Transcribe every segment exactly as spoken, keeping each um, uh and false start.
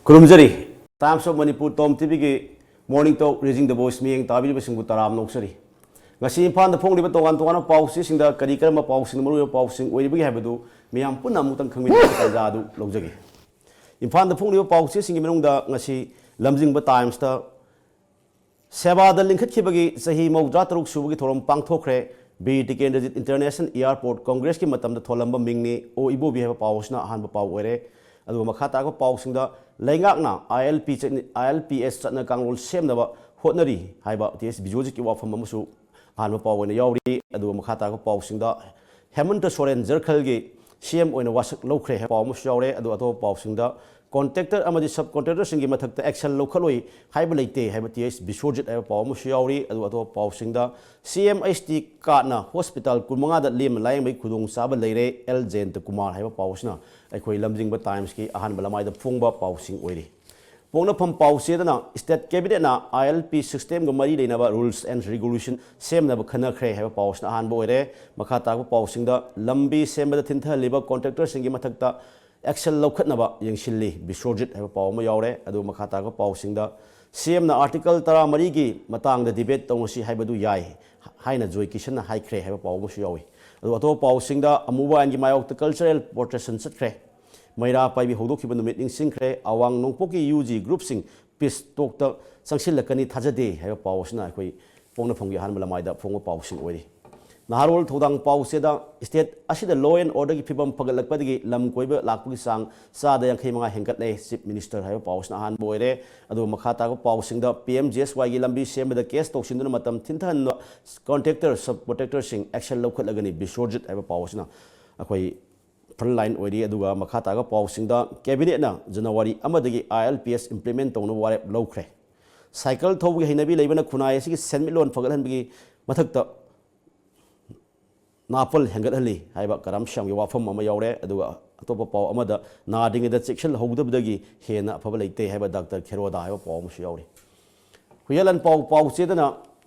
ꯈꯨꯔꯨꯝꯖꯔꯤ꯫ Times of Manipur Tom ꯇꯤꯚꯤꯒꯤ Morning Talk Raising the Voice ꯃꯤꯠꯌꯦꯡ ꯇꯥꯕꯤꯔꯤꯕꯁꯤꯡꯕꯨ ꯇꯔꯥꯝꯅ ꯑꯣꯛꯆꯔꯤ꯫ ꯉꯁꯤ ꯏꯝꯐꯥꯜꯗ ꯐꯣꯡꯂꯤꯕ ꯇꯣꯉꯥꯟ ꯇꯣꯉꯥꯟꯕ ꯄꯥꯎꯆꯦꯁꯤꯡꯗ ꯀꯔꯤ ꯀꯔꯝꯕ ꯄꯥꯎꯁꯤꯡ, ꯃꯔꯨꯑꯣꯏꯕ ꯄꯥꯎꯁꯤꯡ ꯑꯣꯏꯔꯤꯕꯒꯦ ꯍꯥꯏꯕꯗꯨ ꯃꯤꯌꯥꯝ ꯄꯨꯟꯅ ꯑꯃꯨꯛꯇꯪ ꯈꯪꯃꯤꯟꯅꯕꯒꯤ ꯇꯥꯟꯖꯥ ꯑꯗꯨ ꯂꯧꯖꯒꯦ꯫ ꯏꯝꯐꯥꯜꯗ ꯐꯣꯡꯂꯤꯕ ꯄꯥꯎꯆꯦꯁꯤꯡꯒꯤ ꯃꯅꯨꯡꯗ ꯉꯁꯤ ꯂꯝꯖꯤꯡꯕ ꯇꯥꯏꯝꯁꯇ ꯁꯦꯕꯥꯗ ꯂꯤꯡꯈꯠꯈꯤꯕꯒꯤ ꯆꯍꯤ ꯃꯧꯗ꯭ꯔꯥ ꯇꯔꯨꯛ ꯁꯨꯕꯒꯤ ꯊꯧꯔꯝ ꯄꯥꯡꯊꯣꯛꯈ꯭ꯔꯦ꯫ ꯕꯤꯔ ꯇꯤꯀꯦꯟꯗ꯭ꯔꯖꯤꯠ ꯏꯟꯇꯔꯅꯦꯁꯅꯦꯜ ꯑꯦꯌꯔꯄꯣꯔꯠ ꯀꯣꯡꯒ꯭ꯔꯦꯁꯀꯤ ꯃꯇꯝꯗ ꯊꯣꯜꯂꯝꯕ ꯃꯤꯡꯅꯤ, ꯑꯣ ꯏꯕꯣꯕꯤ ꯍꯥꯏꯕ ꯄꯥꯎ ꯑꯁꯤꯅ ꯑꯍꯥꯟꯕ ꯄꯥꯎ ꯑꯣꯏꯔꯦ꯫ ꯑꯗꯨꯒ ꯃꯈꯥ ꯇꯥꯔꯛꯄ ꯄꯥꯎꯁꯤꯡꯗ ꯂꯩꯉꯥꯛꯅ ILP ꯆꯠꯅ-, ILPS ꯆꯠꯅ ꯀꯥꯡꯂꯣꯟ ꯁꯦꯝꯅꯕ ꯍꯣꯠꯅꯔꯤ ꯍꯥꯏꯕ ꯇꯤ ꯑꯦꯁ ꯕꯤꯁ꯭ꯋꯖꯤꯠꯀꯤ ꯋꯥꯐꯝ ꯑꯃꯁꯨ ꯑꯍꯥꯟꯕ ꯄꯥꯎ ꯑꯣꯏꯅ ꯌꯥꯎꯔꯤ꯫ ꯑꯗꯨꯒ ꯃꯈꯥ ꯇꯥꯔꯛꯄ ꯄꯥꯎꯁꯤꯡꯗ ꯍꯦꯃꯟꯇ ꯁꯣꯔꯦꯟ ꯖꯔꯈꯜꯒꯤ ꯁꯤ ꯑꯦꯝ ꯑꯣꯏꯅ ꯋꯥꯁꯛ ꯂꯧꯈ꯭ꯔꯦ ꯍꯥꯏꯕ ꯄꯥꯎ ꯑꯃꯁꯨ ꯌꯥꯎꯔꯦ꯫ ꯑꯗꯨꯒ ꯑꯇꯣꯞꯄ ꯄꯥꯎꯁꯤꯡꯗ ꯀꯣꯟꯇ꯭ꯔꯦꯛꯇꯔ ꯑꯃꯗꯤ ꯁꯕ ꯀꯣꯟꯇ꯭ꯔꯦꯛꯇꯔꯁꯤꯡꯒꯤ ꯃꯊꯛꯇ ꯑꯦꯛꯁꯟ ꯂꯧꯈꯠꯂꯣꯏ ꯍꯥꯏꯕ ꯂꯩꯇꯦ ꯍꯥꯏꯕ ꯇꯤ ꯑꯦꯁ ꯕꯤꯁ꯭ꯋꯖꯤꯠ ꯍꯥꯏꯕ ꯄꯥꯎ ꯑꯃꯁꯨ ꯌꯥꯎꯔꯤ꯫ ꯑꯗꯨꯒ ꯑꯇꯣꯞꯄ ꯄꯥꯎꯁꯤꯡꯗ ꯁꯤ ꯑꯦꯝ ꯑꯩꯆ ꯇꯤ ꯀꯥꯔꯗꯅ ꯍꯣꯁꯄꯤꯇꯥꯜ ꯀꯨꯟꯃꯉꯥꯗ ꯂꯦꯝꯅ ꯂꯥꯌꯦꯡꯕꯒꯤ ꯈꯨꯗꯣꯡꯆꯥꯕ ꯂꯩꯔꯦ, ꯑꯦꯜ ꯖꯌꯟꯇ ꯀꯨꯃꯥꯔ ꯍꯥꯏꯕ ꯄꯥꯎ ꯑꯁꯤꯅ ꯑꯩꯈꯣꯏ ꯂꯝꯖꯤꯡꯕ ꯇꯥꯏꯝꯁꯀꯤ ꯑꯍꯥꯟꯕ ꯂꯃꯥꯏꯗ ꯐꯣꯡꯕ ꯄꯥꯎꯁꯤꯡ ꯑꯣꯏꯔꯤ꯫ ꯄꯣꯛꯅꯐꯝ ꯄꯥꯎꯆꯦꯗꯅ ꯁ꯭ꯇꯦꯠ ꯀꯦꯕꯤꯅꯦꯠꯅ ILP ꯁꯤꯁꯇꯦꯝꯒ ꯃꯔꯤ ꯂꯩꯅꯕ ꯔꯨꯜꯁ ꯑꯦꯟ ꯔꯤꯒꯨꯂꯦꯁꯟ ꯁꯦꯝꯅꯕ ꯈꯟꯅꯈ꯭ꯔꯦ ꯍꯥꯏꯕ ꯄꯥꯎ ꯑꯁꯤꯅ ꯑꯍꯥꯟꯕ ꯑꯣꯏꯔꯦ꯫ ꯃꯈꯥ ꯇꯥꯔꯛꯄ ꯄꯥꯎꯁꯤꯡꯗ ꯂꯝꯕꯤ ꯁꯦꯝꯕꯗ ꯊꯤꯟꯊꯍꯜꯂꯤꯕ ꯀꯣꯟꯇ꯭ꯔꯦꯛꯇꯔꯁꯤꯡꯒꯤ ꯃꯊꯛꯇ ꯑꯦꯛꯁꯟ ꯂꯧꯈꯠꯅꯕ ꯌꯦꯡꯁꯤꯜꯂꯤ ꯕꯤꯁ꯭ꯋꯖꯤꯠ ꯍꯥꯏꯕ ꯄꯥꯎ ꯑꯃ ꯌꯥꯎꯔꯦ꯫ ꯑꯗꯨꯒ ꯃꯈꯥ ꯇꯥꯔꯛꯄ ꯄꯥꯎꯁꯤꯡꯗ ꯁꯤ ꯑꯦꯝꯅ ꯑꯥꯔꯇꯤꯀꯜ ꯇꯔꯥꯃꯔꯤꯒꯤ ꯃꯇꯥꯡꯗ ꯗꯤꯕꯦꯠ ꯇꯧꯅꯁꯤ ꯍꯥꯏꯕꯗꯨ ꯌꯥꯏ ꯍꯥꯏꯅ ꯖꯣꯏ ꯀꯤꯁꯟꯅ ꯍꯥꯏꯈ꯭ꯔꯦ ꯍꯥꯏꯕ ꯄꯥꯎ ꯑꯃꯁꯨ ꯌꯥꯎꯏ꯫ ꯑꯗꯨꯒ ꯑꯇꯣꯞꯄ ꯄꯥꯎꯁꯤꯡꯗ ꯑꯃꯨꯕ ꯑꯥꯏꯟꯒꯤ ꯃꯥꯌꯣꯛꯇ ꯀꯜꯆꯔꯦꯜ ꯄ꯭ꯔꯣꯇꯦꯁꯟ ꯆꯠꯈ꯭ꯔꯦ꯫ ꯃꯩꯔꯥ ꯄꯥꯏꯕꯤ ꯍꯧꯗꯣꯛꯈꯤꯕ ꯅꯨꯃꯤꯠ ꯅꯤꯡꯁꯤꯡꯈ꯭ꯔꯦ꯫ ꯑꯋꯥꯡ ꯅꯣꯡꯄꯣꯛꯀꯤ ꯌꯨ ꯖꯤ ꯒ꯭ꯔꯨꯞꯁꯤꯡ ꯄꯤꯁ ꯇꯣꯛꯇ ꯆꯪꯁꯤꯜꯂꯛꯀꯅꯤ ꯊꯥꯖꯗꯦ ꯍꯥꯏꯕ ꯄꯥꯎ ꯑꯁꯤꯅ ꯑꯩꯈꯣꯏ ꯄꯣꯛꯅꯐꯝꯒꯤ ꯑꯍꯥꯟꯕ ꯂꯃꯥꯏꯗ ꯐꯣꯡꯕ ꯄꯥꯎꯁꯤꯡ ꯑꯣꯏꯔꯤ꯫ ꯅꯍꯥꯔꯣꯜ ꯊꯧꯗꯥꯡ ꯄꯥꯎꯆꯦꯗ ꯁ꯭ꯇꯦꯠ ꯑꯁꯤꯗ ꯂꯣ ꯑꯦꯟ ꯑꯣꯔꯗꯔꯒꯤ ꯐꯤꯕꯝ ꯐꯒꯠꯂꯛꯄꯗꯒꯤ ꯂꯝ ꯀꯣꯏꯕ ꯂꯥꯛꯄꯒꯤ ꯆꯥꯡ ꯆꯥꯗ ꯌꯥꯡꯈꯩ ꯃꯉꯥ ꯍꯦꯟꯒꯠꯂꯦ, ꯆꯤꯐ ꯃꯤꯅꯤꯁꯇꯔ ꯍꯥꯏꯕ ꯄꯥꯎ ꯑꯁꯤꯅ ꯑꯍꯥꯟꯕ ꯑꯣꯏꯔꯦ꯫ ꯑꯗꯨꯒ ꯃꯈꯥ ꯇꯥꯕ ꯄꯥꯎꯁꯤꯡꯗ ꯄꯤ ꯑꯦꯝ ꯖꯤ ꯑꯦꯁ ꯋꯥꯏꯒꯤ ꯂꯝꯕꯤ ꯁꯦꯝꯕꯗ ꯀꯦꯁ ꯇꯧꯁꯤꯟꯗꯨꯅ ꯃꯇꯝ ꯊꯤꯟꯊꯍꯟꯕ ꯀꯣꯟꯇ꯭ꯔꯦꯛꯇꯔ, ꯁꯕ ꯀꯣꯟꯇ꯭ꯔꯦꯛꯇꯔꯁꯤꯡ ꯑꯦꯛꯁꯟ ꯂꯧꯈꯠꯂꯒꯅꯤ ꯕꯤꯁ꯭ꯋꯖꯤꯠ ꯍꯥꯏꯕ ꯄꯥꯎ ꯑꯁꯤꯅ ꯑꯩꯈꯣꯏ ꯐ꯭ꯔꯟ ꯂꯥꯏꯟ ꯑꯣꯏꯔꯤ꯫ ꯑꯗꯨꯒ ꯃꯈꯥ ꯇꯥꯕ ꯄꯥꯎꯁꯤꯡꯗ ꯀꯦꯕꯤꯅꯦꯠꯅ ꯖꯅꯋꯥꯔꯤ ꯑꯃꯗꯒꯤ ILPS ꯏꯝꯄ꯭ꯂꯤꯃꯦꯟ ꯇꯧꯅꯕ ꯋꯥꯔꯦꯞ ꯂꯧꯈ꯭ꯔꯦ꯫ ꯁꯥꯏꯀꯜ ꯊꯧꯕꯒꯤ ꯍꯩꯅꯕꯤ ꯂꯩꯕꯅ ꯈꯨꯟꯅꯥꯏ ꯑꯁꯤꯒꯤ ꯁꯦꯟꯃꯤꯠꯂꯣꯟ ꯐꯒꯠꯍꯟꯕꯒꯤ ꯃꯊꯛꯇ ꯅꯥꯄꯜ ꯍꯦꯟꯒꯠꯍꯜꯂꯤ ꯍꯥꯏꯕ ꯀꯔꯝꯁ꯭ꯌꯥꯝꯒꯤ ꯋꯥꯐꯝ ꯑꯃ ꯌꯥꯎꯔꯦ꯫ ꯑꯗꯨꯒ ꯑꯇꯣꯞꯄ ꯄꯥꯎ ꯑꯃꯗ ꯅꯥꯗ꯭ꯔꯤꯉꯩꯗ ꯆꯦꯛꯁꯤꯜꯍꯧꯗꯕꯗꯒꯤ ꯍꯦꯟꯅ ꯑꯐꯕ ꯂꯩꯇꯦ ꯍꯥꯏꯕ ꯗꯥꯛꯇꯔ ꯈꯦꯔꯣꯗꯥ ꯍꯥꯏꯕ ꯄꯥꯎ ꯑꯃꯁꯨ ꯌꯥꯎꯔꯤ꯫ ꯍꯨꯏꯌꯦꯟ ꯂꯥꯟꯄꯥꯎ ꯄꯥꯎꯆꯦꯗꯅ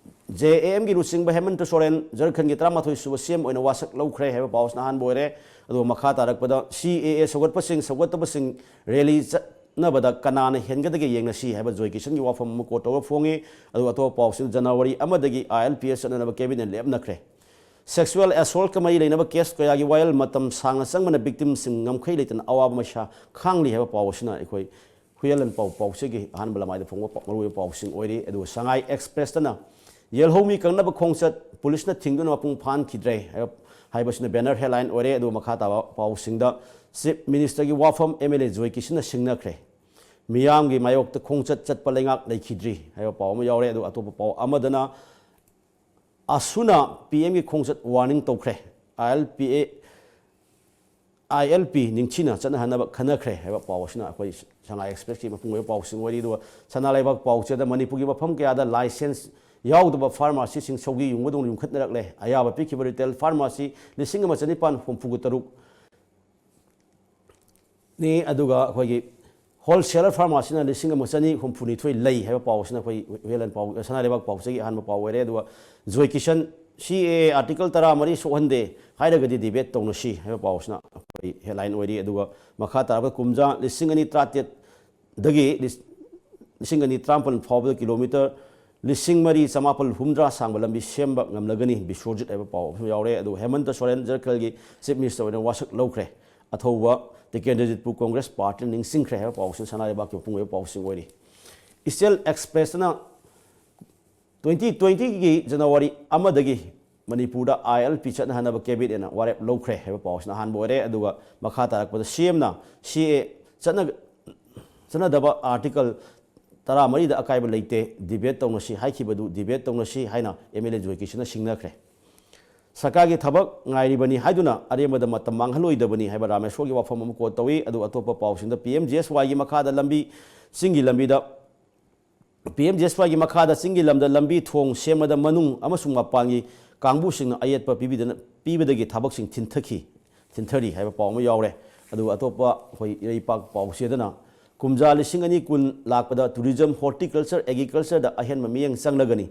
ꯖꯦ ꯑꯦ ꯑꯦꯝꯒꯤ ꯂꯨꯆꯤꯡꯕ ꯍꯦꯃꯟꯇ ꯁꯣꯔꯦꯟ ꯖꯔꯈꯟꯒꯤ ꯇꯔꯥꯃꯥꯊꯣꯏ ꯁꯨꯕ ꯁꯤ ꯑꯦꯝ ꯑꯣꯏꯅ ꯋꯥꯁꯛ ꯂꯧꯈ꯭ꯔꯦ ꯍꯥꯏꯕ ꯄꯥꯎꯁꯤꯅ ꯑꯍꯥꯟꯕ ꯑꯣꯏꯔꯦ꯫ ꯑꯗꯨꯒ ꯃꯈꯥ ꯇꯥꯔꯛꯄꯗ ꯁꯤ ꯑꯦ ꯑꯦ ꯁꯧꯒꯠꯄꯁꯤꯡ, ꯁꯧꯒꯠꯇꯕꯁꯤꯡ ꯔꯦꯂꯤ ꯆꯠ-, ꯈꯟꯅꯕꯗ ꯀꯅꯥꯅ ꯍꯦꯟꯒꯗꯒꯦ ꯌꯦꯡꯅꯁꯤ ꯍꯥꯏꯕ ꯖꯣꯏ ꯀꯤꯁꯟꯒꯤ ꯋꯥꯐꯝ ꯑꯃ ꯀꯣꯠ ꯇꯧꯔꯒ ꯐꯣꯡꯉꯤ꯫ ꯑꯗꯨꯒ ꯑꯇꯣꯞꯄ ꯄꯥꯎꯁꯤꯡ, ꯖꯅꯋꯥꯔꯤ ꯑꯃꯗꯒꯤ ꯑꯥꯏ ꯑꯦꯜ ꯄꯤ ꯑꯦꯁ ꯆꯠꯅꯅꯕ ꯀꯦꯕꯤꯅꯦꯠꯅ ꯂꯦꯞꯅꯈ꯭ꯔꯦ꯫ ꯁꯦꯛꯁꯨꯑꯦꯜ ꯑꯦꯁꯣꯜꯠꯀ ꯃꯔꯤ ꯂꯩꯅꯕ ꯀꯦꯁ ꯀꯌꯥꯒꯤ ꯋꯥꯌꯦꯜ ꯃꯇꯝ ꯁꯥꯡꯅ ꯆꯪꯕꯅ ꯕꯤꯛꯇꯤꯝꯁꯤꯡ ꯉꯝꯈꯩ ꯂꯩꯇꯅ ꯑꯋꯥꯕ ꯃꯩꯁꯥ ꯈꯥꯡꯂꯤ ꯍꯥꯏꯕ ꯄꯥꯎ ꯑꯁꯤꯅ ꯑꯩꯈꯣꯏ ꯍꯨꯏꯌꯦꯟꯂꯟ ꯄꯥꯎ ꯄꯥꯎꯆꯦꯒꯤ ꯑꯍꯥꯟꯕ ꯂꯃꯥꯏꯗ ꯐꯣꯡꯕ ꯄꯥꯎ, ꯃꯔꯨꯑꯣꯏꯕ ꯄꯥꯎꯁꯤꯡ ꯑꯣꯏꯔꯤ꯫ ꯑꯗꯨꯒ ꯁꯉꯥꯏ ꯑꯦꯛꯁꯄ꯭ꯔꯦꯁꯇꯅ ꯌꯦꯜꯍꯧꯃꯤ ꯀꯪꯅꯕ ꯈꯣꯡꯆꯠ ꯄꯨꯂꯤꯁꯅ ꯊꯤꯡꯗꯨꯅ ꯃꯄꯨꯡ ꯐꯥꯍꯟꯈꯤꯗ꯭ꯔꯦ ꯍꯥꯏꯕ, ꯍꯥꯏꯕꯁꯤꯅ ꯕꯦꯅꯔ ꯍꯦꯗꯂꯥꯏꯟ ꯑꯣꯏꯔꯦ꯫ ꯑꯗꯨꯒ ꯃꯈꯥ ꯇꯥꯕ ꯄꯥꯎꯁꯤꯡꯗ ꯆꯤꯐ ꯃꯤꯅꯤꯁꯇꯔꯒꯤ ꯋꯥꯐꯝ ꯑꯦꯝ ꯑꯦꯜ ꯑꯦ ꯖꯣꯏ ꯀꯤꯁꯟꯅ ꯁꯤꯡꯅꯈ꯭ꯔꯦ꯫ ꯃꯤꯌꯥꯝꯒꯤ ꯃꯥꯌꯣꯛꯇ ꯈꯣꯡꯆꯠ ꯆꯠꯄ ꯂꯩꯉꯥꯛ ꯂꯩꯈꯤꯗ꯭ꯔꯤ ꯍꯥꯏꯕ ꯄꯥꯎ ꯑꯃ ꯌꯥꯎꯔꯦ꯫ ꯑꯗꯨꯒ ꯑꯇꯣꯞꯄ ꯄꯥꯎ ꯑꯃꯗꯅ ꯑꯁꯨꯅ ꯄꯤ ꯑꯦꯝꯒꯤ ꯈꯣꯡꯆꯠ ꯋꯥꯔꯅꯤꯡ ꯇꯧꯈ꯭ꯔꯦ꯫ ꯑꯥꯏ ꯑꯦꯜ ꯄꯤ ꯑꯦ, ꯑꯥꯏ ꯑꯦꯜ ꯄꯤ ꯅꯤꯡꯊꯤꯅ ꯆꯠꯅꯍꯟꯅꯕ ꯈꯟꯅꯈ꯭ꯔꯦ ꯍꯥꯏꯕ ꯄꯥꯎ ꯑꯁꯤꯅ ꯑꯩꯈꯣꯏ ꯁꯉꯥꯏ ꯑꯦꯛꯁꯄ꯭ꯔꯦꯁꯀꯤ ꯃꯄꯨꯡ ꯑꯣꯏꯕ ꯄꯥꯎꯁꯤꯡ ꯑꯣꯏꯔꯤ꯫ ꯑꯗꯨꯒ ꯁꯅꯥ ꯂꯩꯕꯥꯛ ꯄꯥꯎꯆꯦꯗ ꯃꯅꯤꯄꯨꯔꯒꯤ ꯃꯐꯝ ꯀꯌꯥꯗ ꯂꯥꯏꯁꯦꯟꯁ ꯌꯥꯎꯗꯕ ꯐꯥꯔꯃꯥꯁꯤꯁꯤꯡ ꯁꯧꯒꯤ ꯌꯨꯡꯕꯗꯧꯅ ꯌꯨꯡꯈꯠꯅꯔꯛꯂꯦ꯫ ꯑꯌꯥꯕ ꯄꯤꯈꯤꯕ ꯔꯤꯇꯦꯜ ꯐꯥꯔꯃꯥꯁꯤ ꯂꯤꯁꯤꯡ ꯑꯃ ꯆꯅꯤꯄꯥꯟ ꯍꯨꯝꯐꯨꯒ ꯇꯔꯨꯛ ꯅꯤ꯫ ꯑꯗꯨꯒ ꯑꯩꯈꯣꯏꯒꯤ ꯍꯣꯜꯁꯦꯂꯔ ꯐꯥꯔꯃꯥꯁꯤꯅ ꯂꯤꯁꯤꯡ ꯑꯃ ꯆꯅꯤ ꯍꯨꯝꯐꯨꯅꯤꯊꯣꯏ ꯂꯩ ꯍꯥꯏꯕ ꯄꯥꯎ ꯑꯁꯤꯅ ꯑꯩꯈꯣꯏ ꯍꯨꯏꯌꯦꯟꯂꯟ ꯄꯥꯎ, ꯁꯅꯥ ꯂꯩꯕꯥꯛ ꯄꯥꯎꯆꯦꯒꯤ ꯑꯍꯥꯟꯕ ꯄꯥꯎ ꯑꯣꯏꯔꯦ꯫ ꯑꯗꯨꯒ ꯖꯣꯏ ꯀꯤꯁꯟ, ꯁꯤ ꯑꯦ ꯑꯦ ꯑꯥꯔꯇꯤꯀꯜ ꯇꯔꯥꯃꯔꯤ ꯁꯣꯛꯍꯟꯗꯦ ꯍꯥꯏꯔꯒꯗꯤ ꯗꯤꯕꯦꯠ ꯇꯧꯅꯁꯤ ꯍꯥꯏꯕ ꯄꯥꯎ ꯑꯁꯤꯅ ꯑꯩꯈꯣꯏ ꯍꯦꯗꯂꯥꯏꯟ ꯑꯣꯏꯔꯤ꯫ ꯑꯗꯨꯒ ꯃꯈꯥ ꯇꯥꯔꯛꯄ ꯀꯨꯝꯖꯥ ꯂꯤꯁꯤꯡ ꯑꯅꯤ ꯇꯔꯥꯇꯔꯦꯠ ꯗꯒꯤ ꯂꯤꯁ-, ꯂꯤꯁꯤꯡ ꯑꯅꯤ ꯇꯔꯥꯃꯥꯄꯜ ꯐꯥꯎꯕꯗ ꯀꯤꯂꯣꯃꯤꯇꯔ ꯂꯤꯁꯤꯡ ꯃꯔꯤ ꯆꯃꯥꯄꯜ ꯍꯨꯝꯗ꯭ꯔꯥ ꯁꯥꯡꯕ ꯂꯝꯕꯤ ꯁꯦꯝꯕ ꯉꯝꯂꯒꯅꯤ, ꯕꯤꯁ꯭ꯋꯖꯤꯠ ꯍꯥꯏꯕ ꯄꯥꯎ ꯑꯃꯁꯨ ꯌꯥꯎꯔꯦ꯫ ꯑꯗꯨꯒ ꯍꯦꯃꯟꯇ ꯁꯣꯔꯦꯟ ꯖꯔꯈꯜꯒꯤ ꯆꯤꯐ ꯃꯤꯅꯤꯁꯇꯔ ꯑꯣꯏꯅ ꯋꯥꯁꯛ ꯂꯧꯈ꯭ꯔꯦ꯫ ꯑꯊꯧꯕ ꯇꯤꯀꯦꯟꯗ꯭ꯔꯖꯤꯠꯄꯨ ꯀꯣꯡꯒ꯭ꯔꯦꯁ ꯄꯥꯔꯇꯤꯅ ꯅꯤꯡꯁꯤꯡꯈ꯭ꯔꯦ ꯍꯥꯏꯕ ꯄꯥꯎꯁꯤꯅ ꯁꯅꯥ ꯂꯩꯕꯥꯛꯀꯤ ꯃꯄꯨꯡ ꯑꯣꯏꯕ ꯄꯥꯎꯁꯤꯡ ꯑꯣꯏꯔꯤ꯫ ꯏꯁꯇꯦꯜ ꯑꯦꯛꯁꯄ꯭ꯔꯦꯁꯅ ꯇ꯭ꯋꯦꯟꯇꯤ ꯇ꯭ꯋꯦꯟꯇꯤꯒꯤ ꯖꯅꯋꯥꯔꯤ ꯑꯃꯗꯒꯤ ꯃꯅꯤꯄꯨꯔꯗ ꯑꯥꯏ ꯑꯦꯜ ꯄꯤ ꯆꯠꯅꯍꯟꯅꯕ ꯀꯦꯕꯤꯅꯦꯠꯅ ꯋꯥꯔꯦꯞ ꯂꯧꯈ꯭ꯔꯦ ꯍꯥꯏꯕ ꯄꯥꯎꯁꯤꯅ ꯑꯍꯥꯟꯕ ꯑꯣꯏꯔꯦ꯫ ꯑꯗꯨꯒ ꯃꯈꯥ ꯇꯥꯔꯛꯄꯗ ꯁꯤ ꯑꯦꯝꯅ ꯁꯤ ꯑꯦ ꯆꯠꯅ-, ꯆꯠꯅꯗꯕ ꯑꯥꯔꯇꯤꯀꯜ ꯇꯔꯥꯃꯔꯤꯗ ꯑꯀꯥꯏꯕ ꯂꯩꯇꯦ, ꯗꯤꯕꯦꯠ ꯇꯧꯅꯁꯤ ꯍꯥꯏꯈꯤꯕꯗꯨ ꯗꯤꯕꯦꯠ ꯇꯧꯅꯁꯤ ꯍꯥꯏꯅ ꯑꯦꯝ ꯑꯦꯜ ꯑꯦ ꯖꯣꯏ ꯀꯤꯁꯟꯅ ꯁꯤꯡꯅꯈ꯭ꯔꯦ꯫ ꯁꯔꯀꯥꯔꯒꯤ ꯊꯕꯛ ꯉꯥꯏꯔꯤꯕꯅꯤ ꯍꯥꯏꯗꯨꯅ ꯑꯔꯦꯝꯕꯗ ꯃꯇꯝ ꯃꯥꯡꯍꯜꯂꯣꯏꯗꯕꯅꯤ ꯍꯥꯏꯕ ꯔꯥꯃꯦꯁꯣꯔꯒꯤ ꯋꯥꯐꯝ ꯑꯃ ꯀꯣꯠ ꯇꯧꯏ꯫ ꯑꯗꯨ ꯑꯇꯣꯞꯄ ꯄꯥꯎꯁꯤꯡꯗ ꯄꯤ ꯑꯦꯝ ꯖꯤ ꯑꯦꯁ ꯋꯥꯏꯒꯤ ꯃꯈꯥꯗ ꯂꯝꯕꯤ, ꯆꯤꯡꯒꯤ ꯂꯝꯕꯤꯗ ꯄꯤ ꯑꯦꯝ ꯖꯤ ꯑꯦꯁ ꯋꯥꯏꯒꯤ ꯃꯈꯥꯗ ꯆꯤꯡꯒꯤ ꯂꯝꯗ ꯂꯝꯕꯤ ꯊꯣꯡ ꯁꯦꯝꯕꯗ ꯃꯅꯨꯡ ꯑꯃꯁꯨꯡ ꯃꯄꯥꯟꯒꯤ ꯀꯥꯡꯕꯨꯁꯤꯡꯅ ꯑꯌꯦꯠꯄ ꯄꯤꯕꯤꯗꯅ, ꯄꯤꯕꯗꯒꯤ ꯊꯕꯛꯁꯤꯡ ꯊꯤꯟꯊꯈꯤ, ꯊꯤꯟꯊꯔꯤ ꯍꯥꯏꯕ ꯄꯥꯎ ꯑꯃ ꯌꯥꯎꯔꯦ꯫ ꯑꯗꯨꯒ ꯑꯇꯣꯞꯄ ꯑꯩꯈꯣꯏ ꯏꯔꯩꯄꯥꯛ ꯄꯥꯎꯆꯦꯗꯅ ꯀꯨꯝꯖꯥ ꯂꯤꯁꯤꯡ ꯑꯅꯤ ꯀꯨꯟ ꯂꯥꯛꯄꯗ ꯇꯨꯔꯤꯖꯝ, ꯍꯣꯔꯇꯤꯀꯜꯆꯔ, ꯑꯦꯒ꯭ꯔꯤꯀꯜꯆꯔꯗ ꯑꯍꯦꯟꯕ ꯃꯤꯠꯌꯦꯡ ꯆꯪꯂꯒꯅꯤ꯫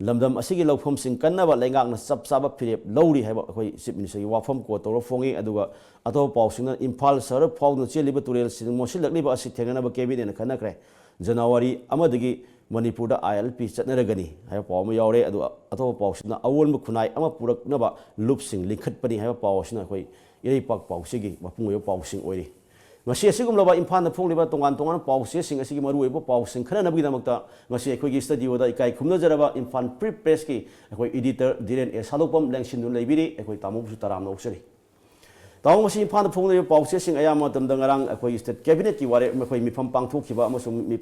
ꯂꯝꯗꯝ ꯑꯁꯤꯒꯤ ꯂꯧꯐꯝꯁꯤꯡ ꯀꯟꯅꯕ ꯂꯩꯉꯥꯛꯅ ꯆꯞ ꯆꯥꯕ ꯐꯤꯔꯦꯞ ꯂꯧꯔꯤ ꯍꯥꯏꯕ ꯑꯩꯈꯣꯏ Chief Minister ꯒꯤ ꯋꯥꯐꯝ quote ꯇꯧꯔ ꯐꯣꯡꯉꯤ꯫ ꯑꯗꯨꯒ ꯑꯇꯣꯞꯄ ꯄꯥꯎꯁꯤꯡꯅ ꯏꯝꯐꯥꯜ ꯁꯍꯔ ꯐꯥꯎꯗꯨꯅ ꯆꯦꯜꯂꯤꯕ ꯇꯨꯔꯦꯜꯁꯤꯡ ꯃꯣꯠꯁꯤꯜꯂꯛꯂꯤꯕ ꯑꯁꯤ ꯊꯦꯡꯅꯅꯕ cabinet ꯅ ꯈꯟꯅꯈ꯭ꯔꯦ꯫ ꯖꯅꯋꯥꯔꯤ ꯑꯃꯗꯒꯤ ꯃꯅꯤꯄꯨꯔꯗ ILP ꯆꯠꯅꯔꯒꯅꯤ ꯍꯥꯏꯕ ꯄꯥꯎ ꯑꯃ ꯌꯥꯎꯔꯦ꯫ ꯑꯗꯨꯒ ꯑꯇꯣꯞꯄ ꯄꯥꯎꯁꯤꯅ ꯑꯑꯣꯟꯕ ꯈꯨꯟꯅꯥꯏ ꯑꯃ ꯄꯨꯔꯛꯅꯕ ꯂꯨꯞꯁꯤꯡ ꯂꯤꯡꯈꯠꯄꯅꯤ ꯍꯥꯏꯕ ꯄꯥꯎ ꯑꯁꯤꯅ ꯑꯩꯈꯣꯏ ꯏꯔꯩꯄꯥꯛ ꯄꯥꯎꯆꯦꯒꯤ ꯃꯄꯨꯡ ꯑꯣꯏꯕ ꯄꯥꯎꯁꯤꯡ ꯑꯣꯏꯔꯤ꯫ ꯉꯁꯤ ꯑꯁꯤꯒꯨꯝꯂꯕ ꯏꯝꯐꯥꯜꯗ ꯐꯣꯡꯂꯤꯕ ꯇꯣꯉꯥꯟ ꯇꯣꯉꯥꯟꯕ ꯄꯥꯎꯆꯦꯁꯤꯡ ꯑꯁꯤꯒꯤ ꯃꯔꯨꯑꯣꯏꯕ ꯄꯥꯎꯁꯤꯡ ꯈꯟꯅꯅꯕꯒꯤꯗꯃꯛꯇ ꯉꯁꯤ ꯑꯩꯈꯣꯏꯒꯤ studio ꯗ ꯏꯀꯥꯏ ꯈꯨꯝꯅꯖꯔꯕ ꯏꯝꯐꯥꯜ Free Press ꯀꯤ ꯑꯩꯈꯣꯏ editor ꯙꯤꯔꯦꯟ ꯑꯦ ꯁꯥꯗꯣꯛꯄꯝ ꯂꯦꯡꯁꯤꯟꯗꯨꯅ ꯂꯩꯕꯤꯔꯤ꯫ ꯑꯩꯈꯣꯏ ꯇꯥꯃꯣꯕꯨꯁꯨ ꯇꯔꯥꯝꯅ ꯑꯣꯛꯆꯔꯤ꯫ ꯇꯥꯃꯣ, ꯉꯁꯤ ꯏꯝꯐꯥꯜꯗ ꯐꯣꯡꯂꯤꯕ ꯄꯥꯎꯆꯦꯁꯤꯡ ꯑꯌꯥꯝꯕ ꯃꯇꯝꯗ ꯉꯔꯥꯡ ꯑꯩꯈꯣꯏ state cabinet ꯀꯤ ꯋꯥꯔꯦꯞ ꯑꯩꯈꯣꯏ ꯃꯤꯐꯝ ꯄꯥꯡꯊꯣꯛꯈꯤꯕ ꯑꯃꯁꯨꯡ ꯃꯤ-,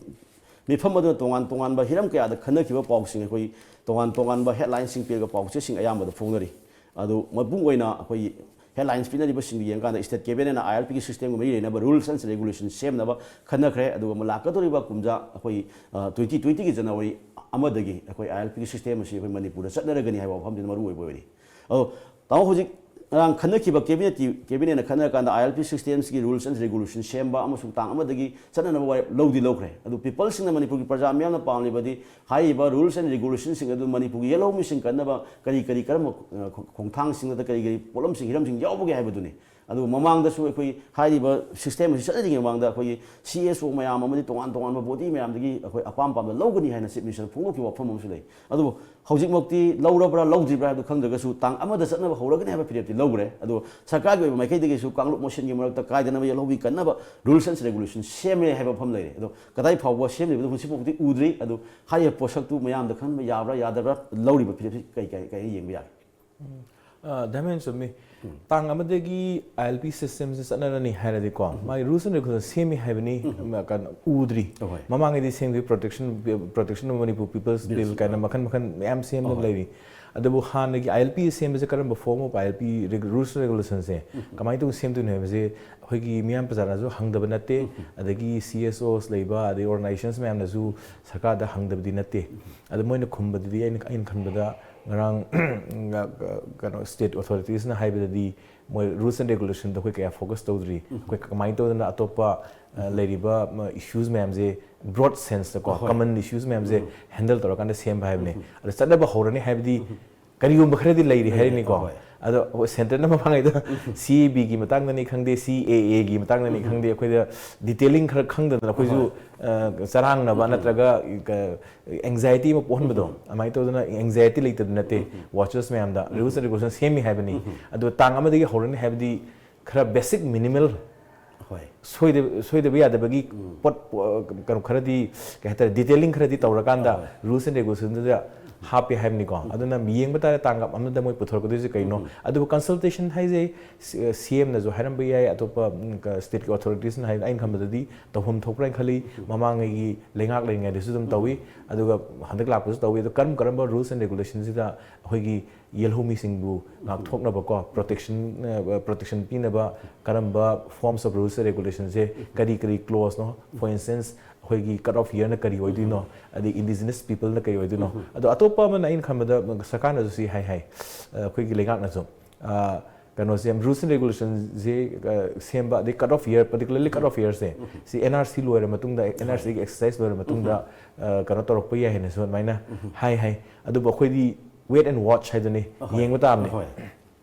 ꯃꯤꯐꯝ ꯑꯗꯨꯅ ꯇꯣꯉꯥꯟ ꯇꯣꯉꯥꯟꯕ ꯍꯤꯔꯝ ꯀꯌꯥꯗ ꯈꯟꯅꯈꯤꯕ ꯄꯥꯎꯁꯤꯡ ꯑꯩꯈꯣꯏ ꯇꯣꯉꯥꯟ ꯇꯣꯉꯥꯟꯕ headline ꯁꯤꯡ ꯄꯤꯔꯒ ꯄꯥꯎꯆꯦꯁꯤꯡ ꯑꯌꯥꯝꯕꯗ ꯐꯣꯡꯅꯔꯤ꯫ ꯑꯗꯨ ꯃꯄꯨꯡ ꯑꯣꯏꯅ ꯑꯩꯈꯣꯏ headlines ꯄꯤꯅꯔꯤꯕꯁꯤꯡꯗꯨ ꯌꯦꯡꯀꯥꯟꯗ state cabinet ꯅ ILP ꯒꯤ system ꯒ ꯃꯔꯤ ꯂꯩꯅꯕ rules and regulation ꯁꯦꯝꯅꯕ ꯈꯟꯅꯈ꯭ꯔꯦ꯫ ꯑꯗꯨꯒ ꯑꯃꯨꯛ ꯂꯥꯛꯀꯗꯧꯔꯤꯕ ꯀꯨꯝꯖꯥ ꯑꯩꯈꯣꯏ, ꯑ, twenty twenty ꯒꯤ ꯖꯅꯋꯥꯔꯤ ꯑꯃꯗꯒꯤ ꯑꯩꯈꯣꯏ ILP ꯒꯤ system ꯑꯁꯤ ꯑꯩꯈꯣꯏ ꯃꯅꯤꯄꯨꯔꯗ ꯆꯠꯅꯔꯒꯅꯤ ꯍꯥꯏꯕ ꯋꯥꯐꯝꯁꯤꯅ ꯃꯔꯨ ꯑꯣꯏꯕ ꯑꯣꯏꯔꯤ꯫ ꯑꯗꯣ ꯇꯥꯃꯣ, ꯍꯧꯖꯤꯛ ꯉꯔꯥꯡ ꯈꯟꯅꯈꯤꯕ cabinet ꯀꯤ, cabinet ꯅ ꯈꯟꯅꯔꯀꯥꯟꯗ ILP system ꯁꯤꯒꯤ rules and regulation ꯁꯦꯝꯕ ꯑꯃꯁꯨꯡ ꯇꯥꯡ ꯑꯃꯗꯒꯤ ꯆꯠꯅꯅꯕ ꯋꯥꯔꯦꯞ ꯂꯧꯗꯤ ꯂꯧꯈ꯭ꯔꯦ꯫ ꯑꯗꯨ people ꯁꯤꯡꯅ, ꯃꯅꯤꯄꯨꯔꯒꯤ ꯄ꯭ꯔꯖꯥ ꯃꯤꯌꯥꯝꯅ ꯄꯥꯝꯂꯤꯕꯗꯤ ꯍꯥꯏꯔꯤꯕ rules and regulation ꯁꯤꯡ ꯑꯗꯨ ꯃꯅꯤꯄꯨꯔꯒꯤ ꯌꯦꯜꯍꯧꯃꯤꯁꯤꯡ ꯀꯟꯅꯕ ꯀꯔꯤ ꯀꯔꯤ, ꯀꯔꯝꯕ, ꯑ, ꯈꯣꯡ-, ꯈꯣꯡꯊꯥꯡꯁꯤꯡ ꯅꯠꯇ꯭ꯔꯒ ꯀꯔꯤ ꯀꯔꯤ ꯄꯣꯠꯂꯝꯁꯤꯡ, ꯍꯤꯔꯝꯁꯤꯡ ꯌꯥꯎꯕꯒꯦ ꯍꯥꯏꯕꯗꯨꯅꯤ꯫ ꯑꯗꯨꯕꯨ ꯃꯃꯥꯡꯗꯁꯨ ꯑꯩꯈꯣꯏ ꯍꯥꯏꯔꯤꯕ system ꯑꯁꯤ ꯆꯠꯅꯗ꯭ꯔꯤꯉꯩ ꯃꯃꯥꯡꯗ ꯑꯩꯈꯣꯏꯒꯤ CSO ꯃꯌꯥꯝ ꯑꯃꯗꯤ ꯇꯣꯉꯥꯟ ꯇꯣꯉꯥꯟꯕ body ꯃꯌꯥꯝꯗꯒꯤ ꯑꯩꯈꯣꯏ ꯑꯄꯥꯝ ꯄꯥꯝꯕ ꯂꯧꯒꯅꯤ ꯍꯥꯏꯅ Chief Minister ꯅ ꯐꯣꯡꯗꯣꯛꯈꯤꯕ ꯋꯥꯐꯝ ꯑꯃꯁꯨ ꯂꯩ꯫ ꯑꯗꯨꯕꯨ ꯍꯧꯖꯤꯛꯃꯛꯇꯤ ꯂꯧꯔꯕ꯭ꯔꯥ ꯂꯧꯗ꯭ꯔꯤꯕ꯭ꯔꯥ ꯍꯥꯏꯕꯗꯨ ꯈꯪꯗ꯭ꯔꯒꯁꯨ ꯇꯥꯡ ꯑꯃꯗ ꯆꯠꯅꯕ ꯍꯧꯔꯒꯅꯤ ꯍꯥꯏꯕ ꯐꯤꯔꯦꯞꯇꯤ ꯂꯧꯈ꯭ꯔꯦ꯫ ꯑꯗꯨ ꯁꯔꯀꯥꯔꯒꯤ ꯑꯣꯏꯕ ꯃꯥꯏꯀꯩꯗꯒꯤꯁꯨ ꯀꯥꯡꯂꯨꯞ ꯃꯁꯦꯟꯒꯤ ꯃꯔꯛꯇ ꯀꯥꯏꯗꯅꯕ ꯌꯦꯜꯍꯧꯃꯤ ꯀꯟꯅꯕ rules and regulation ꯁꯦꯝꯃꯦ ꯍꯥꯏꯕ ꯋꯥꯐꯝ ꯂꯩꯔꯦ꯫ ꯑꯗꯣ ꯀꯗꯥꯏ ꯐꯥꯎꯕ ꯁꯦꯝꯂꯤꯕꯗꯣ ꯍꯧꯖꯤꯛꯐꯥꯎꯗꯤ ꯎꯗ꯭ꯔꯤ꯫ ꯑꯗꯨ ꯍꯥꯏꯔꯤꯕ ꯄꯣꯠꯁꯛꯇꯨ ꯃꯌꯥꯝꯗ ꯈꯟꯕ ꯌꯥꯕ꯭ꯔꯥ ꯌꯥꯗꯕ꯭ꯔꯥ ꯂꯧꯔꯤꯕ ꯐꯤꯔꯦꯞꯁꯤ ꯀꯩ, ꯀꯩ, ꯀꯩ ꯌꯦꯡꯕ ꯌꯥꯒꯦ? ꯎꯝ꯫ ꯑ, ꯙꯔꯃꯦꯟ, ꯆꯨꯝꯃꯤ꯫ ꯇꯥꯡ ꯑꯃꯗꯒꯤ ILP system ꯁꯦ ꯆꯠꯅꯔꯅꯤ ꯍꯥꯏꯔꯗꯤꯀꯣ, ꯃꯥꯒꯤ rules and regulation ꯁꯦꯝꯃꯤ ꯍꯥꯏꯕꯅꯤ, ꯎꯝ꯫ ꯀꯩꯅꯣ, ꯎꯗ꯭ꯔꯤ꯫ ꯑꯍꯣꯏ꯫ ꯃꯃꯥꯡꯒꯤꯗꯤ ꯁꯦꯝꯈꯤ, Protection, Protection of Manipur People's Bill ꯀꯥꯏꯅ ꯃꯈꯜ ꯃꯈꯜ ꯃꯌꯥꯝ ꯁꯦꯝꯗꯅ ꯂꯩꯔꯤ꯫ ꯑꯗꯨꯕꯨ ꯍꯥꯟꯅꯒꯤ ILP ꯁꯦꯝꯕꯁꯦ ꯀꯔꯝꯕ form of ILP reg-, rules and regulation ꯁꯦ ꯀꯃꯥꯏꯅ ꯇꯧꯅ ꯁꯦꯝꯗꯣꯏꯅꯣ ꯍꯥꯏꯕꯁꯦ ꯑꯩꯈꯣꯏꯒꯤ ꯃꯤꯌꯥꯝ ꯄ꯭ꯔꯖꯥꯅꯁꯨ ꯍꯪꯗꯕ ꯅꯠꯇꯦ, ꯑꯗꯒꯤ CSOs ꯂꯩꯕ, ꯑꯗꯩ organisations ꯃꯌꯥꯝꯅꯁꯨ ꯁꯔꯀꯥꯔꯗ ꯍꯪꯗꯕꯗꯤ ꯅꯠꯇꯦ꯫ ꯑꯗꯣ ꯃꯣꯏꯅ ꯈꯨꯝꯕꯗꯗꯤ ꯑꯩꯅ, ꯑꯩꯅ ꯈꯟꯕꯗ ꯉꯔꯥꯡ, ꯀꯩꯅꯣ, state authorities ꯅ ꯍꯥꯏꯕꯗꯗꯤ ꯃꯣꯏ rules and regulation ꯗ ꯑꯩꯈꯣꯏ ꯀꯌꯥ focus ꯇꯧꯗ꯭ꯔꯤ꯫ ꯑꯩꯈꯣꯏ ꯀꯃꯥꯏꯅ ꯇꯧꯗꯅ ꯑꯇꯣꯞꯄ, ꯑ, ꯂꯩꯔꯤꯕ ꯏꯁꯨꯁ ꯃꯌꯥꯝꯁꯦ ꯕ꯭ꯔꯣꯗ ꯁꯦꯟꯁꯇꯀꯣ, ꯍꯣꯏ꯫ ꯀꯃꯟ ꯏꯁꯨꯁ ꯃꯌꯥꯝꯁꯦ ꯍꯦꯟꯗꯜ ꯇꯧꯔꯀꯥꯟꯗ ꯁꯦꯝꯕ ꯍꯥꯏꯕꯅꯤ꯫ ꯑꯗꯣ ꯆꯠꯅꯕ ꯍꯧꯔꯅꯤ ꯍꯥꯏꯕꯗꯤ ꯀꯔꯤꯒꯨꯝꯕ ꯈꯔꯗꯤ ꯂꯩꯔꯤ ꯂꯩꯔꯤ, ꯍꯥꯏꯔꯤꯅꯤꯀꯣ꯫ ꯍꯣꯏ꯫ ꯑꯗꯣ ꯁꯦꯟꯇꯔꯅ ꯃꯃꯥꯡꯉꯩꯗ ꯁꯤ ꯑꯦ ꯕꯤꯒꯤ ꯃꯇꯥꯡꯗꯅꯤ ꯈꯪꯗꯦ, ꯁꯤ ꯑꯦ ꯑꯦꯒꯤ ꯃꯇꯥꯡꯗꯅꯤ ꯈꯪꯗꯦ, ꯑꯩꯈꯣꯏꯗ ꯗꯤꯇꯦꯂꯤꯡ ꯈꯔ ꯈꯪꯗꯗꯅ ꯑꯩꯈꯣꯏꯁꯨ, ꯍꯣꯏ꯫ ꯑ, ꯆꯔꯥꯡꯅꯕ ꯅꯠꯇ꯭ꯔꯒ, ꯑ, ꯑꯦꯡꯖꯥꯏꯇꯤ ꯑꯃ ꯄꯣꯛꯍꯟꯕꯗꯣ, ꯑꯗꯨꯃꯥꯏꯅ ꯇꯧꯗꯅ ꯑꯦꯡꯖꯥꯏꯇꯤ ꯂꯩꯇꯕ ꯅꯠꯇꯦ꯫ ꯋꯥꯆꯔꯁ ꯃꯌꯥꯝꯗ ꯔꯨꯜꯁ ꯑꯦꯟ ꯔꯦꯒꯨꯂꯦꯁꯟ ꯁꯦꯝꯃꯤ ꯍꯥꯏꯕꯅꯤ꯫ ꯑꯗꯣ ꯇꯥꯡ ꯑꯃꯗꯒꯤ ꯍꯧꯔꯅꯤ ꯍꯥꯏꯕꯗꯤ ꯈꯔ ꯕꯦꯁꯤꯛ ꯃꯤꯅꯤꯃꯦꯜ ꯍꯣꯏ꯫ ꯁꯣꯏꯗ-, ꯁꯣꯏꯗꯕ ꯌꯥꯗꯕꯒꯤ ꯄꯣꯠ, ꯑ, ꯀꯩꯅꯣ ꯈꯔꯗꯤ, ꯀꯩ ꯍꯥꯏꯇꯥꯔꯦ, ꯗꯤꯇꯦꯂꯤꯡ ꯈꯔꯗꯤ ꯇꯧꯔꯀꯥꯟꯗ ꯍꯣꯏ꯫ ꯔꯨꯜꯁ ꯑꯦꯟ ꯔꯦꯒꯨꯂꯦꯁꯟꯗꯨꯗ ꯍꯥꯞꯄꯦ ꯍꯥꯏꯕꯅꯤꯀꯣ꯫ ꯑꯗꯨꯅ ꯌꯦꯡꯕ ꯇꯥꯔꯦ ꯇꯥꯡꯀꯛ ꯑꯃꯗ ꯃꯣꯏ ꯄꯨꯊꯣꯔꯛꯀꯗꯣꯏꯁꯦ ꯀꯩꯅꯣ꯫ ꯑꯗꯨꯕꯨ ꯀꯟꯁꯜꯇꯦꯁꯟ ꯍꯥꯏꯁꯦ ꯁꯤ-, ꯁꯤ ꯑꯦꯝꯅꯁꯨ ꯍꯥꯏꯔꯝꯕ ꯌꯥꯏ, ꯑꯇꯣꯞꯄ, ꯎꯝ, ꯀ-, ꯁ꯭ꯇꯦꯠꯀꯤ ꯑꯣꯊꯣꯔꯤꯇꯤꯁꯅ ꯍꯥꯏ-, ꯑꯩꯅ ꯈꯟꯕꯗꯗꯤ ꯇꯧꯐꯝ ꯊꯣꯛꯄ꯭ꯔꯥ ꯍꯥꯏꯅ ꯈꯜꯂꯤ꯫ ꯃꯃꯥꯡꯉꯩꯒꯤ ꯂꯩꯉꯥꯛ ꯂꯩꯔꯤꯉꯩꯗꯁꯨ ꯑꯗꯨꯝ ꯇꯧꯏ, ꯑꯗꯨꯒ ꯍꯟꯗꯛ ꯂꯥꯛꯄꯁꯨ ꯇꯧꯏ꯫ ꯑꯗꯣ ꯀꯔꯝ ꯀꯔꯝꯕ ꯔꯨꯜꯁ ꯑꯦꯟ ꯔꯦꯒꯨꯂꯦꯁꯟꯁꯤꯗ ꯑꯩꯈꯣꯏꯒꯤ ꯌꯦꯜꯍꯧꯃꯤꯁꯤꯡꯕꯨ ꯉꯥꯛꯊꯣꯛꯅꯕꯀꯣ, ꯄ꯭ꯔꯣꯇꯦꯛꯁꯟ, ꯑ, ꯄ꯭ꯔꯣꯇꯦꯛꯁꯟ ꯄꯤꯅꯕ ꯀꯔꯝꯕ ꯐꯣꯔꯝꯁ ꯑꯣꯐ ꯔꯨꯜꯁ ꯑꯦꯟ ꯔꯦꯒꯨꯂꯦꯁꯟꯁꯦ ꯀꯔꯤ ꯀꯔꯤ ꯀ꯭ꯂꯣꯖꯅꯣ? ꯐꯣꯔ ꯏꯟꯁꯇꯦꯟꯁ, ꯑꯩꯈꯣꯏꯒꯤ ꯀꯠ ꯑꯣꯐ ꯌꯔꯅ ꯀꯔꯤ ꯑꯣꯏꯗꯣꯏꯅꯣ? ꯑꯗꯩ ꯏꯟꯗꯤꯖꯤꯅꯁ ꯄꯤꯄꯜꯅ ꯀꯔꯤ ꯑꯣꯏꯗꯣꯏꯅꯣ? ꯑꯗꯣ ꯑꯇꯣꯞꯄ ꯑꯃꯅ ꯑꯩꯅ ꯈꯟꯕꯗ ꯁꯔꯀꯥꯔꯅꯁꯨ ꯁꯤ ꯍꯥꯏ ꯍꯥꯏ, ꯑ, ꯑꯩꯈꯣꯏꯒꯤ ꯂꯩꯉꯥꯛꯅꯁꯨ, ꯑ, ꯀꯩꯅꯣꯁꯦ, ꯔꯨꯜꯁ ꯑꯦꯟ ꯔꯦꯒꯨꯂꯦꯁꯟꯁꯦ, ꯑ, ꯁꯦꯝꯕ, ꯑꯗꯩ cut off year, particularly cut off ꯌꯔꯁꯦ, ꯁꯤ ꯑꯦꯟ ꯑꯥꯔ ꯁꯤ ꯂꯣꯏꯔ ꯃꯇꯨꯡꯗ, ꯑꯦꯟ ꯑꯥꯔ ꯁꯤꯒꯤ ꯑꯦꯛꯁꯔꯁꯥꯏꯁ ꯂꯣꯏꯔ ꯃꯇꯨꯡꯗ, ꯑ, ꯀꯩꯅꯣ ꯇꯧꯔꯛꯄ ꯌꯥꯏ ꯍꯥꯏꯅꯁꯨ ꯑꯗꯨꯃꯥꯏꯅ ꯍꯥꯏ ꯍꯥꯏ꯫ ꯑꯗꯨꯕꯨ ꯑꯩꯈꯣꯏꯗꯤ wait and watch ꯍꯥꯏꯗꯨꯅꯤ, ꯑꯍꯣꯏ꯫ ꯌꯦꯡꯕ ꯇꯥꯕꯅꯤ꯫ ꯑꯍꯣꯏ꯫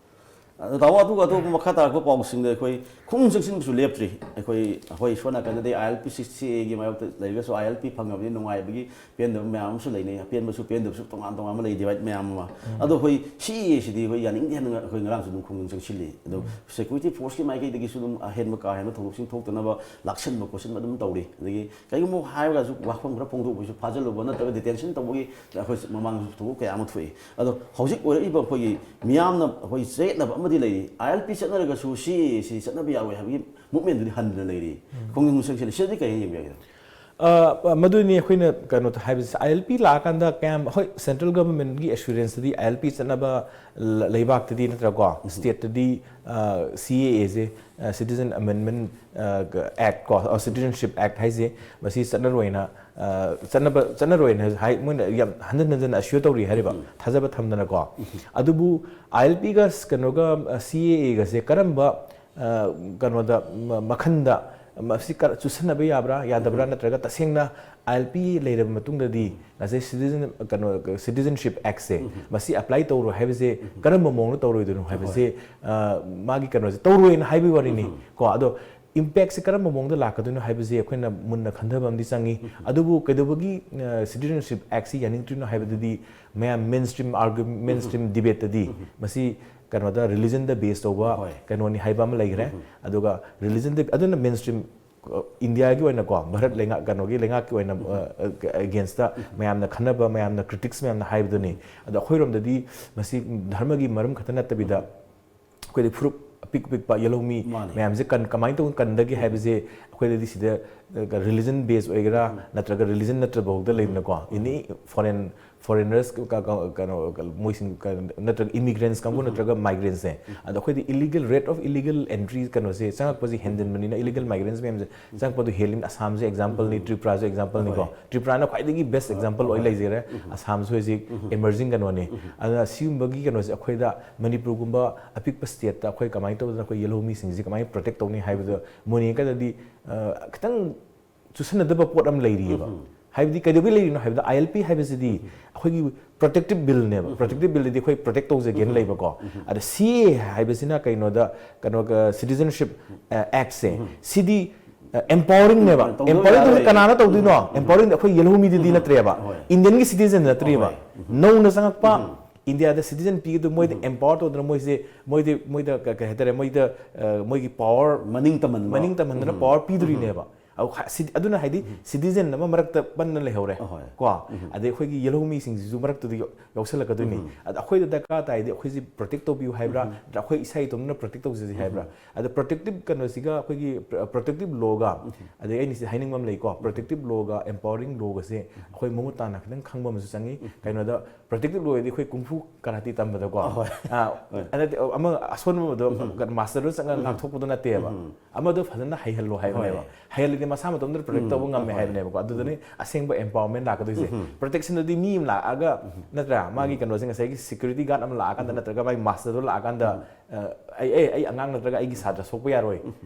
ꯑꯗꯣ ꯇꯥꯃꯣ, ꯑꯗꯨꯒ ꯑꯇꯣꯞꯄ ꯃꯈꯥ ꯇꯥꯔꯛꯄ ꯄꯥꯎꯁꯤꯡꯗ ꯑꯩꯈꯣꯏ ꯈꯣꯡꯖꯪ ꯆꯪꯁꯤꯟꯕꯁꯨ ꯂꯦꯞꯇ꯭ꯔꯤ꯫ ꯑꯩꯈꯣꯏ, ꯑꯩꯈꯣꯏ ꯁꯣꯝ ꯅꯥꯀꯟꯗꯗꯤ ꯑꯥꯏ ꯑꯦꯜ ꯄꯤ ꯁꯤꯛꯁ ꯁꯤ ꯑꯦꯒꯤ ꯃꯥꯌꯣꯛꯇ ꯂꯩꯔꯒꯁꯨ, ꯑꯥꯏ ꯑꯦꯜ ꯄꯤ ꯐꯪꯉꯕꯅꯤ, ꯅꯨꯡꯉꯥꯏꯕꯒꯤ ꯄꯦꯟꯗꯕ ꯃꯌꯥꯝ ꯑꯃꯁꯨ ꯂꯩꯅꯩ꯫ ꯑꯄꯦꯟꯕꯁꯨ ꯄꯦꯟꯗꯕꯁꯨ ꯇꯣꯉꯥꯟ ꯇꯣꯉꯥꯟꯕ ꯂꯩ, ꯗꯤꯚꯥꯏꯠ ꯃꯌꯥꯝ ꯑꯃ꯫ ꯑꯗꯣ ꯑꯩꯈꯣꯏ ꯁꯤ ꯑꯦ ꯁꯤꯗꯤ ꯑꯩꯈꯣꯏ ꯌꯥꯅꯤꯡꯗꯦ ꯍꯥꯏꯅ ꯑꯩꯈꯣꯏ ꯉꯔꯥꯡꯁꯨ ꯑꯗꯨꯝ ꯈꯣꯡꯖꯪ ꯆꯪꯁꯤꯜꯂꯤ꯫ ꯑꯗꯣ ꯁꯦꯀ꯭ꯌꯨꯔꯤꯇꯤ ꯐꯣꯔꯁꯀꯤ ꯃꯥꯏꯀꯩꯗꯒꯤꯁꯨ ꯑꯗꯨꯝ ꯑꯍꯦꯟꯕ ꯀꯥ ꯍꯦꯟꯕ ꯊꯧꯗꯣꯛꯁꯤꯡ ꯊꯣꯛꯇꯅꯕ ꯂꯥꯛꯁꯟꯕ ꯈꯣꯠꯆꯟꯕ ꯑꯗꯨꯝ ꯇꯧꯔꯤ꯫ ꯑꯗꯒꯤ ꯀꯔꯤꯒꯨꯝꯕ ꯍꯥꯏꯔꯒꯁꯨ ꯋꯥꯐꯝ ꯈꯔ ꯐꯣꯡꯗꯣꯛꯄꯁꯨ ꯐꯥꯖꯤꯜꯂꯨꯕ ꯅꯠꯇ꯭ꯔꯒ ꯗꯤꯇꯦꯟꯁꯟ ꯇꯧꯕꯒꯤ ꯑꯩꯈꯣꯏ ꯃꯃꯥꯡꯗꯁꯨ ꯊꯧꯗꯣꯛ ꯀꯌꯥ ꯑꯃ ꯊꯣꯛꯏ꯫ ꯑꯗꯣ ꯍꯧꯖꯤꯛ ꯑꯣꯏꯔꯛꯏꯕ ꯑꯩꯈꯣꯏꯒꯤ ꯃꯤꯌꯥꯝꯅ ꯑꯩꯈꯣꯏ ꯆꯌꯦꯠꯅꯕ ꯑꯃꯗꯤ ꯂꯩꯔꯤ, ꯑꯥꯏ ꯑꯦꯜ ꯄꯤ ꯆꯠꯅꯔꯒꯁꯨ ꯁꯤ ꯑꯦ ꯁꯤ ꯆꯠꯅꯕ ꯌꯥꯔꯣꯏ ꯍꯥꯏꯕꯒꯤ ꯃꯨꯞꯃꯦꯟꯗꯨꯗꯤ ꯍꯟꯗꯅ ꯂꯩꯔꯤ꯫ ꯈꯣꯡꯖꯪ ꯆꯪꯁꯤꯜꯂꯤ꯫ ꯁꯤꯗꯗꯤ ꯀꯔꯤ ꯌꯦꯡꯕꯤꯔꯒꯦ? ꯑ, ꯃꯗꯨꯅꯤ ꯑꯩꯈꯣꯏꯅ ꯀꯩꯅꯣ ꯍꯥꯏꯕꯁꯦ, ꯑꯥꯏ ꯑꯦꯜ ꯄꯤ ꯂꯥꯛꯑꯀꯥꯟꯗ ꯀꯌꯥꯝ, ꯍꯣꯏ, ꯁꯦꯟꯇ꯭ꯔꯦꯜ ꯒꯚꯔꯟꯃꯦꯟꯠꯀꯤ ꯑꯦꯁꯨꯔꯦꯟꯁꯇꯗꯤ ꯑꯥꯏ ꯑꯦꯜ ꯄꯤ ꯆꯠꯅꯕ ꯂ-, ꯂꯩꯕꯥꯛꯇꯗꯤ ꯅꯠꯇ꯭ꯔꯀꯣ, ꯁ꯭ꯇꯦꯠꯇꯗꯤ, ꯑ, ꯁꯤ ꯑꯦ ꯑꯦꯁꯦ, ꯑ, ꯁꯤꯇꯤꯖꯟ ꯑꯃꯦꯟꯗꯃꯦꯟꯠ, ꯑ, ꯑꯦꯛꯠ ꯀꯣ, ꯑ, ꯁꯤꯇꯤꯖꯟꯁꯤꯞ ꯑꯦꯛꯠ ꯍꯥꯏꯁꯦ, ꯃꯁꯤ ꯆꯠꯅꯔꯣꯏꯅ, ꯑ, ꯆꯠꯅꯕ, ꯆꯠꯅꯔꯣꯏꯅ ꯍꯥꯏ, ꯃꯣꯏꯅ ꯌꯥꯝ ꯍꯟꯖꯟ ꯍꯟꯖꯟꯅ ꯑꯦꯁ꯭ꯌꯨꯔ ꯇꯧꯔꯤ ꯍꯥꯏꯔꯤꯕ, ꯊꯥꯖꯕ ꯊꯝꯗꯅꯀꯣ꯫ ꯑꯗꯨꯕꯨ ꯑꯥꯏ ꯑꯦꯜ ꯄꯤꯒ ꯀꯩꯅꯣꯒ, ꯑ, ꯁꯤ ꯑꯦ ꯑꯦꯒꯁꯦ ꯀꯔꯝꯕ, ꯑ, ꯀꯩꯅꯣꯗ, ꯃ-, ꯃꯈꯟꯗ ꯃꯁꯤ ꯀ- ꯆꯨꯁꯟꯅꯕ ꯌꯥꯕ꯭ꯔꯥ ꯌꯥꯗꯕ꯭ꯔꯥ, ꯅꯠꯇ꯭ꯔꯒ ꯇꯁꯦꯡꯅ ꯑꯥꯏ ꯑꯦꯜ ꯄꯤ ꯂꯩꯔꯕ ꯃꯇꯨꯡꯗꯗꯤ ꯉꯁꯥꯏ ꯁꯤꯇꯤꯖꯟ, ꯀꯩꯅꯣ, ꯁꯤꯇꯤꯖꯟꯁꯤꯞ ꯑꯦꯛꯁꯦ ꯃꯁꯤ ꯑꯦꯄ꯭ꯂꯥꯏ ꯇꯧꯔꯣꯏ ꯍꯥꯏꯕꯁꯦ ꯀꯔꯝꯕ ꯃꯑꯣꯡꯗ ꯇꯧꯔꯣꯏꯗꯣꯏꯅꯣ ꯍꯥꯏꯕꯁꯦ, ꯑ, ꯃꯥꯒꯤ ꯀꯩꯅꯣꯁꯦ ꯇꯧꯔꯣꯏꯅ ꯍꯥꯏꯕꯒꯤ ꯋꯥꯔꯤꯅꯤ ꯀꯣ꯫ ꯑꯗꯣ ꯏꯝꯄꯦꯛꯁꯦ ꯀꯔꯝꯕ ꯃꯑꯣꯡꯗ ꯂꯥꯛꯀꯗꯣꯏꯅꯣ ꯍꯥꯏꯕꯁꯦ ꯑꯩꯈꯣꯏꯅ ꯃꯨꯟꯅ ꯈꯟꯊꯕ ꯑꯃꯗꯤ ꯆꯪꯉꯤ꯫ ꯑꯗꯨꯕꯨ ꯀꯩꯗꯧꯕꯒꯤ ꯁꯤꯇꯤꯖꯟꯁꯤꯞ ꯑꯦꯛꯁꯤ ꯌꯥꯅꯤꯡꯗ꯭ꯔꯤꯅꯣ ꯍꯥꯏꯕꯗꯨꯗꯤ ꯃꯌꯥꯝ ꯃꯦꯟ ꯁ꯭ꯇ꯭ꯔꯤꯝ ꯑꯥꯔꯒꯨ ꯃꯦꯟ ꯁ꯭ꯇ꯭ꯔꯤꯝ ꯗꯤꯕꯦꯠꯇꯗꯤ ꯃꯁꯤ ꯀꯩꯅꯣꯗ ꯔꯤꯂꯤꯖꯟꯗ ꯕꯦꯁ ꯇꯧꯕ ꯀꯩꯅꯣꯅꯤ ꯍꯥꯏꯕ ꯑꯃ ꯂꯩꯈ꯭ꯔꯦ꯫ ꯑꯗꯨꯒ ꯔꯤꯂꯤꯖꯟꯗ ꯑꯗꯨꯅ ꯃꯦꯟ ꯁ꯭ꯇ꯭ꯔꯤꯝ ꯏꯟꯗꯤꯌꯥꯒꯤ ꯑꯣꯏꯅꯀꯣ, ꯚꯥꯔꯠ ꯂꯩꯉꯥꯛ, ꯀꯩꯅꯣꯒꯤ ꯂꯩꯉꯥꯛꯀꯤ ꯑꯣꯏꯅ ꯑꯦꯒꯦꯟꯁꯇ ꯃꯌꯥꯝꯅ ꯈꯟꯅꯕ, ꯃꯌꯥꯝꯅ ꯀ꯭ꯔꯤꯇꯤꯛꯁ ꯃꯌꯥꯝꯅ ꯍꯥꯏꯕꯗꯨꯅꯤ꯫ ꯑꯗꯣ ꯑꯩꯈꯣꯏꯔꯣꯝꯗꯗꯤ ꯃꯁꯤ ꯙꯔꯃꯒꯤ ꯃꯔꯝ ꯈꯛꯇ ꯅꯠꯇꯕꯤꯗ ꯑꯩꯈꯣꯏꯗꯤ ꯐꯨꯔꯨꯞ ꯑꯄꯤꯛ ꯑꯄꯤꯛꯄ ꯌꯦꯜꯍꯧꯃꯤ ꯃꯥꯅꯦ꯫ ꯃꯌꯥꯝꯁꯦ ꯀꯟ ꯀꯃꯥꯏꯅ ꯇꯧꯅ ꯀꯟꯗꯒꯦ ꯍꯥꯏꯕꯁꯦ ꯑꯩꯈꯣꯏꯗꯗꯤ ꯁꯤꯗ ꯔꯤꯂꯤꯖꯟ ꯕꯦꯁ ꯑꯣꯏꯒꯦꯔꯥ ꯅꯠꯇ꯭ꯔꯒ ꯔꯤꯂꯤꯖꯟ ꯅꯠꯇ꯭ꯔꯕ ꯐꯥꯎꯗ ꯂꯩꯗꯅꯀꯣ, ꯑꯦꯅꯤ ꯐꯣꯔꯦꯟ ꯐꯣꯔꯦꯟꯅꯔꯁ ꯀꯩꯅꯣ ꯃꯣꯏꯁꯤꯡ ꯀ- ꯅꯠꯇ꯭ꯔꯒ ꯏꯃꯤꯒ꯭ꯔꯦꯟꯁ ꯀꯥꯡꯕꯨ ꯅꯠꯇ꯭ꯔꯒ ꯃꯥꯏꯒ꯭ꯔꯦꯟꯁꯁꯦ, ꯑꯗꯣ ꯑꯩꯈꯣꯏꯗꯤ illegal rate of illegal entry ꯀꯩꯅꯣꯁꯦ ꯆꯪꯉꯛꯄꯁꯦ ꯍꯦꯟꯖꯤꯟꯕꯅꯤꯅ, ꯏꯂꯤꯒꯦꯜ ꯃꯥꯏꯒ꯭ꯔꯦꯟꯁ ꯃꯌꯥꯝꯁꯦ ꯆꯪꯉꯛꯄꯗꯣ ꯍꯦꯜꯂꯤꯅ꯫ ꯑꯁꯥꯝꯁꯦ ꯑꯦꯛꯖꯥꯝꯄꯜꯅꯤ, ꯇ꯭ꯔꯤꯄꯨꯔꯥꯁꯨ ꯑꯦꯛꯖꯥꯝꯄꯜꯅꯤꯀꯣ꯫ ꯍꯣꯏ꯫ ꯇ꯭ꯔꯤꯄꯨꯔꯥꯅ ꯈ꯭ꯋꯥꯏꯗꯒꯤ ꯕꯦꯁ ꯑꯦꯛꯖꯥꯝꯄꯜ ꯑꯣꯏ ꯂꯩꯖꯔꯦ꯫ ꯑꯁꯥꯝꯁꯨ ꯍꯧꯖꯤꯛ ꯏꯃꯔꯖꯤꯡ ꯀꯩꯅꯣꯅꯤ꯫ ꯑꯗꯨꯅ ꯁꯤꯒꯨꯝꯕꯒꯤ ꯀꯩꯅꯣꯁꯦ ꯑꯩꯈꯣꯏꯗ ꯃꯅꯤꯄꯨꯔꯒꯨꯝꯕ ꯑꯄꯤꯛꯄ ꯁ꯭ꯇꯦꯠꯇ ꯑꯩꯈꯣꯏ ꯀꯃꯥꯏꯅ ꯇꯧꯗꯅ ꯑꯩꯈꯣꯏ ꯌꯦꯜꯍꯧ ꯃꯤꯁꯤꯡꯁꯦ ꯀꯃꯥꯏꯅ ꯄ꯭ꯔꯣꯇꯦꯛ ꯇꯧꯅꯤ ꯍꯥꯏꯕꯗꯣ ꯃꯣꯏꯅ ꯌꯦꯡꯉꯀꯥꯟꯗꯗꯤ, ꯑ, ꯈꯤꯇꯪ ꯆꯨꯁꯟꯅꯗꯕ ꯄꯣꯠ ꯑꯃ ꯂꯩꯔꯤꯑꯕ꯫ ꯍꯥꯏꯕꯗꯤ ꯀꯩꯗꯧꯕꯩ ꯂꯩꯔꯤꯅꯣ ꯍꯥꯏꯕꯗ ꯑꯥꯏ ꯑꯦꯜ ꯄꯤ ꯍꯥꯏꯕꯁꯤꯗꯤ ꯑꯩꯈꯣꯏꯒꯤ ꯄ꯭ꯔꯣꯇꯦꯛꯇꯤꯞ ꯕꯤꯜꯅꯦꯕ꯫ ꯄ꯭ꯔꯣꯇꯦꯛꯇꯤꯞ ꯕꯤꯜꯗꯗꯤ ꯑꯩꯈꯣꯏ ꯄ꯭ꯔꯣꯇꯦꯛ ꯇꯧꯖꯒꯦꯅ ꯂꯩꯕꯀꯣ꯫ ꯑꯗ ꯁꯤ ꯑꯦ ꯍꯥꯏꯕꯁꯤꯅ ꯀꯩꯅꯣꯗ, ꯀꯩꯅꯣ, ꯁꯤꯇꯤꯖꯟꯁꯤꯞ ꯑꯦꯛꯁꯦ ꯁꯤꯗꯤ ꯑꯦꯝꯄꯥꯋꯔꯤꯡꯅꯦꯕ꯫ ꯇꯧꯗꯕ ꯑꯦꯝꯄꯥꯋꯔꯤꯡ ꯌꯥꯔꯣꯏ꯫ ꯀꯅꯥꯅ ꯇꯧꯗꯣꯏꯅꯣ? ꯑꯦꯝꯄꯥꯋꯔꯤꯡ ꯑꯩꯈꯣꯏ ꯌꯦꯜꯍꯧ ꯃꯤꯗꯨꯗꯤ ꯅꯠꯇ꯭ꯔꯦꯕ꯫ ꯍꯣꯏ꯫ ꯏꯟꯗꯤꯌꯟꯒꯤ ꯁꯤꯇꯤꯖꯟ ꯅꯠꯇ꯭ꯔꯤꯕ꯫ ꯍꯣꯏ꯫ ꯅꯧꯅ ꯆꯪꯉꯛꯄ ꯏꯟꯗꯤꯌꯥꯗ ꯁꯤꯇꯤꯖꯟ ꯄꯤꯒꯗꯕ ꯃꯣꯏꯗ ꯑꯦꯝꯄꯥꯋꯔ ꯇꯧꯗꯅ ꯃꯣꯏꯁꯦ, ꯃꯣꯏꯗꯤ, ꯃꯣꯏꯗ ꯀ- ꯀꯩ ꯍꯥꯏꯇꯥꯔꯦ, ꯃꯣꯏꯗ, ꯑ, ꯃꯣꯏꯒꯤ ꯄꯥꯋꯔ ꯃꯅꯤꯡ ꯇꯝꯍꯟꯕ꯫ ꯃꯅꯤꯡ ꯇꯝꯍꯟꯗꯅ ꯄꯥꯋꯔ ꯄꯤꯗꯣꯔꯤꯅꯦꯕ꯫ ꯑꯗꯨ ꯍ- ꯁꯤ- ꯑꯗꯨꯅ ꯍꯥꯏꯗꯤ ꯁꯤꯇꯤꯖꯟ ꯑꯃ ꯃꯔꯛꯇ ꯄꯟꯅ ꯂꯩꯍꯧꯔꯦ꯫ ꯑꯍꯣꯏ꯫ ꯀꯣ, ꯑꯗꯩ ꯑꯩꯈꯣꯏꯒꯤ ꯌꯦꯜꯍꯧ ꯃꯤꯁꯤꯡꯁꯤꯁꯨ ꯃꯔꯛꯇꯨꯗ ꯌꯥꯎ- ꯌꯥꯎꯁꯜꯂꯛꯀꯗꯣꯏꯅꯤ꯫ ꯑꯗ ꯑꯩꯈꯣꯏꯗ ꯗꯔꯀꯥꯔ ꯇꯥꯏꯗꯤ ꯑꯩꯈꯣꯏꯁꯤ ꯄ꯭ꯔꯣꯇꯦꯛ ꯇꯧꯕꯤꯌꯨ ꯍꯥꯏꯕ꯭ꯔꯥ, ꯅꯠꯇ꯭ꯔ ꯑꯩꯈꯣꯏ ꯏꯁꯥ ꯏꯇꯣꯝꯇꯅ ꯄ꯭ꯔꯣꯇꯦꯛ ꯇꯧꯖꯁꯤ ꯍꯥꯏꯕ꯭ꯔꯥ? ꯑꯗ ꯄ꯭ꯔꯣꯇꯦꯛꯇꯤꯞ ꯀꯩꯅꯣꯁꯤꯒ ꯑꯩꯈꯣꯏꯒꯤ ꯄ꯭ꯔꯣꯇꯦꯛꯇꯤꯞ ꯂꯣꯒ, ꯑꯗꯩ ꯑꯩꯅ ꯁꯤꯗ ꯍꯥꯏꯅꯤꯡꯕ ꯑꯃ ꯂꯩꯀꯣ, ꯄ꯭ꯔꯣꯇꯦꯛꯇꯤꯞ ꯂꯣꯒ ꯑꯦꯝꯄꯥꯋꯔꯤꯡ ꯂꯣꯒꯁꯦ ꯑꯩꯈꯣꯏ ꯃꯃꯨꯠ ꯇꯥꯅ ꯈꯤꯇꯪ ꯈꯪꯕ ꯑꯃꯁꯨ ꯆꯪꯉꯤ꯫ ꯀꯩꯅꯣꯗ ꯄ꯭ꯔꯣꯇꯦꯛꯇꯤꯞ ꯂꯣ ꯍꯥꯏꯗꯤ ꯑꯩꯈꯣꯏ ꯀꯨꯡꯐꯨ ꯀꯔꯥꯇꯤ ꯇꯝꯕꯗꯀꯣ꯫ ꯑꯍꯣꯏ꯫ ꯑ, ꯍꯣꯏ꯫ ꯅꯠꯇꯦ, ꯑꯃ ꯑꯁꯣꯟꯕꯗꯣ ꯃꯥꯁꯇꯔꯗꯣ ꯆꯪꯉꯒ ꯉꯥꯛꯊꯣꯛꯄꯗꯣ ꯅꯠꯇꯦꯕ꯫ ꯑꯃꯗꯣ ꯐꯖꯅ ꯍꯩꯍꯜꯂꯣ ꯍꯥꯏꯕꯅꯦꯕ꯫ ꯍꯣꯏ꯫ ꯍꯩꯍꯜꯂꯗꯤ ꯃꯁꯥ ꯃꯇꯣꯝꯗ ꯄ꯭ꯔꯣꯇꯦꯛ ꯇꯧꯕ ꯉꯝꯃꯦ ꯍꯣꯏ꯫ ꯍꯥꯏꯕꯅꯦꯕꯀꯣ꯫ ꯑꯗꯨꯗꯅꯤ ꯑꯁꯦꯡꯕ ꯑꯦꯝꯄꯥꯋꯔꯃꯦꯟ ꯂꯥꯛꯀꯗꯣꯏꯁꯦ꯫ ꯄ꯭ꯔꯣꯇꯦꯛꯁꯟꯗꯗꯤ ꯃꯤ ꯑꯃ ꯂꯥꯛꯑꯒ, ꯅꯠꯇ꯭ꯔꯥ, ꯃꯥꯒꯤ ꯀꯩꯅꯣꯁꯦ, ꯉꯁꯥꯏꯒꯤ ꯁꯦꯀ꯭ꯌꯨꯔꯤꯇꯤ ꯒꯥꯔꯗ ꯑꯃ ꯂꯥꯛꯑꯀꯥꯟꯗ ꯅꯠꯇ꯭ꯔꯒ ꯃꯥꯒꯤ ꯃꯥꯁꯇꯔꯗꯣ ꯂꯥꯛꯑꯀꯥꯟꯗ, ꯑ, ꯑꯩ, ꯑꯩ, ꯑꯩ ꯑꯉꯥꯡ ꯅꯠꯇ꯭ꯔꯒ ꯑꯩꯒꯤ ꯁꯥꯇ꯭ꯔ ꯁꯣꯛꯄ ꯌꯥꯔꯣꯏ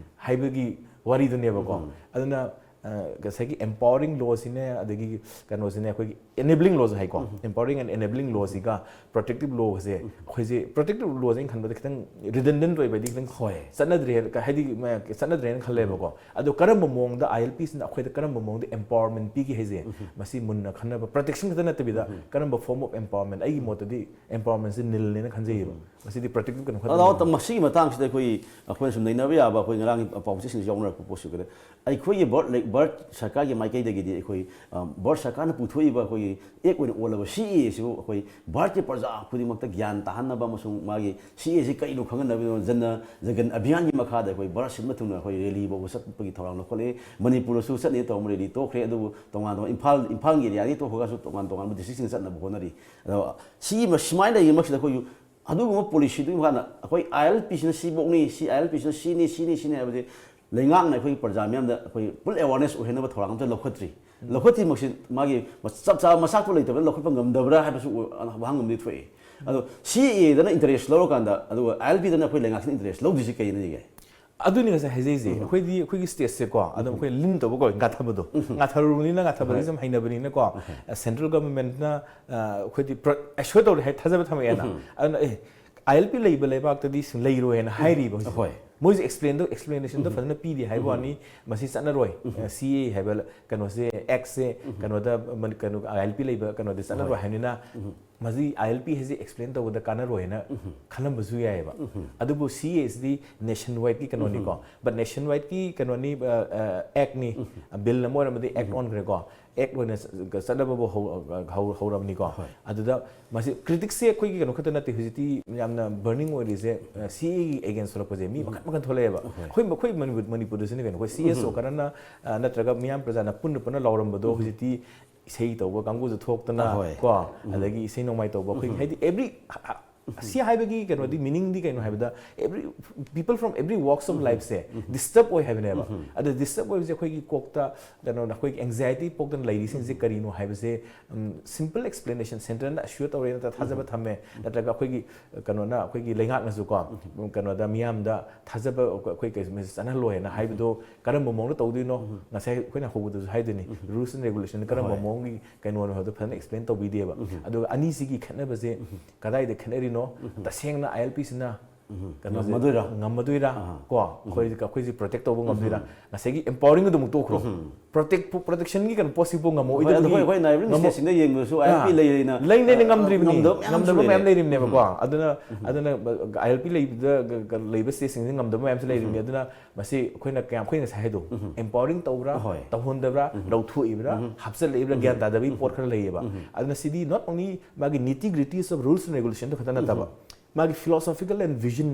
ꯍꯥꯏꯕꯒꯤ ꯋꯥꯔꯤꯗꯨꯅꯦꯕꯀꯣ꯫ ꯑꯗꯨꯅ ꯑ, ꯉꯁꯥꯏꯒꯤ empowering law ꯁꯤꯅꯦ, ꯑꯗꯒꯤ ꯀꯩꯅꯣꯁꯤꯅꯦ, ꯑꯩꯈꯣꯏꯒꯤ enabling law ꯁꯨ ꯍꯥꯏꯀꯣ, empowering and enabling law ꯁꯤꯒ protective law ꯁꯦ, ꯑꯩꯈꯣꯏꯁꯦ protective law ꯁꯦ ꯑꯩꯅ ꯈꯟꯕꯗ ꯈꯤꯇꯪ redundant ꯑꯣꯏꯕꯗꯤ ꯈꯤꯇꯪ ꯍꯣꯏ꯫ ꯆꯠꯅꯗ꯭ꯔꯦ ꯍꯥꯏꯗꯤ ꯃ- ꯆꯠꯅꯗ꯭ꯔꯦꯅ ꯈꯜꯂꯦꯕꯀꯣ꯫ ꯑꯗꯣ ꯀꯔꯝꯕ ꯃꯑꯣꯡꯗ ILP ꯁꯤꯅ ꯑꯩꯈꯣꯏꯗ ꯀꯔꯝꯕ ꯃꯑꯣꯡꯗ empowerment ꯄꯤꯒꯦ ꯍꯥꯏꯁꯦ, ꯃꯁꯤ ꯃꯨꯟꯅ ꯈꯟꯅꯕ, protection ꯈꯛꯇ ꯅꯠꯇꯕꯤꯗ ꯀꯔꯝꯕ form of empowerment, ꯑꯩꯒꯤ ꯃꯣꯠꯇꯗꯤ empowerment ꯁꯦ nil ꯅꯦꯅ ꯈꯟꯖꯩꯌꯦꯕ꯫ ꯃꯁꯤꯗꯤ protective ꯀꯩꯅꯣ ꯈꯔ ꯑꯗꯣ ꯃꯁꯤꯒꯤ ꯃꯇꯥꯡꯁꯤꯗ ꯑꯩꯈꯣꯏ ꯑꯩꯈꯣꯏꯅ ꯁꯨꯝ ꯅꯩꯅꯕ ꯌꯥꯕ ꯑꯩꯈꯣꯏ ꯉꯔꯥꯡꯒꯤ ꯄꯥꯎ ꯆꯦꯁꯤꯡꯗ ꯌꯥꯎꯅꯔꯛꯄ ꯄꯣꯠꯁꯨ ꯀꯩꯗ ꯑꯩꯈꯣꯏꯒꯤ ꯚꯥꯔꯠ ꯂꯩ- ꯚꯥꯔꯠ ꯁꯔꯀꯥꯔꯒꯤ ꯃꯥꯏꯀꯩꯗꯒꯤꯗꯤ ꯑꯩꯈꯣꯏ ꯑ, ꯚꯥꯔꯠ ꯁꯔꯀꯥꯔꯅ ꯄꯨꯊꯣꯛꯏꯕ ꯑꯩꯈꯣꯏꯒꯤ ꯑꯦꯛ ꯑꯣꯏꯅ ꯑꯣꯜꯂꯕ CAA ꯁꯤꯕꯨ ꯑꯩꯈꯣꯏ ꯚꯥꯔꯠꯀꯤ ꯄ꯭ꯔꯖꯥ ꯈꯨꯗꯤꯡꯃꯛꯇ ꯒ꯭ꯌꯥꯟ ꯇꯥꯍꯟꯅꯕ ꯑꯃꯁꯨꯡ ꯃꯥꯒꯤ CAA ꯁꯤ ꯀꯔꯤꯅꯣ ꯈꯪꯍꯟꯅꯕꯒꯤꯗꯃꯛ ꯖꯟ ꯖꯒꯟ ꯑꯚꯤꯌꯥꯟꯒꯤ ꯃꯈꯥꯗ ꯑꯩꯈꯣꯏ ꯚꯥꯔꯠ ꯁꯤꯟꯕ ꯊꯨꯡꯅ ꯑꯩꯈꯣꯏ ꯔꯦꯂꯤ ꯐꯥꯎꯕ ꯆꯠꯄꯒꯤ ꯊꯧꯔꯥꯡ ꯂꯧꯈꯠꯂꯦ꯫ ꯃꯅꯤꯄꯨꯔꯗꯁꯨ ꯆꯠꯅꯤ ꯇꯧꯔꯝꯕ ꯔꯦꯂꯤ ꯇꯣꯛꯈ꯭ꯔꯦ꯫ ꯑꯗꯨꯕꯨ ꯇꯣꯉꯥꯟ ꯇꯣꯉꯥꯟ ꯏꯝꯐꯥꯜ ꯏꯝꯐꯥꯜꯒꯤ ꯑꯦꯔꯤꯌꯥꯗꯒꯤ ꯇꯣꯛꯈ꯭ꯔꯒꯁꯨ ꯇꯣꯉꯥꯟ ꯇꯣꯉꯥꯟꯕ ꯗꯤꯁꯇ꯭ꯔꯤꯛꯁꯤꯡꯗ ꯆꯠꯅꯕ ꯍꯣꯠꯅꯔꯤ꯫ ꯑꯗꯣ ꯁꯤ ꯁꯨꯃꯥꯏꯅ ꯂꯩꯔꯤ ꯃꯁꯤꯗ ꯑꯩꯈꯣꯏꯁꯨ ꯑꯗꯨꯒꯨꯝꯕ ꯄꯣꯂꯤꯁꯤꯗꯨꯒꯤ ꯃꯈꯥꯗ ꯑꯩꯈꯣꯏ ILP ꯁꯤꯅ ꯁꯤꯐꯧꯅꯤ, ꯁꯤ ILP ꯁꯤꯅ ꯁꯤꯅꯤ, ꯁꯤꯅꯤ, ꯁꯤꯅꯤ ꯍꯥꯏꯕꯁꯦ ꯂꯩꯉꯥꯛꯅ ꯑꯩꯈꯣꯏꯒꯤ ꯄ꯭ꯔꯖꯥ ꯃꯤꯌꯥꯝꯗ ꯑꯩꯈꯣꯏ full awareness ꯑꯣꯏꯍꯟꯅꯕ ꯊꯧꯔꯥꯡ ꯑꯝꯇ ꯂꯧꯈꯠꯇ꯭ꯔꯤ꯫ ꯂꯧꯈꯠꯇ꯭ꯔꯤꯃꯛꯁꯤ ꯃꯥꯒꯤ ꯆꯞ ꯆꯥꯕ ꯃꯆꯥꯛꯇꯣ ꯂꯩꯇꯕꯅ ꯂꯧꯈꯠꯄ ꯉꯝꯗꯕ꯭ꯔꯥ ꯍꯥꯏꯕꯁꯨ ꯋꯥꯍꯪ ꯑꯃꯗꯤ ꯊꯣꯛꯑꯦ꯫ ꯑꯗꯣ CAA ꯗꯅ interest ꯂꯧꯔꯀꯥꯟꯗ ꯑꯗꯨꯒ ILP ꯗꯅ ꯑꯩꯈꯣꯏ ꯂꯩꯉꯥꯛꯁꯤꯅ interest ꯂꯧꯗ꯭ꯔꯤꯁꯤ ꯀꯩꯅꯣ ꯌꯦꯡꯒꯦ? ꯑꯗꯨꯅꯤ ꯉꯁꯥꯏ ꯍꯥꯏꯖꯩꯁꯦ, ꯑꯩꯈꯣꯏꯗꯤ ꯑꯩꯈꯣꯏꯒꯤ ꯁ꯭ꯇꯦꯠꯁꯦꯀꯣ, ꯑꯗꯨꯝ ꯑꯩꯈꯣꯏ ꯂꯤꯟ ꯇꯧꯕꯀꯣ, ꯉꯥꯊꯕꯗꯣ, ꯉꯥꯊꯔꯨꯕꯅꯤꯅ, ꯉꯥꯊꯕꯗꯤ ꯁꯨꯝ ꯍꯩꯅꯕꯅꯤꯅꯀꯣ, ꯁꯦꯟꯇ꯭ꯔꯦꯜ ꯒꯚꯔꯟꯃꯦꯟꯠꯅ ꯑꯩꯈꯣꯏꯗꯤ assure ꯇꯧꯔꯦ ꯍꯥꯏ ꯊꯥꯖꯕ ꯊꯝꯃꯛꯑꯦꯅ꯫ ꯑꯗꯨꯅ ꯑꯦ, ILP ꯂꯩꯕ ꯂꯩꯕꯥꯛꯇꯗꯤ ꯁꯨꯝ ꯂꯩꯔꯣꯏ ꯍꯥꯏꯅ ꯍꯥꯏꯔꯤꯕ ꯍꯧꯖꯤꯛ꯫ ꯍꯣꯏ꯫ ꯃꯣꯏꯁꯦ explain ꯗꯣ, explanation ꯗꯣ ꯐꯖꯅ ꯄꯤꯗꯦ ꯍꯥꯏꯕ ꯋꯥꯅꯤ, ꯃꯁꯤ ꯆꯠꯅꯔꯣꯏ꯫ CAA ꯍꯥꯏꯕ ꯀꯩꯅꯣꯁꯦ, act ꯁꯦ, ꯀꯩꯅꯣꯗ ꯃꯅꯤ- ꯀꯩꯅꯣ ILP ꯂꯩꯕ ꯀꯩꯅꯣꯗꯤ ꯆꯠꯅꯔꯣꯏ ꯍꯥꯏꯕꯅꯤꯅ, ꯃꯁꯤ ILP ꯍꯥꯏꯁꯦ explain ꯇꯧꯕꯗ ꯀꯥꯟꯅꯔꯣꯏꯅ ꯈꯜꯂꯝꯕꯁꯨ ꯌꯥꯏꯑꯕ꯫ ꯑꯗꯨꯕꯨ CAA ꯁꯤꯗꯤ nationwide ꯀꯤ ꯀꯩꯅꯣꯅꯤꯀꯣ, but nationwide ꯀꯤ ꯀꯩꯅꯣꯅꯤ, ꯑ, ꯑ, act ꯅꯤ, bill ꯑꯃ ꯑꯣꯏꯔꯝꯃꯗꯤ act ꯑꯣꯟꯈ꯭ꯔꯦꯀꯣ, act ꯑꯣꯏꯅ ꯆ- ꯆꯠꯅꯕꯕꯨ ꯍꯧ- ꯍꯧ- ꯍꯧꯔꯕꯅꯤꯀꯣ꯫ ꯑꯗꯨꯗ ꯃꯁꯤ critics ꯁꯦ ꯑꯩꯈꯣꯏꯒꯤ ꯀꯩꯅꯣ ꯈꯛꯇ ꯅꯠꯇꯦ, ꯍꯧꯖꯤꯛꯇꯤ ꯌꯥꯝꯅ burning ꯑꯣꯏꯔꯤꯁꯦ, CAA ꯒꯤ against ꯊꯣꯛꯂꯛꯄꯁꯦ ꯃꯤ ꯃꯈꯜ ꯃꯈꯜ ꯊꯣꯛꯂꯛꯑꯦꯕ꯫ ꯑꯩꯈꯣꯏ ꯑꯩꯈꯣꯏ ꯃꯅꯤꯄꯨꯔ- ꯃꯅꯤꯄꯨꯔꯗꯁꯨꯅꯤ ꯀꯩꯅꯣ, ꯑꯩꯈꯣꯏ CSO ꯈꯔꯅ, ꯑ, ꯅꯠꯇ꯭ꯔꯒ ꯃꯤꯌꯥꯝ ꯄ꯭ꯔꯖꯥꯅ ꯄꯨꯟꯅ ꯄꯨꯟꯅ ꯂꯥꯎꯔꯝꯕꯗꯣ ꯍꯧꯖꯤꯛꯇꯤ ꯏꯁꯩ ꯇꯧꯕ ꯀꯥꯡꯕꯨꯁꯨ ꯊꯣꯛꯇꯅ, ꯑꯍꯣꯏ꯫ ꯀꯣ, ꯑꯗꯒꯤ ꯏꯁꯩ ꯅꯣꯡꯃꯥꯏ ꯇꯧꯕ ꯑꯩꯈꯣꯏꯒꯤ, ꯍꯥꯏꯗꯤ every ꯍ- ꯍ- ꯁꯤ ꯍꯥꯏꯕꯒꯤ ꯀꯩꯅꯣꯗꯤ, ꯃꯤꯅꯤꯡꯗꯤ ꯀꯩꯅꯣ ꯍꯥꯏꯕꯗ, every people from every walks of life ꯁꯦ ꯗꯤꯁꯇꯔꯕ ꯑꯣꯏ ꯍꯥꯏꯕꯅꯦꯕ꯫ ꯑꯗꯣ ꯗꯤꯁꯇꯔꯕ ꯑꯣꯏꯕꯁꯦ ꯑꯩꯈꯣꯏꯒꯤ ꯀꯣꯛꯇ ꯀꯩꯅꯣ, ꯑꯩꯈꯣꯏꯒꯤ ꯑꯦꯡꯖꯥꯏꯇꯤ ꯄꯣꯛꯇꯅ ꯂꯩꯔꯤꯁꯤꯡꯁꯦ ꯀꯔꯤꯅꯣ ꯍꯥꯏꯕꯁꯦ, ꯁꯤꯝꯄꯜ ꯑꯦꯛꯁꯄ꯭ꯂꯦꯅꯦꯁꯟ, ꯁꯦꯟꯇ꯭ꯔꯦꯜꯅ ꯑꯦꯁ꯭ꯌꯨꯔ ꯇꯧꯔꯦꯅ ꯊꯥꯖꯕ ꯊꯝꯃꯦ, ꯅꯠꯇ꯭ꯔꯒ ꯑꯩꯈꯣꯏꯒꯤ ꯀꯩꯅꯣꯅ, ꯑꯩꯈꯣꯏꯒꯤ ꯂꯩꯉꯥꯛꯅꯁꯨꯀꯣ, ꯀꯩꯅꯣꯗ ꯃꯤꯌꯥꯝꯗ ꯊꯥꯖꯕ ꯑꯩꯈꯣꯏ ꯀꯩ ꯆꯠꯍꯜꯂꯣꯏꯅ ꯍꯥꯏꯕꯗꯣ ꯀꯔꯝꯕ ꯃꯑꯣꯡꯗ ꯇꯧꯗꯣꯏꯅꯣ? ꯉꯁꯥꯏ ꯑꯩꯈꯣꯏꯅ ꯍꯧꯕꯗꯁꯨ ꯍꯥꯏꯗꯣꯏꯅꯤ, ꯔꯨꯜꯁ ꯑꯦꯟ ꯔꯦꯒꯨꯂꯦꯁꯟ ꯀꯔꯝꯕ ꯃꯑꯣꯡꯒꯤ ꯀꯩꯅꯣꯅꯣ ꯍꯥꯏꯕꯗꯣ ꯐꯖꯅ ꯑꯦꯛꯁꯄ꯭ꯂꯦꯟ ꯇꯧꯕꯤꯗꯦꯕ꯫ ꯑꯗꯨꯒ ꯑꯅꯤꯁꯤꯒꯤ ꯈꯦꯠꯅꯕꯁꯦ ꯀꯗꯥꯏꯗ ꯈꯦꯠꯅꯔꯤꯅꯣ? ꯇꯁꯦꯡꯅ ꯑꯥꯏ ꯑꯦꯜ ꯄꯤꯁꯤꯅ ꯀꯩꯅꯣꯁꯦ ꯉꯝꯃꯗꯣꯏꯔꯥ? ꯉꯝꯃꯗꯣꯏꯔꯥ? ꯑꯥ꯫ ꯀꯣ, ꯑꯩꯈꯣꯏ, ꯑꯩꯈꯣꯏꯁꯦ ꯄ꯭ꯔꯣꯇꯦꯛ ꯇꯧꯕ ꯉꯝꯗꯣꯏꯔꯥ? ꯉꯁꯥꯏꯒꯤ ꯑꯦꯝꯄꯥꯋꯔꯤꯡ ꯑꯗꯨꯃꯨꯛ ꯇꯣꯛꯈ꯭ꯔꯣ꯫ ꯄ꯭ꯔꯣꯇꯦꯛ, ꯄ꯭ꯔꯣꯇꯦꯛꯁꯟꯒꯤ ꯀꯩꯅꯣ ꯄꯣꯠꯁꯤꯕꯨ ꯉꯝꯃꯛꯑꯣꯏꯗꯕꯒꯤ ꯑꯩꯈꯣꯏ, ꯑꯩꯈꯣꯏ ꯅꯥꯏꯕꯔꯤꯡ ꯉꯝꯃꯛ-, ꯁ꯭ꯇꯦꯠꯁꯤꯡꯗ ꯌꯦꯡꯕꯗꯁꯨ ꯑꯥꯏ ꯑꯦꯜ ꯄꯤ ꯑꯥ, ꯂꯩ ꯂꯩꯅ ꯂꯩꯅ ꯂꯩꯅ ꯉꯝꯗ꯭ꯔꯤꯕꯅꯤ, ꯉꯝꯗꯕ ꯃꯌꯥꯝꯁꯨ ꯉꯝꯗꯕ ꯃꯌꯥꯝ ꯂꯩꯔꯦ꯫ ꯂꯩꯔꯤꯕꯅꯦꯕꯀꯣ꯫ ꯑꯗꯨꯅ, ꯑꯗꯨꯅ ꯑꯥꯏ ꯑꯦꯜ ꯄꯤ ꯂꯩꯕꯗ ꯂꯩꯕ ꯁ꯭ꯇꯦꯠꯁꯤꯡꯁꯤ ꯉꯝꯗꯕ ꯃꯌꯥꯝꯁꯨ ꯂꯩꯔꯤꯕꯅꯤ꯫ ꯑꯗꯨꯅ ꯃꯁꯤ ꯑꯩꯈꯣꯏꯅ ꯀꯌꯥꯝ, ꯑꯩꯈꯣꯏꯅ ꯉꯁꯥꯏ ꯍꯥꯏꯗꯣ, ꯑꯦꯝꯄꯥꯋꯔꯤꯡ ꯇꯧꯕ꯭ꯔꯥ, ꯍꯣꯏ꯫ ꯇꯧꯍꯟꯗꯕ꯭ꯔꯥ, ꯂꯧꯊꯣꯛꯏꯕ꯭ꯔꯥ, ꯍꯥꯞꯆꯜꯂꯛꯏꯕ꯭ꯔꯥ, ꯒ꯭ꯌꯥꯟ ꯇꯥꯗꯕꯒꯤ ꯄꯣꯠ ꯈꯔ ꯂꯩꯌꯦꯕ꯫ ꯑꯗꯨꯅ ꯁꯤꯗꯤ not only ꯃꯥꯒꯤ nitty gritties of rules and regulation ꯗꯣ ꯈꯛꯇ ꯅꯠꯇꯕ, ꯃꯥꯒꯤ philosophical and vision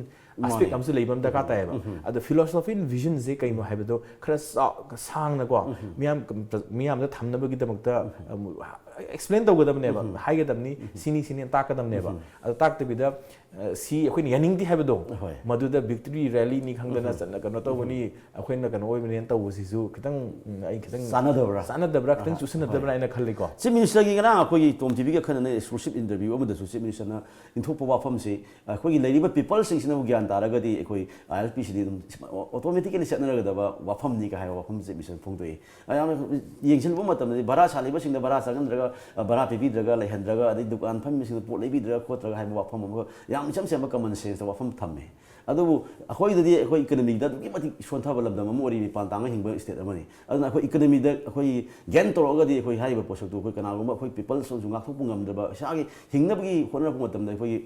aspect ꯃꯥꯅꯦ꯫ ꯑꯃꯁꯨ ꯂꯩꯕ ꯑꯃ ꯗꯔꯀꯥꯔ ꯇꯥꯏꯌꯦꯕ꯫ ꯑꯗꯣ philosophy and vision ꯁꯦ ꯀꯩꯅꯣ ꯍꯥꯏꯕꯗꯣ ꯈꯔ ꯆꯥꯎ-, ꯁꯥꯡꯅꯀꯣ, ꯃꯤꯌꯥꯝ, ꯃꯤꯌꯥꯝꯗ ꯊꯝꯅꯕꯒꯤꯗꯃꯛꯇ ꯑꯦꯛꯁꯄ꯭ꯂꯦꯟ ꯇꯧꯒꯗꯕꯅꯦꯕ, ꯍꯥꯏꯒꯗꯕꯅꯤ, ꯁꯤꯅꯤ ꯁꯤꯅꯤ ꯇꯥꯛꯀꯗꯕꯅꯦꯕ꯫ ꯑꯗꯣ ꯇꯥꯛꯇꯕꯤꯗ, ꯑ, ꯁꯤ ꯑꯩꯈꯣꯏꯅ ꯌꯥꯅꯤꯡꯗꯦ ꯍꯥꯏꯕꯗꯣ, ꯍꯣꯏ꯫ ꯃꯗꯨꯗ ꯚꯤꯛꯇꯣꯔꯤ ꯔꯦꯂꯤꯅꯤ ꯈꯪꯗꯅ ꯆꯠꯅ ꯀꯩꯅꯣ ꯇꯧꯒꯅꯤ, ꯑꯩꯈꯣꯏꯅ ꯀꯩꯅꯣ ꯑꯣꯏꯕꯅꯦꯅ ꯇꯧꯕꯁꯤꯁꯨ ꯈꯤꯇꯪ, ꯎꯝ, ꯑꯩ ꯈꯤꯇꯪ ꯆꯥꯟꯅꯗꯕ꯭ꯔꯥ? ꯆꯥꯟꯅꯗꯕ꯭ꯔꯥ, ꯈꯤꯇꯪ ꯑꯍꯥ, ꯆꯨꯁꯟꯅꯗꯕ꯭ꯔꯥ ꯍꯣꯏ꯫ ꯍꯥꯏꯅ ꯈꯜꯂꯤꯀꯣ꯫ ꯆꯤꯐ ꯃꯤꯅꯤꯁꯇꯔꯒꯤ ꯉꯔꯥꯡ ꯑꯩꯈꯣꯏꯒꯤ ꯇꯣꯝ ꯇꯤꯚꯤꯒ ꯑꯈꯟꯅꯅ ꯑꯦꯛꯁꯀ꯭ꯂꯨꯁꯤꯞ ꯏꯟꯇꯔꯚ꯭ꯌꯨ ꯑꯃꯗꯁꯨ ꯆꯤꯐ ꯃꯤꯅꯤꯁꯇꯔꯅ ꯏꯟꯊꯣꯛꯄ ꯋꯥꯐꯝꯁꯤ, ꯑꯩꯈꯣꯏꯒꯤ ꯂꯩꯔꯤꯕ ꯄꯤꯄꯜꯁꯤꯡꯁꯤꯅꯕꯨ ꯒ꯭ꯌꯥꯟ ꯇꯥꯔꯒꯗꯤ ꯑꯩꯈꯣꯏ ꯑꯥꯏ ꯑꯦꯜ ꯄꯤꯁꯤꯗꯤ ꯑꯗꯨꯝ ꯑꯣꯇꯣꯃꯦꯇꯤꯀꯦꯂꯤ ꯆꯠꯅꯔꯒꯗꯕ ꯋꯥꯐꯝꯅꯤ ꯀ ꯍꯥꯏꯕ ꯋꯥꯐꯝ ꯆꯤꯐ ꯃꯤꯅꯤꯁꯇꯔꯅ ꯐꯣꯡꯗꯣꯛꯏ꯫ ꯌꯥꯝꯅ ꯌꯦꯡꯁꯤꯜꯂꯨꯕ ꯃꯇꯝꯗꯗꯤ ꯚꯔꯥ ꯁꯥꯜꯂꯤꯕꯁꯤꯡꯗ ꯚꯔꯥ ꯆꯪꯍꯟꯗ꯭ꯔꯒ, ꯚꯔꯥ ꯄꯤꯕꯤꯗ꯭ꯔꯒ ꯂꯩꯍꯟꯗ꯭ꯔꯒ, ꯑꯗꯩ ꯗꯨꯀꯥꯟ ꯐꯝꯃꯤꯕꯁꯤꯡꯗ ꯄꯣꯠ ꯂꯩꯕꯤꯗ꯭ꯔꯒ ꯈꯣꯠꯇ꯭ꯔꯒ ꯍꯥꯏꯕ ꯋꯥꯐꯝ ꯑꯃꯒ ꯌꯥꯝ ꯏꯆꯝ ꯆꯝꯕ ꯀꯃꯟ ꯁꯦꯟꯁꯇ ꯋꯥꯐꯝ ꯊꯝꯃꯦ꯫ ꯑꯗꯨꯕꯨ ꯑꯩꯈꯣꯏꯗꯗꯤ ꯑꯩꯈꯣꯏ ꯏꯀꯅꯃꯤꯗ ꯑꯗꯨꯛꯀꯤ ꯃꯇꯤꯛ ꯁꯣꯟꯊꯕ ꯂꯝꯗꯝ ꯑꯃ ꯑꯣꯏꯔꯤ, ꯃꯄꯥꯟ ꯇꯥꯡꯅ ꯍꯤꯡꯕ ꯁ꯭ꯇꯦꯠ ꯑꯃꯅꯤ꯫ ꯑꯗꯨꯅ ꯑꯩꯈꯣꯏ ꯏꯀꯅꯃꯤꯗ ꯑꯩꯈꯣꯏ ꯒꯦꯟ ꯇꯧꯔꯛꯑꯒꯗꯤ ꯑꯩꯈꯣꯏ ꯍꯥꯏꯔꯤꯕ ꯄꯣꯠꯁꯛꯇꯨ ꯑꯩꯈꯣꯏ ꯀꯅꯥꯒꯨꯝꯕ ꯑꯩꯈꯣꯏ ꯄꯤꯄꯜꯁꯅꯁꯨ ꯉꯥꯛꯊꯣꯛꯄ ꯉꯝꯗ꯭ꯔꯕ, ꯏꯁꯥꯒꯤ ꯍꯤꯡꯅꯕꯒꯤ ꯍꯣꯠꯅꯔꯛꯄ ꯃꯇꯝꯗ ꯑꯩꯈꯣꯏꯒꯤ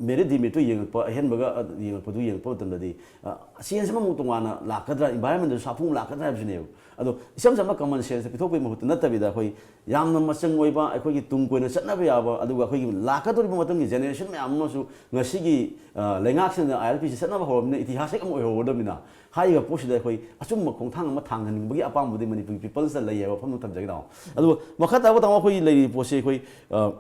ꯃꯦꯔꯤꯠ ꯗꯤꯃꯦꯔꯤꯠꯇꯨ ꯌꯦꯡꯉꯛꯄ, ꯑꯍꯦꯟꯕꯒ ꯌꯦꯡꯉꯛꯄꯗꯨ ꯌꯦꯡꯉꯛꯄ ꯃꯇꯝꯗꯗꯤ, ꯑ, ꯆꯦꯟꯖ ꯑꯃꯃꯨꯛ ꯇꯣꯉꯥꯟꯅ ꯂꯥꯛꯀꯗ꯭ꯔꯥ, ꯏꯟꯚꯥꯏꯔꯣꯟꯃꯦꯟꯗꯁꯨ ꯁꯥꯐꯨ ꯑꯃ ꯂꯥꯛꯀꯗ꯭ꯔꯥ ꯍꯥꯏꯕꯁꯤꯅꯦꯕ꯫ ꯑꯗꯣ ꯏꯆꯝ ꯆꯝꯕ ꯀꯃꯟ ꯁꯦꯟꯁꯇ ꯄꯤꯊꯣꯛꯄꯒꯤ ꯃꯍꯨꯠꯇ ꯅꯠꯇꯕꯤꯗ, ꯑꯩꯈꯣꯏ ꯌꯥꯝꯅ ꯃꯆꯪ ꯑꯣꯏꯕ, ꯑꯩꯈꯣꯏꯒꯤ ꯇꯨꯡ ꯀꯣꯏꯅ ꯆꯠꯅꯕ ꯌꯥꯕ, ꯑꯗꯨꯒ ꯑꯩꯈꯣꯏꯒꯤ ꯂꯥꯛꯀꯗꯧꯔꯤꯕ ꯃꯇꯝꯒꯤ ꯖꯦꯅꯦꯔꯦꯁꯟ ꯃꯌꯥꯝ ꯑꯃꯁꯨ ꯉꯁꯤꯒꯤ, ꯑ, ꯂꯩꯉꯥꯛꯁꯤꯅ ꯑꯥꯏ ꯑꯦꯜ ꯄꯤꯁꯤ ꯆꯠꯅꯕ ꯍꯧꯔꯕꯅꯤꯅ ꯏꯇꯤꯍꯥꯁ ꯍꯦꯛ ꯑꯃ ꯑꯣꯏꯍꯧꯔꯗꯕꯅꯤꯅ, ꯍꯥꯏꯔꯤꯕ ꯄꯣꯠꯁꯤꯗ ꯑꯩꯈꯣꯏ ꯑꯆꯨꯝꯕ ꯈꯣꯡꯊꯥꯡ ꯑꯃ ꯊꯥꯡꯍꯟꯅꯤꯡꯕꯒꯤ ꯑꯄꯥꯝꯕꯗꯤ ꯃꯅꯤꯄꯨꯔꯒꯤ ꯄꯤꯄꯜꯁꯇ ꯂꯩ ꯍꯥꯏꯕ ꯋꯥꯐꯝꯗꯨ ꯊꯝꯖꯒꯦ ꯇꯥꯃꯣ꯫ ꯑꯗꯨꯒ ꯃꯈꯥ ꯇꯥꯕ ꯇꯥꯃꯣ, ꯑꯩꯈꯣꯏꯒꯤ ꯂꯩꯔꯤꯕ ꯄꯣꯠꯁꯤ ꯑꯩꯈꯣꯏ, ꯑ,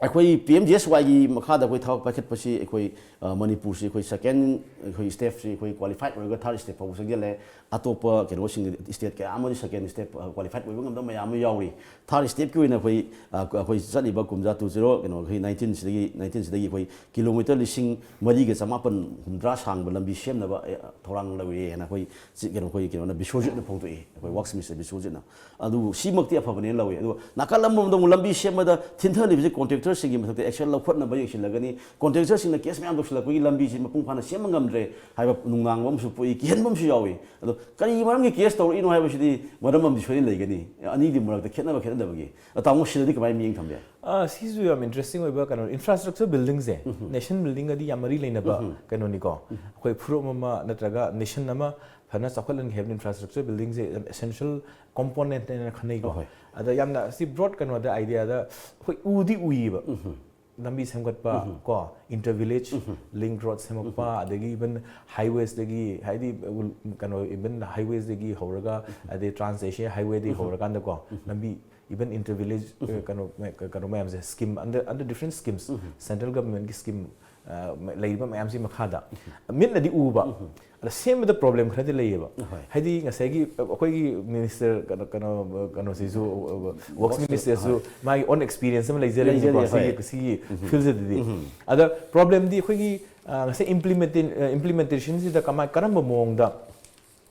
ꯑꯩꯈꯣꯏ ꯄꯤ ꯑꯦꯝ ꯖꯤ ꯑꯦꯁ ꯋꯥꯏꯒꯤ ꯃꯈꯥꯗ ꯑꯩꯈꯣꯏ ꯊꯕꯛ ꯄꯥꯏꯈꯠꯄꯁꯤ ꯑꯩꯈꯣꯏ, ꯑ, ꯃꯅꯤꯄꯨꯔꯁꯤ ꯑꯩꯈꯣꯏ ꯁꯦꯀꯦꯟ, ꯑꯩꯈꯣꯏ ꯁ꯭ꯇꯦꯞꯁꯤ ꯑꯩꯈꯣꯏ ꯀ꯭ꯋꯥꯂꯤꯐꯥꯏꯠ ꯑꯣꯏꯔꯒ ꯊꯥꯔꯠ ꯁ꯭ꯇꯦꯞ ꯐꯥꯎꯕ ꯆꯪꯁꯤꯜꯂꯦ꯫ ꯑꯇꯣꯞꯄ ꯀꯩꯅꯣꯁꯤꯡ, ꯁ꯭ꯇꯦꯠ ꯀꯌꯥ ꯑꯃꯗꯤ ꯁꯦꯀꯦꯟ ꯁ꯭ꯇꯦꯞ, ꯑ, ꯀ꯭ꯋꯥꯂꯤꯐꯥꯏꯠ ꯑꯣꯏꯕ ꯉꯝꯗꯕ ꯃꯌꯥꯝ ꯑꯃ ꯌꯥꯎꯔꯤ꯫ ꯊꯥꯔꯠ ꯁ꯭ꯇꯦꯞꯀꯤ ꯑꯣꯏꯅ ꯑꯩꯈꯣꯏ, ꯑ, ꯑꯩꯈꯣꯏ ꯆꯠꯂꯤꯕ ꯀꯨꯝꯖꯥ ꯇꯨ ꯖꯤꯔꯣ, ꯀꯩꯅꯣ, ꯑꯩꯈꯣꯏ ꯅꯥꯏꯟꯇꯤꯟꯁꯤꯗꯒꯤ, ꯅꯥꯏꯟꯇꯤꯟꯁꯤꯗꯒꯤ ꯑꯩꯈꯣꯏ ꯀꯤꯂꯣꯃꯤꯇꯔ ꯂꯤꯁꯤꯡ ꯃꯔꯤꯒ ꯆꯃꯥꯄꯟ ꯍꯨꯝꯗ꯭ꯔꯥ ꯁꯥꯡꯕ ꯂꯝꯕꯤ ꯁꯦꯝꯅꯕ, ꯑꯦ, ꯊꯧꯔꯥꯡ ꯂꯧꯔꯦꯅ ꯑꯩꯈꯣꯏ ꯆꯤ-, ꯀꯩꯅꯣ, ꯑꯩꯈꯣꯏ ꯀꯩꯅꯣꯅ, ꯕꯤꯁ꯭ꯋꯖꯤꯠꯅ ꯐꯣꯡꯗꯣꯛꯏ, ꯑꯩꯈꯣꯏ ꯋꯥꯔꯛꯁ ꯃꯤꯅꯤꯁꯇꯔ ꯕꯤꯁ꯭ꯋꯖꯤꯠꯅ꯫ ꯑꯗꯨꯕꯨ ꯁꯤꯃꯛꯇꯤ ꯑꯐꯕꯅꯦꯅ ꯂꯧꯏ꯫ ꯑꯗꯨꯒ ꯅꯥꯀꯜ ꯑꯃꯔꯣꯝꯗ ꯑꯃꯨꯛ ꯂꯝꯕꯤ ꯁꯦꯝꯕꯗ ꯊꯤꯟꯊꯔꯤꯕꯁꯤ ꯀꯣꯟꯇ꯭ꯔꯦꯛꯇꯔꯁꯤꯡꯒꯤ ꯃꯊꯛꯇ ꯑꯦꯛꯁꯟ ꯂꯧꯈꯠꯅꯕ ꯌꯦꯡꯁꯤꯜꯂꯒꯅꯤ꯫ ꯀꯣꯟꯇ꯭ꯔꯦꯛꯇꯔꯁꯤꯡꯅ ꯀꯦꯁ ꯃꯌꯥꯝ ꯇꯧꯁꯤꯜꯂꯛꯄꯒꯤ ꯂꯝꯕꯤꯁꯤ ꯃꯄꯨꯡ ꯐꯥꯅ ꯁꯦꯝꯕ ꯉꯝꯗ꯭ꯔꯦ ꯍꯥꯏꯕ ꯅꯨꯡꯅꯥꯡꯕ ꯑꯃꯁꯨ ꯄꯣꯛꯏ, ꯀꯤꯍꯟꯕ ꯑꯃꯁꯨ ꯌꯥꯎꯏ꯫ ꯑꯗꯣ ꯀꯔꯤ ꯃꯔꯝꯒꯤ ꯀꯦꯁ ꯇꯧꯔꯛꯏꯅꯣ ꯍꯥꯏꯕꯁꯤꯗꯤ ꯃꯔꯝ ꯑꯃꯗꯤ ꯁꯣꯏꯗꯅ ꯂꯩꯒꯅꯤ꯫ ꯑꯅꯤꯗꯨꯒꯤ ꯃꯔꯛꯇ ꯈꯦꯠꯅꯕ ꯈꯦꯠꯅꯗꯕꯒꯤ꯫ ꯑ, ꯇꯥꯃꯣ, ꯁꯤꯗꯗꯤ ꯀꯃꯥꯏꯅ ꯃꯤꯠꯌꯦꯡ ꯊꯝꯕ ꯌꯥꯏ? ꯑ, ꯁꯤꯁꯨ ꯌꯥꯝ ꯏꯟꯇꯔꯦꯁꯇꯤꯡ ꯑꯣꯏꯕ ꯀꯩꯅꯣ, ꯏꯟꯐ꯭ꯔꯥꯁ꯭ꯇ꯭ꯔꯛꯆꯔ ꯕꯤꯜꯗꯤꯡꯁꯦ, ꯅꯦꯁꯟ ꯕꯤꯜꯗꯤꯡꯒꯗꯤ ꯌꯥꯝ ꯃꯔꯤ ꯂꯩꯅꯕ ꯀꯩꯅꯣꯅꯤꯀꯣ꯫ ꯑꯩꯈꯣꯏ ꯐꯨꯔꯨꯞ ꯑꯃ ꯅꯠꯇ꯭ꯔꯒ ꯅꯦꯁꯟ ꯑꯃ ꯐꯖꯅ ꯆꯥꯎꯈꯠꯍꯟꯒꯦ ꯍꯥꯏꯕꯗ ꯏꯟꯐ꯭ꯔꯥꯁ꯭ꯇ꯭ꯔꯛꯆꯔ ꯕꯤꯜꯗꯤꯡꯁꯦ ꯌꯥꯝ ꯑꯦꯁꯦꯟꯁꯤꯌꯦꯜ ꯀꯣꯝꯄꯣꯅꯦꯟꯠꯅꯦꯅ ꯈꯟꯅꯩꯀꯣ꯫ ꯑꯍꯣꯏ꯫ ꯑꯗ ꯌꯥꯝꯅ ꯁꯤ ꯕ꯭ꯔꯣꯗ ꯀꯩꯅꯣꯗ, ꯑꯥꯏꯗꯤꯌꯥꯗ ꯑꯩꯈꯣꯏ ꯎꯗꯤ ꯎꯏꯌꯦꯕ꯫ ꯂꯝꯕꯤ ꯁꯦꯝꯒꯠꯄ, ꯀꯣ, ꯏꯟꯇꯔ ꯚꯤꯂꯦꯖ ꯂꯤꯡ ꯔꯣꯗ ꯁꯦꯝꯃꯛꯄ, ꯑꯗꯒꯤ ꯏꯚꯟ ꯍꯥꯏꯋꯦꯁꯇꯒꯤ, ꯍꯥꯏꯗꯤ, ꯎ, ꯀꯩꯅꯣ, ꯏꯚꯟ ꯍꯥꯏꯋꯦꯁꯇꯒꯤ ꯍꯧꯔꯒ, ꯑꯗꯩ ꯇ꯭ꯔꯥꯟꯁ ꯑꯦꯁꯤꯌꯥ ꯍꯥꯏꯋꯦꯗꯒꯤ ꯍꯧꯔꯀꯥꯟꯗꯀꯣ, ꯂꯝꯕꯤ, ꯏꯚꯟ ꯏꯟꯇꯔ ꯚꯤꯂꯦꯖ, ꯑ, ꯀꯩꯅꯣ, ꯀꯩꯅꯣ ꯃꯌꯥꯝꯁꯦ, scheme, under, under different schemes, central ꯒꯚꯔꯟꯃꯦꯟꯠꯀꯤ ꯁ꯭ꯀꯤꯝ, ꯑ, ꯂꯩꯔꯤꯕ ꯃꯌꯥꯝꯁꯤ ꯃꯈꯥꯗ ꯃꯤꯠꯅꯗꯤ ꯎꯕ, ꯑꯗ ꯁꯦꯝꯕꯗ ꯄ꯭ꯔꯣꯕ꯭ꯂꯦꯝ ꯈꯔꯗꯤ ꯂꯩꯌꯦꯕ꯫ ꯍꯣꯏ꯫ ꯍꯥꯏꯗꯤ ꯉꯁꯥꯏꯒꯤ ꯑꯩꯈꯣꯏꯒꯤ ꯃꯤꯅꯤꯁꯇꯔ ꯀꯩꯅꯣ, ꯀꯩꯅꯣ, ꯀꯩꯅꯣꯁꯤꯁꯨ, ꯋꯥꯔꯛꯁ ꯃꯤꯅꯤꯁꯇꯔꯁꯨ ꯃꯥꯒꯤ ꯑꯣꯟ ꯑꯦꯛꯁꯄꯤꯔꯤꯌꯦꯟꯁ ꯑꯃ ꯂꯩꯖꯔꯦꯕꯀꯣ, ꯂꯩꯖꯔꯦ, ꯍꯣꯏ꯫ ꯁꯤꯒꯤ, ꯁꯤꯒꯤ ꯐꯤꯜꯁꯤꯗꯗꯤ꯫ ꯑꯗ ꯄ꯭ꯔꯣꯕ꯭ꯂꯦꯝꯗꯤ ꯑꯩꯈꯣꯏꯒꯤ, ꯑ, ꯉꯁꯥꯏ ꯏꯝꯄ꯭ꯂꯤꯃꯦꯟꯇꯦ-, ꯑ, ꯏꯝꯄ꯭ꯂꯤꯃꯦꯟꯇꯦꯁꯟꯁꯤꯗ ꯀꯃꯥꯏ-, ꯀꯔꯝꯕ ꯃꯑꯣꯡꯗ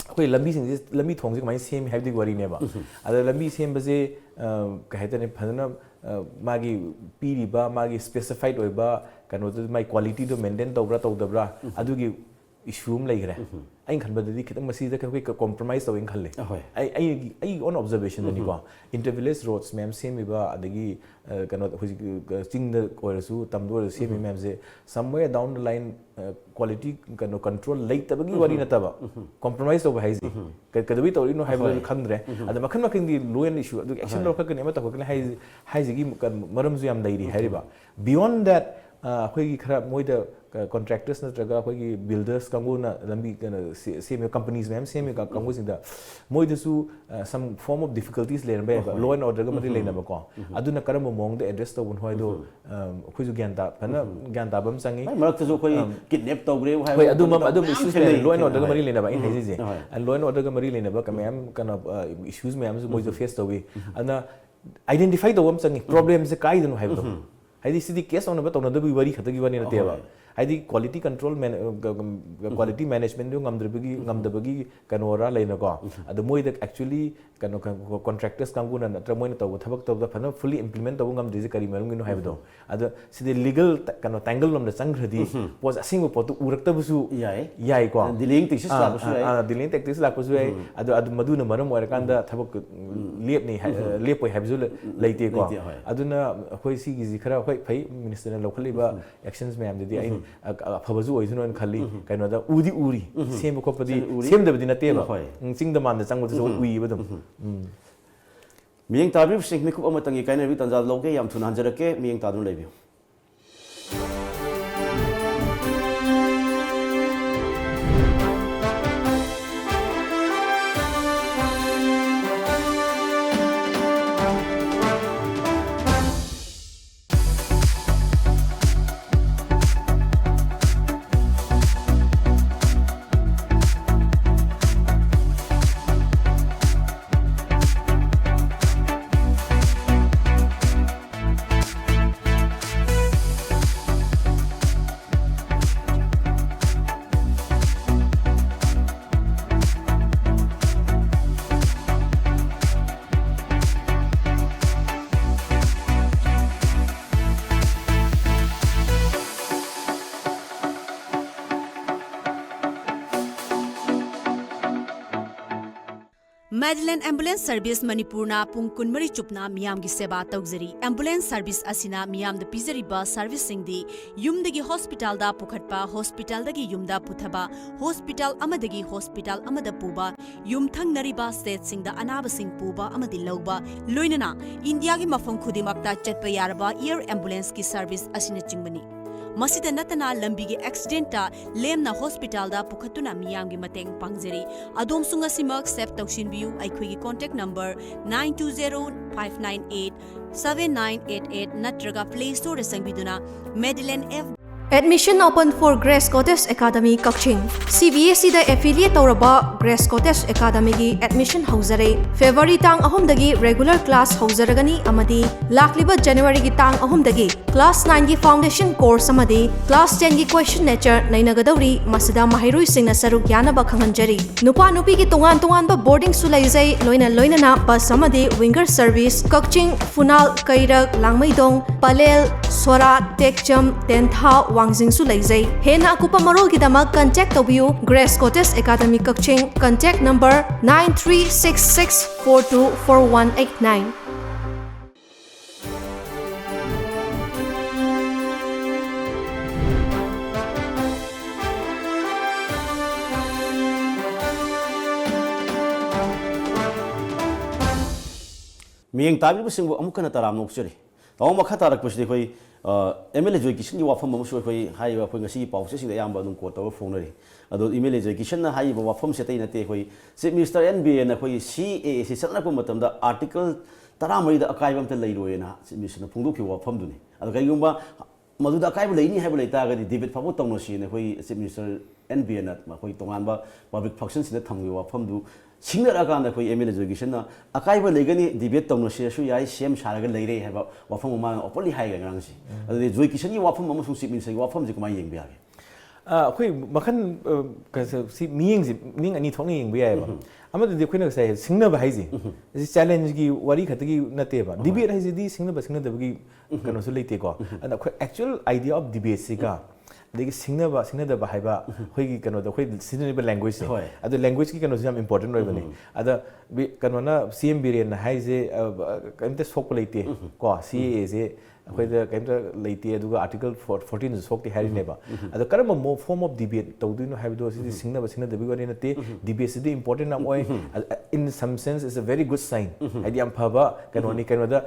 ꯑꯩꯈꯣꯏ ꯂꯝꯕꯤꯁꯤꯡꯁꯤ, ꯂꯝꯕꯤ ꯊꯣꯡꯁꯤ ꯀꯃꯥꯏꯅ ꯁꯦꯝꯃꯤ ꯍꯥꯏꯕꯗꯨꯒꯤ ꯋꯥꯔꯤꯅꯦꯕ꯫ ꯑꯗ ꯂꯝꯕꯤ ꯁꯦꯝꯕꯁꯦ, ꯑ, ꯀꯩ ꯍꯥꯏꯇꯥꯔꯦ, ꯐꯖꯅ, ꯑ, ꯃꯥꯒꯤ ꯄꯤꯔꯤꯕ, ꯃꯥꯒꯤ ꯁ꯭ꯄꯦꯁꯤꯐꯥꯏꯠ ꯑꯣꯏꯕ ꯀꯩꯅꯣꯗꯨ, ꯃꯥꯒꯤ ꯀ꯭ꯋꯥꯂꯤꯇꯤꯗꯣ ꯃꯦꯟꯇꯦꯟ ꯇꯧꯕ꯭ꯔꯥ ꯇꯧꯗꯕ꯭ꯔꯥ, ꯑꯗꯨꯒꯤ ꯏꯁꯨ ꯑꯃ ꯂꯩꯈ꯭ꯔꯦ꯫ ꯑꯩꯅ ꯈꯟꯕꯗꯗꯤ ꯈꯤꯇꯪ ꯃꯁꯤꯗ ꯑꯩꯈꯣꯏ ꯀꯣꯝꯄ꯭ꯔꯣꯃꯥꯏꯁ ꯇꯧꯋꯦꯅ ꯈꯜꯂꯦ꯫ ꯑꯍꯣꯏ꯫ ꯑꯩ, ꯑꯩꯒꯤ, ꯑꯩꯒꯤ ꯑꯣꯟ ꯑꯣꯕꯖꯔꯕꯦꯁꯟꯗꯅꯤꯀꯣ, ꯏꯟꯇꯔ ꯚꯤꯂꯦꯖ ꯔꯣꯗꯁ ꯃꯌꯥꯝ ꯁꯦꯝꯃꯤꯕ, ꯑꯗꯒꯤ, ꯑ, ꯀꯩꯅꯣ, ꯍꯧꯖꯤꯛ, ꯑ, ꯆꯤꯡꯗ ꯑꯣꯏꯔꯁꯨ, ꯇꯝꯗ ꯑꯣꯏꯔꯁꯨ ꯁꯦꯝꯃꯤ ꯃꯌꯥꯝꯁꯦ, somewhere down the line, ꯑ, ꯀ꯭ꯋꯥꯂꯤꯇꯤ, ꯀꯩꯅꯣ, ꯀꯟꯇ꯭ꯔꯣꯜ ꯂꯩꯇꯕꯒꯤ ꯋꯥꯔꯤ ꯅꯠꯇꯕ, ꯀꯣꯝꯄ꯭ꯔꯣꯃꯥꯏꯁ ꯇꯧꯕ ꯍꯥꯏꯁꯦ ꯀ-, ꯀꯩꯗꯧꯕꯩ ꯇꯧꯔꯤꯅꯣ ꯍꯥꯏꯕꯗꯨ ꯈꯪꯗ꯭ꯔꯦ꯫ ꯑꯗ ꯃꯈꯟ ꯃꯈꯟꯒꯤ ꯂꯣ ꯑꯦꯟ ꯏꯁꯨ, ꯑꯗꯨꯒꯤ ꯑꯦꯛꯁꯟ ꯂꯧꯈꯠꯀꯅꯤ, ꯑꯃ ꯇꯧꯈꯠꯀꯅꯤ ꯍꯥꯏ-, ꯍꯥꯏꯁꯤꯒꯤ ꯀ-, ꯃꯔꯝꯁꯨ ꯌꯥꯝ ꯂꯩꯔꯤ ꯍꯥꯏꯔꯤꯕ꯫ Beyond that, ꯑ, ꯑꯩꯈꯣꯏꯒꯤ ꯈꯔ ꯃꯣꯏꯗ, ꯑ, contractors ꯅꯠꯇ꯭ꯔꯒ ꯑꯩꯈꯣꯏꯒꯤ builders ꯀꯥꯡꯕꯨꯅ ꯂꯝꯕꯤ, ꯀꯩꯅꯣ, ꯁꯦ-, ꯁꯦꯝꯃꯤꯕ companies ꯃꯌꯥꯝ ꯁꯦꯝꯃꯤꯕ ꯀꯥꯡꯕꯨꯁꯤꯡꯗ ꯃꯣꯏꯗꯁꯨ, ꯑ, some form of difficulties ꯂꯩꯔꯝꯕ ꯌꯥꯏꯕ, ꯎꯝ, ꯍꯣꯏ꯫ Law and order ꯒ ꯃꯔꯤ ꯎꯝ, ꯂꯩꯅꯕꯀꯣ꯫ ꯎꯝ꯫ ꯑꯗꯨꯅ ꯀꯔꯝꯕ ꯃꯑꯣꯡꯗ address ꯇꯧꯕꯅꯣ ꯍꯥꯏꯗꯣ, ꯎꯝ꯫ ꯑ, ꯑꯩꯈꯣꯏꯁꯨ ꯒ꯭ꯌꯥꯟ ꯇꯥ-, ꯐꯖꯅ ꯎꯝ꯫ ꯒ꯭ꯌꯥꯟ ꯇꯥꯕ ꯑꯃ ꯆꯪꯉꯤ꯫ ꯍꯣꯏ, ꯃꯔꯛꯇꯁꯨ ꯑꯩꯈꯣꯏ ꯑꯝ, kidnap ꯇꯧꯈ꯭ꯔꯦ ꯍꯥꯏꯕ ꯍꯣꯏ, ꯑꯗꯨꯝꯕ ꯈꯣꯠꯄ ꯑꯗꯨꯝꯕ ꯃꯌꯥꯝ issues ꯊꯦꯡꯅꯩ, ꯂꯩꯔꯦ꯫ Law and order ꯒ ꯃꯔꯤ ꯎꯝ꯫ ꯂꯩꯅꯕ ꯑꯩꯅ ꯎꯝ꯫ ꯍꯥꯏꯖꯩꯁꯦ꯫ ꯍꯣꯏ꯫ ꯑ, law and order ꯒ ꯃꯔꯤ ꯂꯩꯅꯕ ꯎꯝ꯫ ꯃꯌꯥꯝ ꯀꯩꯅꯣ, ꯑ, issues ꯃꯌꯥꯝꯁꯨ ꯃꯣꯏꯁꯨ ꯎꯝ꯫ Face ꯇꯧꯏ꯫ ꯎꯝ꯫ ꯑꯗꯨꯅ identify ꯇꯧꯕ ꯑꯃ ꯆꯪꯉꯤ, ꯎꯝ꯫ Problem ꯁꯦ ꯀꯥꯏꯗꯅꯣ ꯍꯥꯏꯕꯗꯣ꯫ ꯎꯝ꯫ ꯍꯥꯏꯗꯤ ꯁꯤꯗꯤ case ꯇꯧꯅꯕ ꯇꯧꯅꯗꯕꯒꯤ ꯋꯥꯔꯤ ꯈꯛꯇꯒꯤ ꯋꯥꯔꯤ ꯅꯠꯇꯦꯕ꯫ ꯑꯍꯣꯏ꯫ ꯍꯥꯏꯗꯤ quality control man-, ꯑ, ꯎꯝ꯫ Quality management ꯗꯨ ꯉꯝꯗ꯭ꯔꯕꯒꯤ, ꯎꯝ꯫ ꯉꯝꯗꯕꯒꯤ ꯀꯩꯅꯣꯔꯥ ꯂꯩꯅꯀꯣ꯫ ꯎꯝ꯫ ꯑꯗꯣ ꯃꯣꯏꯗ actually ꯀꯩꯅꯣ, ꯀ-, contractors ꯀꯥꯡꯕꯨꯅ ꯅꯠꯇ꯭ꯔꯒ ꯃꯣꯏꯅ ꯇꯧꯕ ꯊꯕꯛ ꯇꯧꯕꯗ ꯐꯖꯅ fully implement ꯇꯧꯕ ꯉꯝꯗ꯭ꯔꯤꯁꯦ ꯀꯔꯤ ꯃꯔꯝꯒꯤꯅꯣ ꯍꯥꯏꯕꯗꯣ꯫ ꯎꯝ꯫ ꯑꯗꯣ ꯁꯤꯗꯤ legal ꯇ-, ꯀꯩꯅꯣ, tangle ꯂꯣꯝꯗ ꯆꯪꯈ꯭ꯔꯗꯤ ꯎꯝ꯫ ꯄꯣꯠ ꯑꯁꯦꯡꯕ ꯄꯣꯠꯇꯨ ꯎꯔꯛꯇꯕꯁꯨ ꯌꯥꯏ꯫ ꯌꯥꯏꯀꯣ꯫ Delaying tactics ꯑꯥ, ꯂꯥꯛꯄꯁꯨ ꯑꯥ, ꯌꯥꯏ꯫ ꯑꯥ, delaying tactics ꯂꯥꯛꯄꯁꯨ ꯌꯥꯏ꯫ ꯎꯝ꯫ ꯑꯗꯨ, ꯑꯗꯨ ꯃꯗꯨꯅ ꯃꯔꯝ ꯑꯣꯏꯔꯀꯥꯟꯗ ꯎꯝ꯫ ꯊꯕꯛ ꯎꯝ꯫ ꯂꯦꯞꯅꯤ ꯍꯥꯏ-, ꯎꯝ꯫ ꯂꯦꯞꯄꯣꯏ ꯍꯥꯏꯕꯁꯨ ꯂꯩ-, ꯎꯝ꯫ ꯂꯩꯇꯦꯀꯣ꯫ ꯂꯩꯇꯦ, ꯍꯣꯏ꯫ ꯑꯗꯨꯅ ꯑꯩꯈꯣꯏ ꯁꯤꯒꯤꯁꯤ ꯈꯔ, ꯍꯣꯏ, ꯐꯩ, minister ꯅ ꯂꯧꯈꯠꯂꯤꯕ ꯎꯝ꯫ Actions ꯃꯌꯥꯝꯗꯨꯗꯤ ꯑꯩ ꯎꯝ꯫ ꯑ-, ꯑ-, ꯑꯐꯕꯁꯨ ꯑꯣꯏꯗꯣꯏꯅꯣꯅ ꯈꯜꯂꯤ꯫ ꯎꯝ꯫ ꯀꯩꯅꯣꯗ ꯎꯗꯤ ꯎꯔꯤ, ꯎꯝ꯫ ꯁꯦꯝꯕ ꯈꯣꯠꯄꯗꯤ ꯁꯦꯝꯕ ꯎꯔꯤ꯫ ꯁꯦꯝꯗꯕꯗꯤ ꯅꯠꯇꯦꯕ꯫ ꯎꯝ, ꯍꯣꯏ꯫ ꯎꯝ, ꯆꯤꯡꯗ ꯃꯥꯟꯗ ꯆꯪꯕꯗꯨꯁꯨ ꯎꯝ꯫ ꯎꯏꯌꯦꯕ ꯑꯗꯨꯝ꯫ ꯎꯝ꯫ ꯎꯝ꯫ ꯃꯤꯠꯌꯦꯡ ꯇꯥꯕꯤꯕꯁꯤꯡ, ꯃꯤꯀꯨꯞ ꯑꯃꯇꯪꯒꯤ ꯀꯥꯏꯅꯕꯒꯤ ꯇꯥꯟꯖꯥ ꯂꯧꯒꯦ꯫ ꯌꯥꯝ ꯊꯨꯅ ꯍꯟꯖꯔꯛꯀꯦ꯫ ꯃꯤꯠꯌꯦꯡ ꯇꯥꯗꯨꯅ ꯂꯩꯕꯤꯌꯨ꯫ Madeline Ambulance Service ꯃꯅꯤꯄꯨꯔꯅ ꯄꯨꯡ ꯀꯨꯟꯃꯔꯤ ꯆꯨꯞꯅ ꯃꯤꯌꯥꯝꯒꯤ ꯁꯦꯕꯥ ꯇꯧꯖꯔꯤ꯫ Ambulance service ꯑꯁꯤꯅ ꯃꯤꯌꯥꯝꯗ ꯄꯤꯖꯔꯤꯕ service ꯁꯤꯡꯗꯤ ꯌꯨꯝꯗꯒꯤ hospital ꯗ ꯄꯨꯈꯠꯄ, hospital ꯗꯒꯤ ꯌꯨꯝꯗ ꯄꯨꯊꯕ, hospital ꯑꯃꯗꯒꯤ hospital ꯑꯃꯗ ꯄꯨꯕ, ꯌꯨꯝꯊꯪꯅꯔꯤꯕ state ꯁꯤꯡꯗ ꯑꯅꯥꯕꯁꯤꯡ ꯄꯨꯕ ꯑꯃꯗꯤ ꯂꯧꯕ, ꯂꯣꯏꯅꯅ ꯏꯟꯗꯤꯌꯥꯒꯤ ꯃꯐꯝ ꯈꯨꯗꯤꯡꯃꯛꯇ ꯆꯠꯄ ꯌꯥꯔꯕ air ambulance ꯀꯤ service ꯑꯁꯤꯅꯆꯤꯡꯕꯅꯤ꯫ ꯃꯁꯤꯗ ꯅꯠꯇꯅ ꯂꯝꯕꯤꯒꯤ ꯑꯦꯛꯁꯤꯗꯦꯟꯇ ꯂꯦꯝꯅ ꯍꯣꯁꯄꯤꯇꯥꯜꯗ ꯄꯨꯈꯠꯇꯨꯅ ꯃꯤꯌꯥꯝꯒꯤ ꯃꯇꯦꯡ ꯄꯥꯡꯖꯔꯤ꯫ ꯑꯗꯣꯝꯁꯨ ꯉꯁꯤꯃꯛ ꯁꯦꯚ ꯇꯧꯁꯤꯟꯕꯤꯌꯨ꯫ ꯑꯩꯈꯣꯏꯒꯤ contact number nine two zero five nine eight seven nine eight eight ꯅꯠꯇ꯭ꯔꯒ Play Storeꯗ ꯆꯪꯕꯤꯗꯨꯅ Madeline F Admission open for Grace Cottage Academy, Kakching. CBSEꯗ affiliate ꯇꯧꯔꯕ Grace Cottage Academyꯒꯤ admission ꯍꯧꯖꯔꯦ꯫ February ꯇꯥꯡ ꯑꯍꯨꯝꯗꯒꯤ regular class ꯍꯧꯖꯔꯒꯅꯤ ꯑꯃꯗꯤ ꯂꯥꯛꯂꯤꯕ Januaryꯒꯤ ꯇꯥꯡ ꯑꯍꯨꯝꯗꯒꯤ class nineꯒꯤ foundation course ꯑꯃꯗꯤ class tenꯒꯤ question nature ꯅꯩꯅꯒꯗꯧꯔꯤ꯫ ꯃꯁꯤꯗ ꯃꯍꯩꯔꯣꯏꯁꯤꯡꯅ ꯁꯔꯨꯛ ꯌꯥꯅꯕ ꯈꯪꯍꯟꯖꯔꯤ꯫ ꯅꯨꯄꯥ ꯅꯨꯄꯤꯒꯤ ꯇꯣꯉꯥꯟ ꯇꯣꯉꯥꯟꯕ boardingꯁꯨ ꯂꯩꯖꯩ꯫ ꯂꯣꯏꯅ ꯂꯣꯏꯅꯅ bus ꯑꯃꯗꯤ winger service ꯀꯛꯆꯤꯡ, ꯐꯨꯅꯥꯜ, ꯀꯩꯔꯛ, ꯂꯥꯡꯃꯩꯗꯣꯡ, ꯄꯂꯦꯜ, ꯁꯣꯔꯥꯠ, ꯇꯦꯛꯆꯝ, ꯇꯦꯟꯊꯥ, ꯋꯥꯡꯖꯤꯡꯁꯨ ꯂꯩꯖꯩ꯫ ꯍꯦꯟꯅ ꯑꯀꯨꯞꯄ ꯃꯔꯣꯜꯒꯤꯗꯃꯛ contact ꯇꯧꯕꯤꯌꯨ Grace Cottage Academy, Kakching, contact number nine three six six four two four one eight nine. ꯃꯤꯠꯌꯦꯡ ꯇꯥꯕꯤꯕꯁꯤꯡꯕꯨ ꯑꯃꯨꯛ ꯍꯟꯅ ꯇꯔꯥꯝꯅ ꯑꯣꯛꯆꯔꯤ꯫ ꯇꯥꯃꯣ, ꯃꯈꯥ ꯇꯥꯔꯛꯄꯁꯤꯗꯤ ꯑꯩꯈꯣꯏ ꯑꯦꯝ ꯑꯦꯜ ꯑꯦ ꯖꯣꯏ ꯀꯤꯁꯟꯒꯤ ꯋꯥꯐꯝ ꯑꯃꯁꯨ ꯑꯩꯈꯣꯏ ꯍꯥꯏꯔꯤꯕ ꯑꯩꯈꯣꯏ ꯉꯁꯤꯒꯤ ꯄꯥꯎꯆꯦꯁꯤꯡꯗ ꯑꯌꯥꯝꯕ ꯑꯗꯨꯝ ꯀꯣꯠ ꯇꯧꯔ ꯐꯣꯡꯅꯔꯤ꯫ ꯑꯗꯣ ꯑꯦꯝ ꯑꯦꯜ ꯑꯦ ꯖꯣꯏ ꯀꯤꯁꯟꯅ ꯍꯥꯏꯔꯤꯕ ꯋꯥꯐꯝꯁꯦ ꯑꯇꯩ ꯅꯠꯇꯦ, ꯑꯩꯈꯣꯏ ꯆꯤꯐ ꯃꯤꯅꯤꯁꯇꯔ ꯑꯦꯟ ꯕꯤꯔꯦꯟꯅ ꯑꯩꯈꯣꯏꯒꯤ ꯁꯤ ꯑꯦ ꯑꯦ ꯁꯤ ꯆꯠꯅꯔꯛꯄ ꯃꯇꯝꯗ ꯑꯥꯔꯇꯤꯀꯜ ꯇꯔꯥꯃꯔꯤꯗ ꯑꯀꯥꯏꯕ ꯑꯝꯇ ꯂꯩꯔꯣꯏꯅ ꯆꯤꯐ ꯃꯤꯅꯤꯁꯇꯔꯅ ꯐꯣꯡꯗꯣꯛꯈꯤꯕ ꯋꯥꯐꯝꯗꯨꯅꯤ꯫ ꯑꯗꯣ ꯀꯔꯤꯒꯨꯝꯕ ꯃꯗꯨꯗ ꯑꯀꯥꯏꯕ ꯂꯩꯅꯤ ꯍꯥꯏꯕ ꯂꯩꯇꯥꯔꯒꯗꯤ ꯗꯤꯕꯦꯠ ꯐꯥꯎꯕ ꯇꯧꯅꯁꯤꯅ ꯑꯩꯈꯣꯏ ꯆꯤꯐ ꯃꯤꯅꯤꯁꯇꯔ ꯑꯦꯟ ꯕꯤꯔꯦꯟꯅ ꯑꯩꯈꯣꯏ ꯇꯣꯉꯥꯟꯕ ꯄꯕ꯭ꯂꯤꯛ ꯐꯪꯁꯟꯁꯤꯡꯗ ꯊꯝꯈꯤꯕ ꯋꯥꯐꯝꯗꯨ ꯁꯤꯡꯅꯔꯛꯑꯀꯥꯟꯗ ꯑꯩꯈꯣꯏ ꯑꯦꯝ ꯑꯦꯜ ꯑꯦ ꯖꯣꯏ ꯀꯤꯁꯟꯅ ꯑꯀꯥꯏꯕ ꯂꯩꯒꯅꯤ, ꯗꯤꯕꯦꯠ ꯇꯧꯅꯁꯤ ꯍꯥꯏꯔꯁꯨ ꯌꯥꯏ, ꯁꯦꯝ ꯁꯥꯔꯒ ꯂꯩꯔꯦ ꯍꯥꯏꯕ ꯋꯥꯐꯝ ꯑꯃ ꯃꯥꯅ ꯑꯣꯄꯟꯂꯤ ꯍꯥꯏꯈ꯭ꯔꯦ ꯉꯔꯥꯡꯁꯦ꯫ ꯑꯗꯨꯗꯤ ꯖꯣꯏ ꯀꯤꯁꯟꯒꯤ ꯋꯥꯐꯝ ꯑꯃꯁꯨꯡ ꯆꯤꯐ ꯃꯤꯅꯤꯁꯇꯔꯒꯤ ꯋꯥꯐꯝꯁꯦ ꯀꯃꯥꯏꯅ ꯌꯦꯡꯕ ꯌꯥꯒꯦ? ꯑ, ꯑꯩꯈꯣꯏ ꯃꯈꯜ, ꯑ, ꯀ-, ꯁꯤ ꯃꯤꯠꯌꯦꯡꯁꯦ, ꯃꯤꯠꯌꯦꯡ ꯑꯅꯤ ꯊꯣꯛꯅ ꯌꯦꯡꯕ ꯌꯥꯏꯑꯕ꯫ ꯑꯃꯗꯗꯤ ꯑꯩꯈꯣꯏꯅ ꯉꯁꯥꯏ ꯁꯤꯡꯅꯕ ꯍꯥꯏꯁꯦ, ꯁꯤ ꯆꯦꯂꯦꯟꯖꯒꯤ ꯋꯥꯔꯤ ꯈꯛꯇꯒꯤ ꯅꯠꯇꯦꯕ꯫ ꯗꯤꯕꯦꯠ ꯍꯥꯏꯁꯤꯗꯤ ꯁꯤꯡꯅꯕ ꯁꯤꯡꯅꯗꯕꯒꯤ ꯀꯩꯅꯣꯁꯨ ꯂꯩꯇꯦꯀꯣ꯫ ꯑꯗ ꯑꯩꯈꯣꯏ actual idea of debateꯁꯤꯒ ꯑꯗꯒꯤ ꯁꯤꯡꯅꯕ ꯁꯤꯡꯅꯗꯕ ꯍꯥꯏꯕ ꯑꯩꯈꯣꯏꯒꯤ ꯀꯩꯅꯣꯗꯣ, ꯑꯩꯈꯣꯏ ꯁꯤꯖꯤꯟꯅꯔꯤꯕ ꯂꯦꯡꯒ꯭ꯋꯦꯖꯁꯦ, ꯍꯣꯏ꯫ ꯑꯗꯣ ꯂꯦꯡꯒ꯭ꯋꯦꯖꯀꯤ ꯀꯩꯅꯣꯁꯦ ꯌꯥꯝ ꯏꯝꯄꯣꯔꯇꯦꯟ ꯑꯣꯏꯕꯅꯤ꯫ ꯑꯗ ꯕꯤ- ꯀꯩꯅꯣꯅ, ꯁꯤ ꯑꯦꯝ ꯕꯤꯔꯦꯟꯅ ꯍꯥꯏꯁꯦ, ꯑ, ꯀꯩꯝꯇ ꯁꯣꯛꯄ ꯂꯩꯇꯦ꯫ ꯀꯣ, ꯁꯤ ꯑꯦ ꯑꯦꯁꯦ ꯑꯩꯈꯣꯏꯗ ꯀꯩꯝꯇ ꯂꯩꯇꯦ, ꯑꯗꯨꯒ ꯑꯥꯔꯇꯤꯀꯜ ꯐꯣꯔꯇꯤꯟꯁꯨ ꯁꯣꯛꯇꯦ ꯍꯥꯏꯔꯤꯅꯦꯕ꯫ ꯑꯗꯣ ꯀꯔꯝꯕ ꯐꯣꯔꯝ ꯑꯣꯐ ꯗꯤꯕꯦꯠ ꯇꯧꯗꯣꯏꯅꯣ ꯍꯥꯏꯕꯗꯣ, ꯁꯤꯗꯤ ꯁꯤꯡꯅꯕ ꯁꯤꯡꯅꯗꯕꯒꯤ ꯋꯥꯔꯤ ꯅꯠꯇꯦ꯫ ꯗꯤꯕꯦꯠꯁꯤꯗꯤ ꯏꯝꯄꯣꯔꯇꯦꯟ ꯌꯥꯝ ꯑꯣꯏ꯫ In some sense, it's a very good sign. ꯍꯥꯏꯗꯤ ꯌꯥꯝ ꯐꯕ ꯀꯩꯅꯣꯅꯤ꯫ ꯀꯩꯅꯣꯗ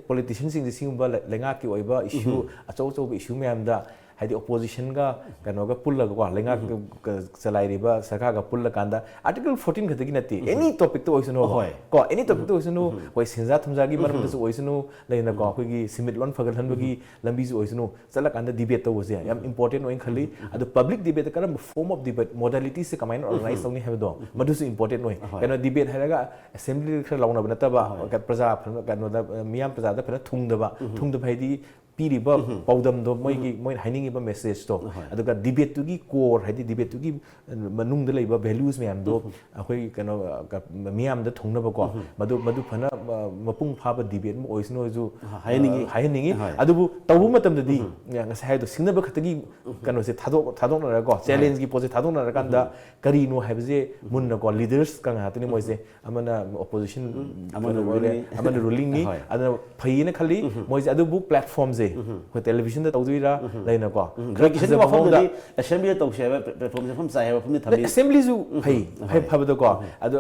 ꯄꯣꯂꯤꯇꯤꯁꯤꯌꯟꯁꯤꯡꯁꯦ ꯁꯤꯒꯨꯝꯕ ꯂꯩ- ꯂꯩꯉꯥꯛꯀꯤ ꯑꯣꯏꯕ ꯏꯁꯨ, ꯑꯆꯧ ꯑꯆꯧꯕ ꯏꯁꯨ ꯃꯌꯥꯝꯗ, ꯍꯥꯏꯗꯤ ꯑꯣꯄꯣꯖꯤꯁꯟꯒ ꯀꯩꯅꯣꯒ ꯄꯨꯜꯂꯒꯀꯣ, ꯂꯩꯉꯥꯛ ꯆꯂꯥꯏꯔꯤꯕ ꯁꯔꯀꯥꯔꯒ ꯄꯨꯜꯂꯀꯥꯟꯗ, ꯑꯥꯔꯇꯤꯀꯜ ꯐꯣꯔꯇꯤꯟ ꯈꯛꯇꯒꯤ ꯅꯠꯇꯦ, ꯑꯦꯅꯤ ꯇꯣꯄꯤꯛꯇ ꯑꯣꯏꯁꯅꯨ꯫ ꯍꯣꯏ꯫ ꯀꯣ, ꯑꯦꯅꯤ ꯇꯣꯄꯤꯛꯇ ꯑꯣꯏꯁꯅꯨ, ꯑꯩꯈꯣꯏ ꯁꯦꯟꯖꯥ ꯊꯨꯝꯖꯥꯒꯤ ꯃꯔꯝꯗꯁꯨ ꯑꯣꯏꯁꯅꯨ, ꯂꯩꯅꯀꯣ, ꯑꯩꯈꯣꯏꯒꯤ ꯁꯤꯃꯤꯠꯂꯣꯟ ꯐꯒꯠꯍꯟꯕꯒꯤ ꯂꯝꯕꯤꯁꯨ ꯑꯣꯏꯁꯅꯨ, ꯆꯠꯂꯀꯥꯟꯗ ꯗꯤꯕꯦꯠ ꯇꯧꯕꯁꯦ ꯌꯥꯝ ꯏꯝꯄꯣꯔꯇꯦꯟ ꯑꯣꯏꯅ ꯈꯜꯂꯤ꯫ ꯑꯗꯣ ꯄꯕ꯭ꯂꯤꯛ ꯗꯤꯕꯦꯠꯇ ꯀꯔꯝꯕ ꯐꯣꯔꯝ ꯑꯣꯐ ꯗꯤꯕꯦꯠ ꯃꯣꯗꯥꯂꯤꯇꯤꯁꯦ ꯀꯃꯥꯏꯅ ꯑꯣꯔꯒꯅꯥꯏꯖ ꯇꯧꯅꯤ ꯍꯥꯏꯕꯗꯣ, ꯃꯗꯨꯁꯨ ꯏꯝꯄꯣꯔꯇꯦꯟ ꯑꯣꯏ꯫ ꯀꯩꯅꯣ, ꯗꯤꯕꯦꯠ ꯍꯥꯏꯔꯒ ꯑꯦꯁꯦꯝꯕ꯭ꯂꯤꯗ ꯈꯔ ꯂꯥꯎꯅꯕ ꯅꯠꯇꯕ, ꯄ꯭ꯔꯖꯥ ꯐꯅ-, ꯀꯩꯅꯣꯗ, ꯃꯤꯌꯥꯝ ꯄ꯭ꯔꯖꯥꯗ ꯐꯖꯅ ꯊꯨꯡꯗꯕ, ꯊꯨꯡꯗꯕ ꯍꯥꯏꯗꯤ ꯄꯤꯔꯤꯕ ꯄꯥꯎꯗꯝꯗꯣ, ꯃꯣꯏꯒꯤ, ꯃꯣꯏꯅ ꯍꯥꯏꯅꯤꯡꯉꯤꯕ ꯃꯦꯁꯦꯖꯇꯣ, ꯑꯗꯨꯒ ꯗꯤꯕꯦꯠꯇꯨꯒꯤ ꯀꯣꯔ, ꯍꯥꯏꯗꯤ ꯗꯤꯕꯦꯠꯇꯨꯒꯤ ꯃꯅꯨꯡꯗ ꯂꯩꯕ ꯚꯦꯂꯨꯁ ꯃꯌꯥꯝꯗꯣ ꯑꯩꯈꯣꯏ ꯀꯩꯅꯣ, ꯀ-, ꯃꯤꯌꯥꯝꯗ ꯊꯨꯡꯅꯕꯀꯣ, ꯃꯗꯨ, ꯃꯗꯨ ꯐꯅ, ꯃ-, ꯃꯄꯨꯡ ꯐꯥꯕ ꯗꯤꯕꯦꯠ ꯑꯃ ꯑꯣꯏꯁꯅꯨ ꯍꯥꯏꯁꯨ, ꯍꯥꯏꯍꯟꯅꯤꯡꯉꯤ꯫ ꯑ, ꯍꯥꯏꯍꯟꯅꯤꯡꯉꯤ꯫ ꯍꯣꯏ꯫ ꯑꯗꯨꯕꯨ ꯇꯧꯕ ꯃꯇꯝꯗꯗꯤ, ꯉꯁꯥꯏ ꯍꯥꯏꯗꯣ, ꯁꯤꯡꯅꯕ ꯈꯛꯇꯒꯤ ꯀꯩꯅꯣꯁꯦ ꯊꯥꯗꯣꯛ-, ꯊꯥꯗꯣꯛꯅꯔꯒꯀꯣ, ꯆꯦꯂꯦꯟꯖꯀꯤ ꯄꯣꯠꯁꯦ ꯊꯥꯗꯣꯛꯅꯔꯀꯥꯟꯗ ꯀꯔꯤꯅꯣ ꯍꯥꯏꯕꯁꯦ ꯃꯨꯟꯅꯀꯣ, ꯂꯤꯗꯔꯁ ꯀ ꯉꯥꯛꯇꯅꯤ ꯃꯣꯏꯁꯦ, ꯑꯃꯅ ꯑꯣꯄꯣꯖꯤꯁꯟ ꯑꯃꯅ ꯔꯨꯂꯤꯡꯅꯤ꯫ ꯑꯃꯅ ꯔꯨꯂꯤꯡꯅꯤ꯫ ꯍꯣꯏ꯫ ꯑꯗꯨꯅ ꯐꯩꯌꯦꯅ ꯈꯜꯂꯤ꯫ ꯃꯣꯏꯁꯦ ꯑꯗꯨꯕꯨ ꯄ꯭ꯂꯦꯠꯐꯣꯝꯁꯦ ꯑꯩꯈꯣꯏ ꯇꯦꯂꯤꯚꯤꯖꯟꯗ ꯇꯧꯗꯣꯏꯔꯥ, ꯂꯩꯅꯀꯣ, ꯎꯝ, ꯈꯔ ꯀꯩꯒꯤꯁꯤꯗꯤ ꯐꯖꯕ ꯃꯑꯣꯡꯗ ꯃꯐꯝꯗꯗꯤ ꯑꯦꯁꯦꯝꯕ꯭ꯂꯤꯗ ꯇꯧꯁꯦ ꯍꯥꯏꯕ ꯄ꯭ꯂꯦꯠꯐꯣꯝꯁꯦ ꯃꯐꯝ ꯆꯥꯏ ꯍꯥꯏꯕ ꯃꯐꯝꯗꯤ ꯊꯝꯕꯤ꯫ ꯑꯦꯁꯦꯝꯕ꯭ꯂꯤꯁꯨ ꯐꯩ, ꯐꯩ, ꯍꯣꯏ꯫ ꯐꯕꯗꯀꯣ꯫ ꯑꯗꯣ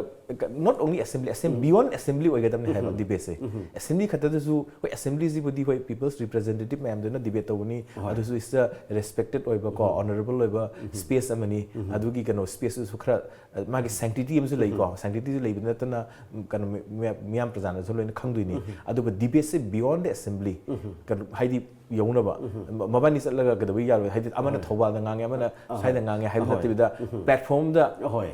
not only assembly, assembly, beyond assembly ꯑꯣꯏꯒꯗꯕꯅꯤ ꯍꯥꯏꯕ ꯗꯤꯕꯦꯠꯁꯦ꯫ ꯑꯦꯁꯦꯝꯕ꯭ꯂꯤ ꯈꯛꯇꯗꯁꯨ, ꯍꯣꯏ, ꯑꯦꯁꯦꯝꯕ꯭ꯂꯤꯁꯤꯕꯨꯗꯤ, ꯍꯣꯏ, ꯄꯤꯄꯜꯁ ꯔꯤꯄ꯭ꯔꯖꯦꯟꯇꯦꯇꯤꯚ ꯃꯌꯥꯝꯗꯨꯅ ꯗꯤꯕꯦꯠ ꯇꯧꯕꯅꯤ꯫ ꯍꯣꯏ꯫ ꯑꯗꯨꯁꯨ it's a respected ꯑꯣꯏꯕꯀꯣ, ꯑꯣꯅꯔꯦꯕꯜ ꯑꯣꯏꯕ ꯁ꯭ꯄꯦꯁ ꯑꯃꯅꯤ꯫ ꯑꯗꯨꯒꯤ ꯀꯩꯅꯣ, ꯁ꯭ꯄꯦꯁꯇꯨꯁꯨ ꯈꯔ, ꯑ, ꯃꯥꯒꯤ ꯁꯦꯡꯇꯤꯇꯤ ꯑꯃꯁꯨ ꯂꯩꯀꯣ꯫ ꯁꯦꯡꯇꯤꯇꯤꯁꯨ ꯂꯩꯕ ꯅꯠꯇꯅ, ꯎꯝ, ꯀꯩꯅꯣ, ꯃꯤ-, ꯃꯤ-, ꯃꯤꯌꯥꯝ ꯄ꯭ꯔꯖꯥꯅꯁꯨ ꯂꯣꯏꯅ ꯈꯪꯗꯣꯏꯅꯤ꯫ ꯑꯗꯨꯒ ꯗꯤꯕꯦꯠꯁꯦ beyond the assembly, ꯀꯩꯅꯣ, ꯍꯥꯏꯗꯤ ꯌꯧꯅꯕ, ꯃ-, ꯃꯕꯥꯅꯤ ꯆꯠꯂꯒ ꯀꯩꯗꯧꯕ ꯌꯥꯔꯣꯏ? ꯍꯥꯏꯗꯤ ꯑꯃꯅ ꯊꯧꯕꯥꯜꯗ ꯉꯥꯡꯉꯦ, ꯑꯃꯅ ꯁ꯭ꯋꯥꯏꯗ ꯉꯥꯡꯉꯦ ꯍꯥꯏꯕ ꯍꯣꯏ꯫ ꯅꯠꯇꯕꯤꯗ, ꯄ꯭ꯂꯦꯠꯐꯣꯝꯗ ꯍꯣꯏ꯫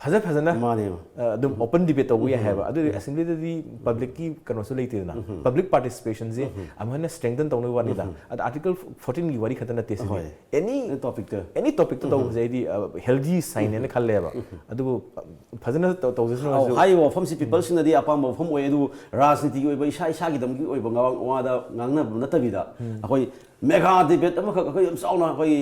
ꯐꯖ ꯐꯖꯅ ꯃꯥꯅꯦ ꯑ, ꯑꯗꯨꯝ ꯑꯣꯄꯟ ꯗꯤꯕꯦꯠ ꯇꯧꯕ ꯌꯥꯏ ꯍꯥꯏꯕ꯫ ꯑꯗꯨꯗꯤ ꯑꯦꯁꯦꯝꯕ꯭ꯂꯤꯗꯗꯤ ꯄꯕ꯭ꯂꯤꯛꯀꯤ ꯀꯩꯅꯣꯁꯨ ꯂꯩꯇꯦꯗꯅ, ꯄꯕ꯭ꯂꯤꯛ ꯄꯥꯔꯇꯤꯁꯤꯄꯦꯁꯟꯁꯤ ꯑꯃꯨꯛ ꯍꯦꯟꯅ ꯁ꯭ꯇꯔꯦꯡꯊꯟ ꯇꯧꯅꯕ ꯋꯥꯅꯤꯗ꯫ ꯑꯗ ꯑꯥꯔꯇꯤꯀꯜ ꯐꯣꯔꯇꯤꯟꯒꯤ ꯋꯥꯔꯤ ꯈꯛꯇ ꯅꯠꯇꯦ ꯁꯤꯗꯤ꯫ ꯍꯣꯏ꯫ ꯑꯦꯅꯤ ꯇꯣꯄꯤꯛꯇ ꯑꯦꯅꯤ ꯇꯣꯄꯤꯛꯇ ꯇꯧꯕꯁꯦ ꯑꯩꯗꯤ ꯍꯦꯜꯗꯤ ꯁꯥꯏꯟ ꯍꯥꯏꯅ ꯈꯜꯂꯦꯕ꯫ ꯑꯗꯨꯕꯨ ꯑ, ꯐꯖꯅ ꯇꯧ- ꯇꯧꯖꯁꯅꯨ ꯑꯧ, ꯍꯥꯏꯁꯨ꯫ ꯍꯥꯏꯔꯤꯕ ꯋꯥꯐꯝꯁꯤ ꯄꯤꯄꯜꯁꯤꯡꯅꯗꯤ ꯑꯄꯥꯝꯕ ꯋꯥꯐꯝ ꯑꯣꯏ, ꯑꯗꯨꯕꯨ ꯔꯥꯖꯅꯤꯇꯤꯒꯤ ꯑꯣꯏꯕ ꯏꯁꯥ ꯏꯁꯥꯒꯤꯗꯃꯛꯀꯤ ꯑꯣꯏꯕ ꯉꯥ- ꯋꯥꯗ ꯉꯥꯡꯅꯕ ꯅꯠꯇꯕꯤꯗ ꯑꯩꯈꯣꯏ ꯃꯦꯒꯥ ꯗꯤꯕꯦꯠ ꯑꯃꯈꯛ ꯑꯩꯈꯣꯏ ꯌꯥꯝ ꯆꯥꯎꯅ ꯑꯩꯈꯣꯏ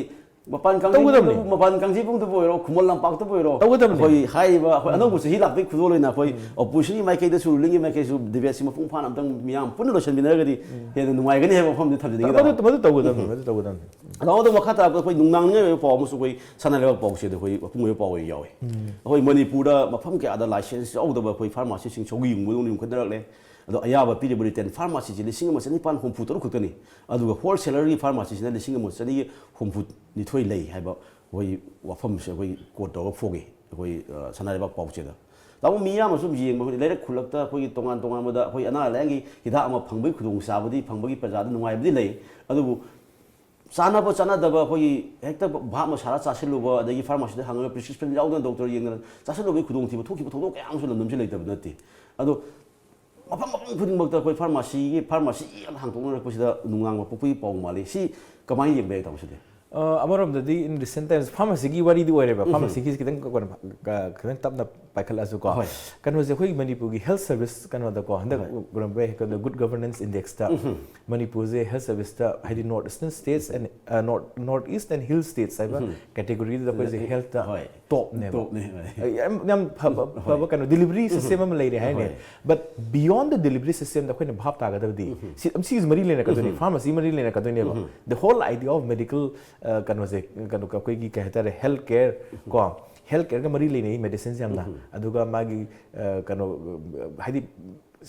ꯃꯄꯥꯟ ꯇꯧꯒꯗꯕꯅꯤ꯫ ꯀꯥꯡꯖꯩꯕꯨꯡꯗꯕꯨ ꯃꯄꯥꯟ ꯀꯥꯡꯖꯩꯕꯨꯡꯗꯕꯨ ꯑꯣꯏꯔꯣ, ꯈꯨꯃꯟ ꯂꯝꯄꯥꯛꯇꯕꯨ ꯑꯣꯏꯔꯣ, ꯇꯧꯒꯗꯕꯅꯤ꯫ ꯑꯩꯈꯣꯏ ꯍꯥꯏꯔꯤꯕ ꯑꯩꯈꯣꯏ ꯑꯅꯧꯕ ꯆꯍꯤ ꯂꯥꯛꯄꯒꯤ ꯈꯨꯗꯣꯜ ꯑꯣꯏꯅ ꯑꯩꯈꯣꯏ ꯑꯣꯄꯣꯖꯤꯁꯟꯒꯤ ꯃꯥꯏꯀꯩꯗꯁꯨ ꯔꯨꯂꯤꯡꯒꯤ ꯃꯥꯏꯀꯩꯁꯨ ꯗꯤꯕꯦꯠꯁꯤ ꯃꯄꯨꯡ ꯐꯥꯅ ꯑꯝꯇꯪ ꯃꯤꯌꯥꯝ ꯄꯨꯟꯅ ꯂꯣꯏꯁꯤꯟꯃꯤꯟꯅꯔꯒꯗꯤ ꯍꯦꯟꯅ ꯅꯨꯡꯉꯥꯏꯒꯅꯤ ꯍꯥꯏꯕ ꯋꯥꯐꯝꯗꯤ ꯊꯝꯖꯅꯤꯡꯉꯤ꯫ ꯃꯗꯨ ꯃꯗꯨ ꯇꯧꯒꯗꯕꯅꯤ, ꯃꯗꯨ ꯇꯧꯒꯗꯕꯅꯤ꯫ ꯑꯗꯨꯗ ꯃꯈꯥ ꯇꯥꯔꯛꯄꯗ ꯑꯩꯈꯣꯏ ꯅꯨꯡꯅꯥꯡꯅꯤꯡꯉꯥꯏ ꯑꯣꯏꯕ ꯄꯥꯎ ꯑꯃꯁꯨ ꯑꯩꯈꯣꯏ ꯁꯅꯥ ꯂꯩꯕꯥꯛ ꯄꯥꯎꯆꯦꯗ ꯑꯩꯈꯣꯏ ꯑꯄꯨꯡ ꯑꯣꯏꯕ ꯄꯥꯎ ꯑꯣꯏꯅ ꯌꯥꯎꯏ꯫ ꯑꯩꯈꯣꯏ ꯃꯅꯤꯄꯨꯔꯗ ꯃꯐꯝ ꯀꯌꯥꯗ ꯂꯥꯏꯁꯦꯟꯁ ꯌꯥꯎꯗꯕ ꯑꯩꯈꯣꯏ ꯐꯥꯔꯃꯥꯁꯤꯁꯤꯡ ꯁꯧꯒꯤ ꯌꯨꯡꯕꯗꯧꯅ ꯌꯨꯡꯈꯠꯅꯔꯛꯂꯦ꯫ ꯑꯗꯣ ꯑꯌꯥꯕ ꯄꯤꯔꯤꯕ ꯔꯤꯇꯦꯜ ꯐꯥꯔꯃꯥꯁꯤꯁꯤ ꯂꯤꯁꯤꯡ ꯑꯃ ꯆꯅꯤꯄꯥꯟ ꯍꯨꯝꯐꯨ ꯇꯔꯨꯛ ꯈꯛꯇꯅꯤ꯫ ꯑꯗꯨꯒ ꯍꯣꯜꯁꯦꯂꯔꯒꯤ ꯐꯥꯔꯃꯥꯁꯤꯁꯤꯅ ꯂꯤꯁꯤꯡ ꯑꯃ ꯆꯅꯤ ꯍꯨꯝꯐꯨ ꯅꯤꯊꯣꯏ ꯂꯩ ꯍꯥꯏꯕ ꯑꯩꯈꯣꯏ ꯋꯥꯐꯝꯁꯦ ꯑꯩꯈꯣꯏ ꯀꯣꯠ ꯇꯧꯔꯒ ꯐꯣꯡꯉꯤ ꯑꯩꯈꯣꯏ, ꯑ, ꯁꯅꯥ ꯂꯩꯕꯥꯛ ꯄꯥꯎꯆꯦꯗ꯫ ꯇꯥꯃꯣ, ꯃꯤ ꯌꯥꯝꯅ ꯁꯨꯝ ꯌꯦꯡꯕ ꯑꯩꯈꯣꯏ ꯂꯩꯔꯛ ꯈꯨꯜꯂꯛꯇ ꯑꯩꯈꯣꯏꯒꯤ ꯇꯣꯉꯥꯟ ꯇꯣꯉꯥꯟꯕꯗ ꯑꯩꯈꯣꯏ ꯑꯅꯥ ꯂꯥꯏꯌꯦꯡꯒꯤ ꯍꯤꯗꯥꯛ ꯑꯃ ꯐꯪꯕꯒꯤ ꯈꯨꯗꯣꯡꯆꯥꯕꯗꯤ ꯐꯪꯕꯒꯤ ꯄ꯭ꯔꯖꯥꯗ ꯅꯨꯡꯉꯥꯏꯕꯗꯤ ꯂꯩ꯫ ꯑꯗꯨꯕꯨ ꯆꯥꯟꯅꯕ ꯆꯥꯟꯅꯗꯕ ꯑꯩꯈꯣꯏꯒꯤ ꯍꯦꯛꯇ ꯚꯥꯞ ꯑꯃ ꯁꯥꯔ ꯆꯥꯁꯤꯜꯂꯨꯕ, ꯑꯗꯒꯤ ꯐꯥꯔꯃꯥꯁꯤꯗ ꯍꯪꯉꯒ ꯄ꯭ꯔꯦꯁꯀ꯭ꯔꯤꯞꯁꯟ ꯌꯥꯎꯗꯅ ꯗꯣꯛꯇꯔ ꯌꯦꯡꯗꯅ ꯆꯥꯁꯤꯜꯂꯨꯕꯒꯤ ꯈꯨꯗꯣꯡꯊꯤꯕ ꯊꯣꯛꯈꯤꯕ ꯊꯧꯗꯣꯛ ꯀꯌꯥ ꯑꯃꯁꯨ ꯂꯝꯗꯝꯁꯤ ꯂꯩꯇꯕ ꯅꯠꯇꯦ꯫ ꯑꯗꯣ ꯃꯐꯝ ꯃꯐꯝ ꯈꯨꯗꯤꯡꯃꯛꯇ ꯑꯩꯈꯣꯏ ꯐꯥꯔꯃꯥꯁꯤꯒꯤ, ꯐꯥꯔꯃꯥꯁꯤ ꯌꯥꯝ ꯍꯥꯡꯗꯣꯛꯅꯔꯛꯄꯁꯤꯗ ꯅꯨꯡꯅꯥꯡꯕ ꯄꯣꯛꯄꯒꯤ ꯄꯥꯎ ꯃꯥꯜꯂꯤ꯫ ꯁꯤ ꯀꯃꯥꯏꯅ ꯌꯦꯡꯕ ꯌꯥꯏ, ꯇꯥꯃꯣ, ꯁꯤꯗꯤ? ꯑ, ꯑꯃꯔꯣꯝꯗꯗꯤ in recent times ꯐꯥꯔꯃꯥꯁꯤꯒꯤ ꯋꯥꯔꯤꯗꯤ ꯑꯣꯏꯔꯦꯕ꯫ ꯐꯥꯔꯃꯥꯁꯤꯒꯤ ꯈꯤꯇꯪ ꯀꯩꯅꯣ, ꯀ-, ꯈꯤꯇꯪ ꯇꯞꯅ ꯄꯥꯏꯈꯠꯂꯛꯑꯁꯨꯀꯣ꯫ ꯍꯣꯏ꯫ ꯀꯩꯅꯣꯁꯦ, ꯑꯩꯈꯣꯏꯒꯤ ꯃꯅꯤꯄꯨꯔꯒꯤ health service ꯀꯩꯅꯣꯗꯀꯣ, ꯍꯟꯗꯛ ꯀꯩꯅꯣ, Good Governance Indexꯇ ꯃꯅꯤꯄꯨꯔꯁꯦ health serviceꯇ, ꯍꯥꯏꯗꯤ North Eastern states and, ꯑ, North, North East and Hill States ꯍꯥꯏꯕ categoryꯗ ꯑꯩꯈꯣꯏꯁꯦ healthꯇ ꯍꯣꯏ꯫ topꯅꯦꯕ꯫ Topꯅꯦ, ꯍꯣꯏ꯫ ꯌꯥꯝ, ꯌꯥꯝ ꯐꯕ, ꯐꯕ ꯀꯩꯅꯣ, delivery system ꯑꯃ ꯂꯩꯔꯦ ꯍꯥꯏꯅꯦ꯫ ꯍꯣꯏ꯫ But beyond the delivery systemꯗ ꯑꯩꯈꯣꯏꯅ ꯚꯥꯞ ꯇꯥꯒꯗꯕꯗꯤ, ꯁꯤ, ꯁꯤꯒꯤꯁꯨ ꯃꯔꯤ ꯂꯩꯅꯔꯛꯀꯗꯣꯏꯅꯤ, pharmacy ꯃꯔꯤ ꯂꯩꯅꯔꯛꯀꯗꯣꯏꯅꯦꯕ꯫ The whole idea of medical, ꯑ, ꯀꯩꯅꯣꯁꯦ, ꯀꯩꯅꯣ, ꯑꯩꯈꯣꯏꯒꯤ ꯀꯩ ꯍꯥꯏꯇꯥꯔꯦ, health care ꯀꯣ, health careꯒ ꯃꯔꯤ ꯂꯩꯅꯩ medicineꯁꯦ ꯌꯥꯝꯅ꯫ ꯑꯗꯨꯒ ꯃꯥꯒꯤ, ꯑ, ꯀꯩꯅꯣ, ꯍꯥꯏꯗꯤ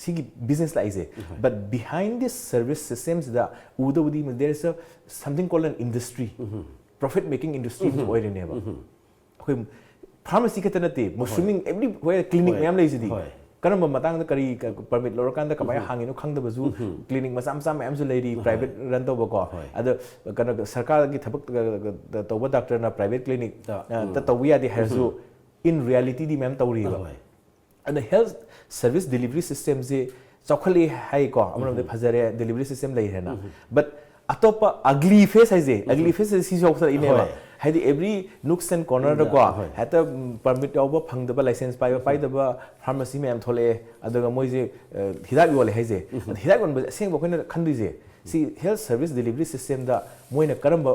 ꯁꯤꯒꯤ business ꯂꯥꯛꯏꯁꯦ꯫ But behind this service systemꯁꯤꯗ ꯎꯗꯕꯨꯗꯤ there is a something called an industry, profit making industry ꯑꯃꯁꯨ ꯑꯣꯏꯔꯤꯅꯦꯕ꯫ ꯑꯩꯈꯣꯏ pharmacy ꯈꯛꯇ ꯅꯠꯇꯦ, ꯃꯨꯁꯔꯨꯃꯤꯡ everywhere clinic ꯍꯣꯏ꯫ ꯃꯌꯥꯝ ꯂꯩꯁꯤꯗꯤ꯫ ꯍꯣꯏ꯫ ꯀꯔꯝꯕ ꯃꯇꯥꯡꯗ ꯀꯔꯤ ꯀ-, permit ꯂꯧꯔꯀꯥꯟꯗ ꯀꯃꯥꯏꯅ ꯍꯥꯡꯉꯤꯅꯣ ꯈꯪꯗꯕꯁꯨ clinic ꯃꯆꯥ ꯃꯆꯥ ꯃꯌꯥꯝꯁꯨ ꯂꯩꯔꯤ, private run ꯇꯧꯕꯀꯣ꯫ ꯍꯣꯏ꯫ ꯑꯗꯣ ꯀꯩꯅꯣ ꯁꯔꯀꯥꯔꯒꯤ ꯊꯕꯛ ꯇ-, ꯇ-, ꯇꯧꯕ doctorꯅ private clinic ꯇ-, ꯑ, ꯇ ꯇꯧꯕ ꯌꯥꯗꯦ ꯍꯥꯏꯔꯁꯨ, in realityꯗꯤ ꯃꯌꯥꯝ ꯇꯧꯔꯤꯕ꯫ ꯑꯍꯣꯏ꯫ ꯑꯗ health service delivery systemꯁꯦ ꯆꯥꯎꯈꯠꯂꯦ ꯍꯥꯏꯀꯣ, ꯑꯃꯔꯣꯝꯗ ꯐꯖꯔꯦ, delivery system ꯂꯩꯔꯦꯅ, but ꯑꯇꯣꯞꯄ ugly face ꯍꯥꯏꯁꯦ, ugly face ꯁꯤꯁꯨ ꯌꯥꯎꯁꯜꯂꯛꯏꯅꯦꯕ꯫ ꯍꯣꯏ꯫ ꯍꯥꯏꯗꯤ every nooks and cornerꯗꯀꯣ, ꯍꯣꯏ꯫ ꯍꯦꯛꯇ permit ꯌꯥꯎꯕ ꯐꯪꯗꯕ, license ꯄꯥꯏꯕ ꯄꯥꯏꯗꯕ pharmacy ꯃꯌꯥꯝ ꯊꯣꯛꯂꯛꯑꯦ꯫ ꯑꯗꯨꯒ ꯃꯣꯏꯁꯦ ꯑ, ꯍꯤꯗꯥꯛ ꯌꯣꯜꯂꯦ ꯍꯥꯏꯁꯦ꯫ ꯑꯗ ꯍꯤꯗꯥꯛ ꯌꯣꯟꯕꯁꯦ ꯑꯁꯦꯡꯕ ꯑꯩꯈꯣꯏꯅ ꯈꯟꯗꯣꯏꯁꯦ, ꯁꯤ health service delivery systemꯗ ꯃꯣꯏꯅ ꯀꯔꯝꯕ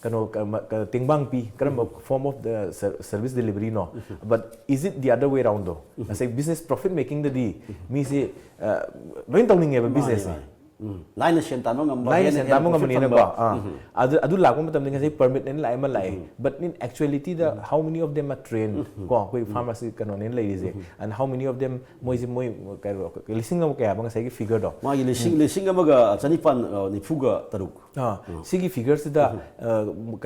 ꯀꯩꯅꯣ ꯀ- ꯃ- ꯀ- ꯇꯦꯡꯕꯥꯡ ꯄꯤ, ꯀꯔꯝꯕ form of the ser- service deliveryꯅꯣ? But is it the other way aroundꯗꯣ? ꯉꯁꯥꯏ business profit makingꯗꯗꯤ ꯃꯤꯁꯦ ꯑ, ꯂꯣꯏ ꯇꯧꯅꯤꯡꯉꯦꯕ businessꯁꯦ꯫ ꯃꯥꯅꯤ꯫ ꯎꯝ꯫ ꯂꯥꯏꯅ ꯁꯦꯟ ꯇꯥꯟꯕ ꯉꯝꯕ, ꯂꯥꯏꯅ ꯍꯦꯟꯅ- ꯁꯦꯟ ꯍꯦꯟꯅ ꯇꯥꯟꯕ profit ꯉꯝꯕꯅꯤꯅꯀꯣ꯫ ꯐꯪꯕ꯫ ꯑꯥ꯫ ꯑꯗꯨ ꯑꯗꯨ ꯂꯥꯛꯄ ꯃꯇꯝꯗ ꯉꯁꯥꯏ permitꯅꯦꯅ ꯂꯥꯛꯑꯦ, ꯑꯃ ꯂꯥꯛꯑꯦ, but in actualityꯗ how many of them are trained ꯀꯣ, ꯑꯩꯈꯣꯏ pharmacy ꯀꯩꯅꯣꯅꯦꯅ ꯂꯩꯔꯤꯁꯦ, and how many of them ꯃꯣꯏꯁꯦ ꯃꯣꯏ ꯀꯩꯅꯣ ꯂꯤꯁꯤꯡ ꯑꯃ ꯀꯌꯥꯕ ꯉꯁꯥꯏꯒꯤ figureꯗꯣ? ꯃꯥꯒꯤ ꯂꯤꯁꯤꯡ ꯂꯤꯁꯤꯡ ꯑꯃꯒ ꯆꯅꯤꯄꯥꯟ ꯅꯤꯐꯨꯒ ꯇꯔꯨꯛ꯫ ꯑꯥ, ꯁꯤꯒꯤ figureꯁꯤꯗ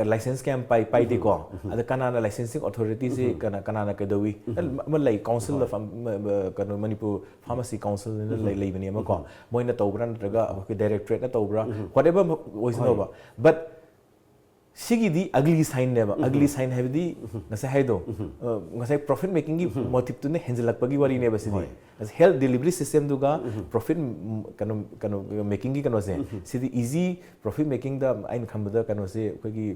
license ꯀꯌꯥꯝ ꯄꯥꯏ ꯄꯥꯏꯗꯦꯀꯣ, ꯑꯗ ꯀꯅꯥꯅ licensing authorityꯁꯦ ꯀꯅꯥ ꯀꯅꯥꯅ ꯀꯩꯗꯧꯏ? ꯑꯃ ꯂꯩ, council of ꯀꯩꯅꯣ, ꯃꯅꯤꯄꯨꯔ pharmacy councilꯅ ꯂꯩ- ꯂꯩꯕꯅꯦ ꯑꯃꯀꯣ, ꯃꯣꯏꯅ ꯇꯧꯕ꯭ꯔꯥ ꯅꯠꯇ꯭ꯔꯒ ꯑꯩꯈꯣꯏ directorateꯅ ꯇꯧꯕ꯭ꯔꯥ, whatever ꯑꯣꯏꯁꯅꯣꯕ, but ꯁꯤꯒꯤꯗꯤ ugly signꯅꯦꯕ꯫ Ugly sign ꯍꯥꯏꯕꯗꯤ ꯉꯁꯥꯏ ꯍꯥꯏꯗꯣ, ꯑ, ꯉꯁꯥꯏ profit makingꯒꯤ motiveꯇꯨꯅ ꯍꯦꯟꯖꯜꯂꯛꯄꯒꯤ ꯋꯥꯔꯤꯅꯦꯕ ꯁꯤꯗꯤ꯫ ꯍꯣꯏ꯫ Health delivery systemꯗꯨꯒ profit ꯀꯩꯅꯣ ꯀꯩꯅꯣ makingꯒꯤ ꯀꯩꯅꯣꯁꯦ, ꯁꯤꯗꯤ easy profit makingꯗ ꯑꯩꯅ ꯈꯟꯕꯗ ꯀꯩꯅꯣꯁꯦ, ꯑꯩꯈꯣꯏꯒꯤ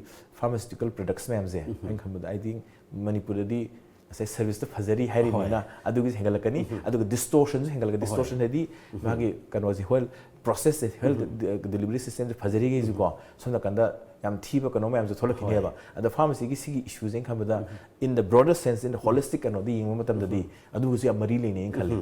pharmaceutical products ꯃꯌꯥꯝꯁꯦ ꯑꯩꯅ ꯈꯟꯕꯗ, I think ꯃꯅꯤꯄꯨꯔꯗꯗꯤ ꯉꯁꯥꯏ serviceꯇꯣ ꯐꯖꯔꯤ ꯍꯥꯏꯔꯤꯕꯅꯤꯅ ꯑꯗꯨꯒꯤꯁꯨ ꯍꯦꯟꯒꯠꯂꯛꯀꯅꯤ꯫ ꯑꯗꯨꯒ distortionꯁꯨ ꯍꯦꯟꯒꯠꯂꯛꯀꯅꯤ꯫ Distortion ꯍꯥꯏꯗꯤ ꯃꯥꯒꯤ ꯀꯩꯅꯣꯁꯦ, whole processꯁꯦ, health delivery systemꯁꯦ ꯐꯖꯔꯤꯈꯩꯁꯨꯀꯣ, ꯁꯣꯝ ꯅꯥꯀꯟꯗ ꯌꯥꯝ ꯊꯤꯕ ꯀꯩꯅꯣ ꯃꯌꯥꯝꯁꯨ ꯊꯣꯛꯂꯛꯈꯤꯅꯦꯕ꯫ ꯑꯗ pharmacyꯒꯤ ꯁꯤꯒꯤ issueꯁꯦ ꯑꯩꯅ ꯈꯟꯕꯗ, in the broader sense, in the holistic ꯀꯩꯅꯣꯗ ꯌꯦꯡꯕ ꯃꯇꯝꯗꯗꯤ ꯑꯗꯨꯒꯤꯁꯨ ꯌꯥꯝ ꯃꯔꯤ ꯂꯩꯅꯩꯅ ꯈꯜꯂꯤ꯫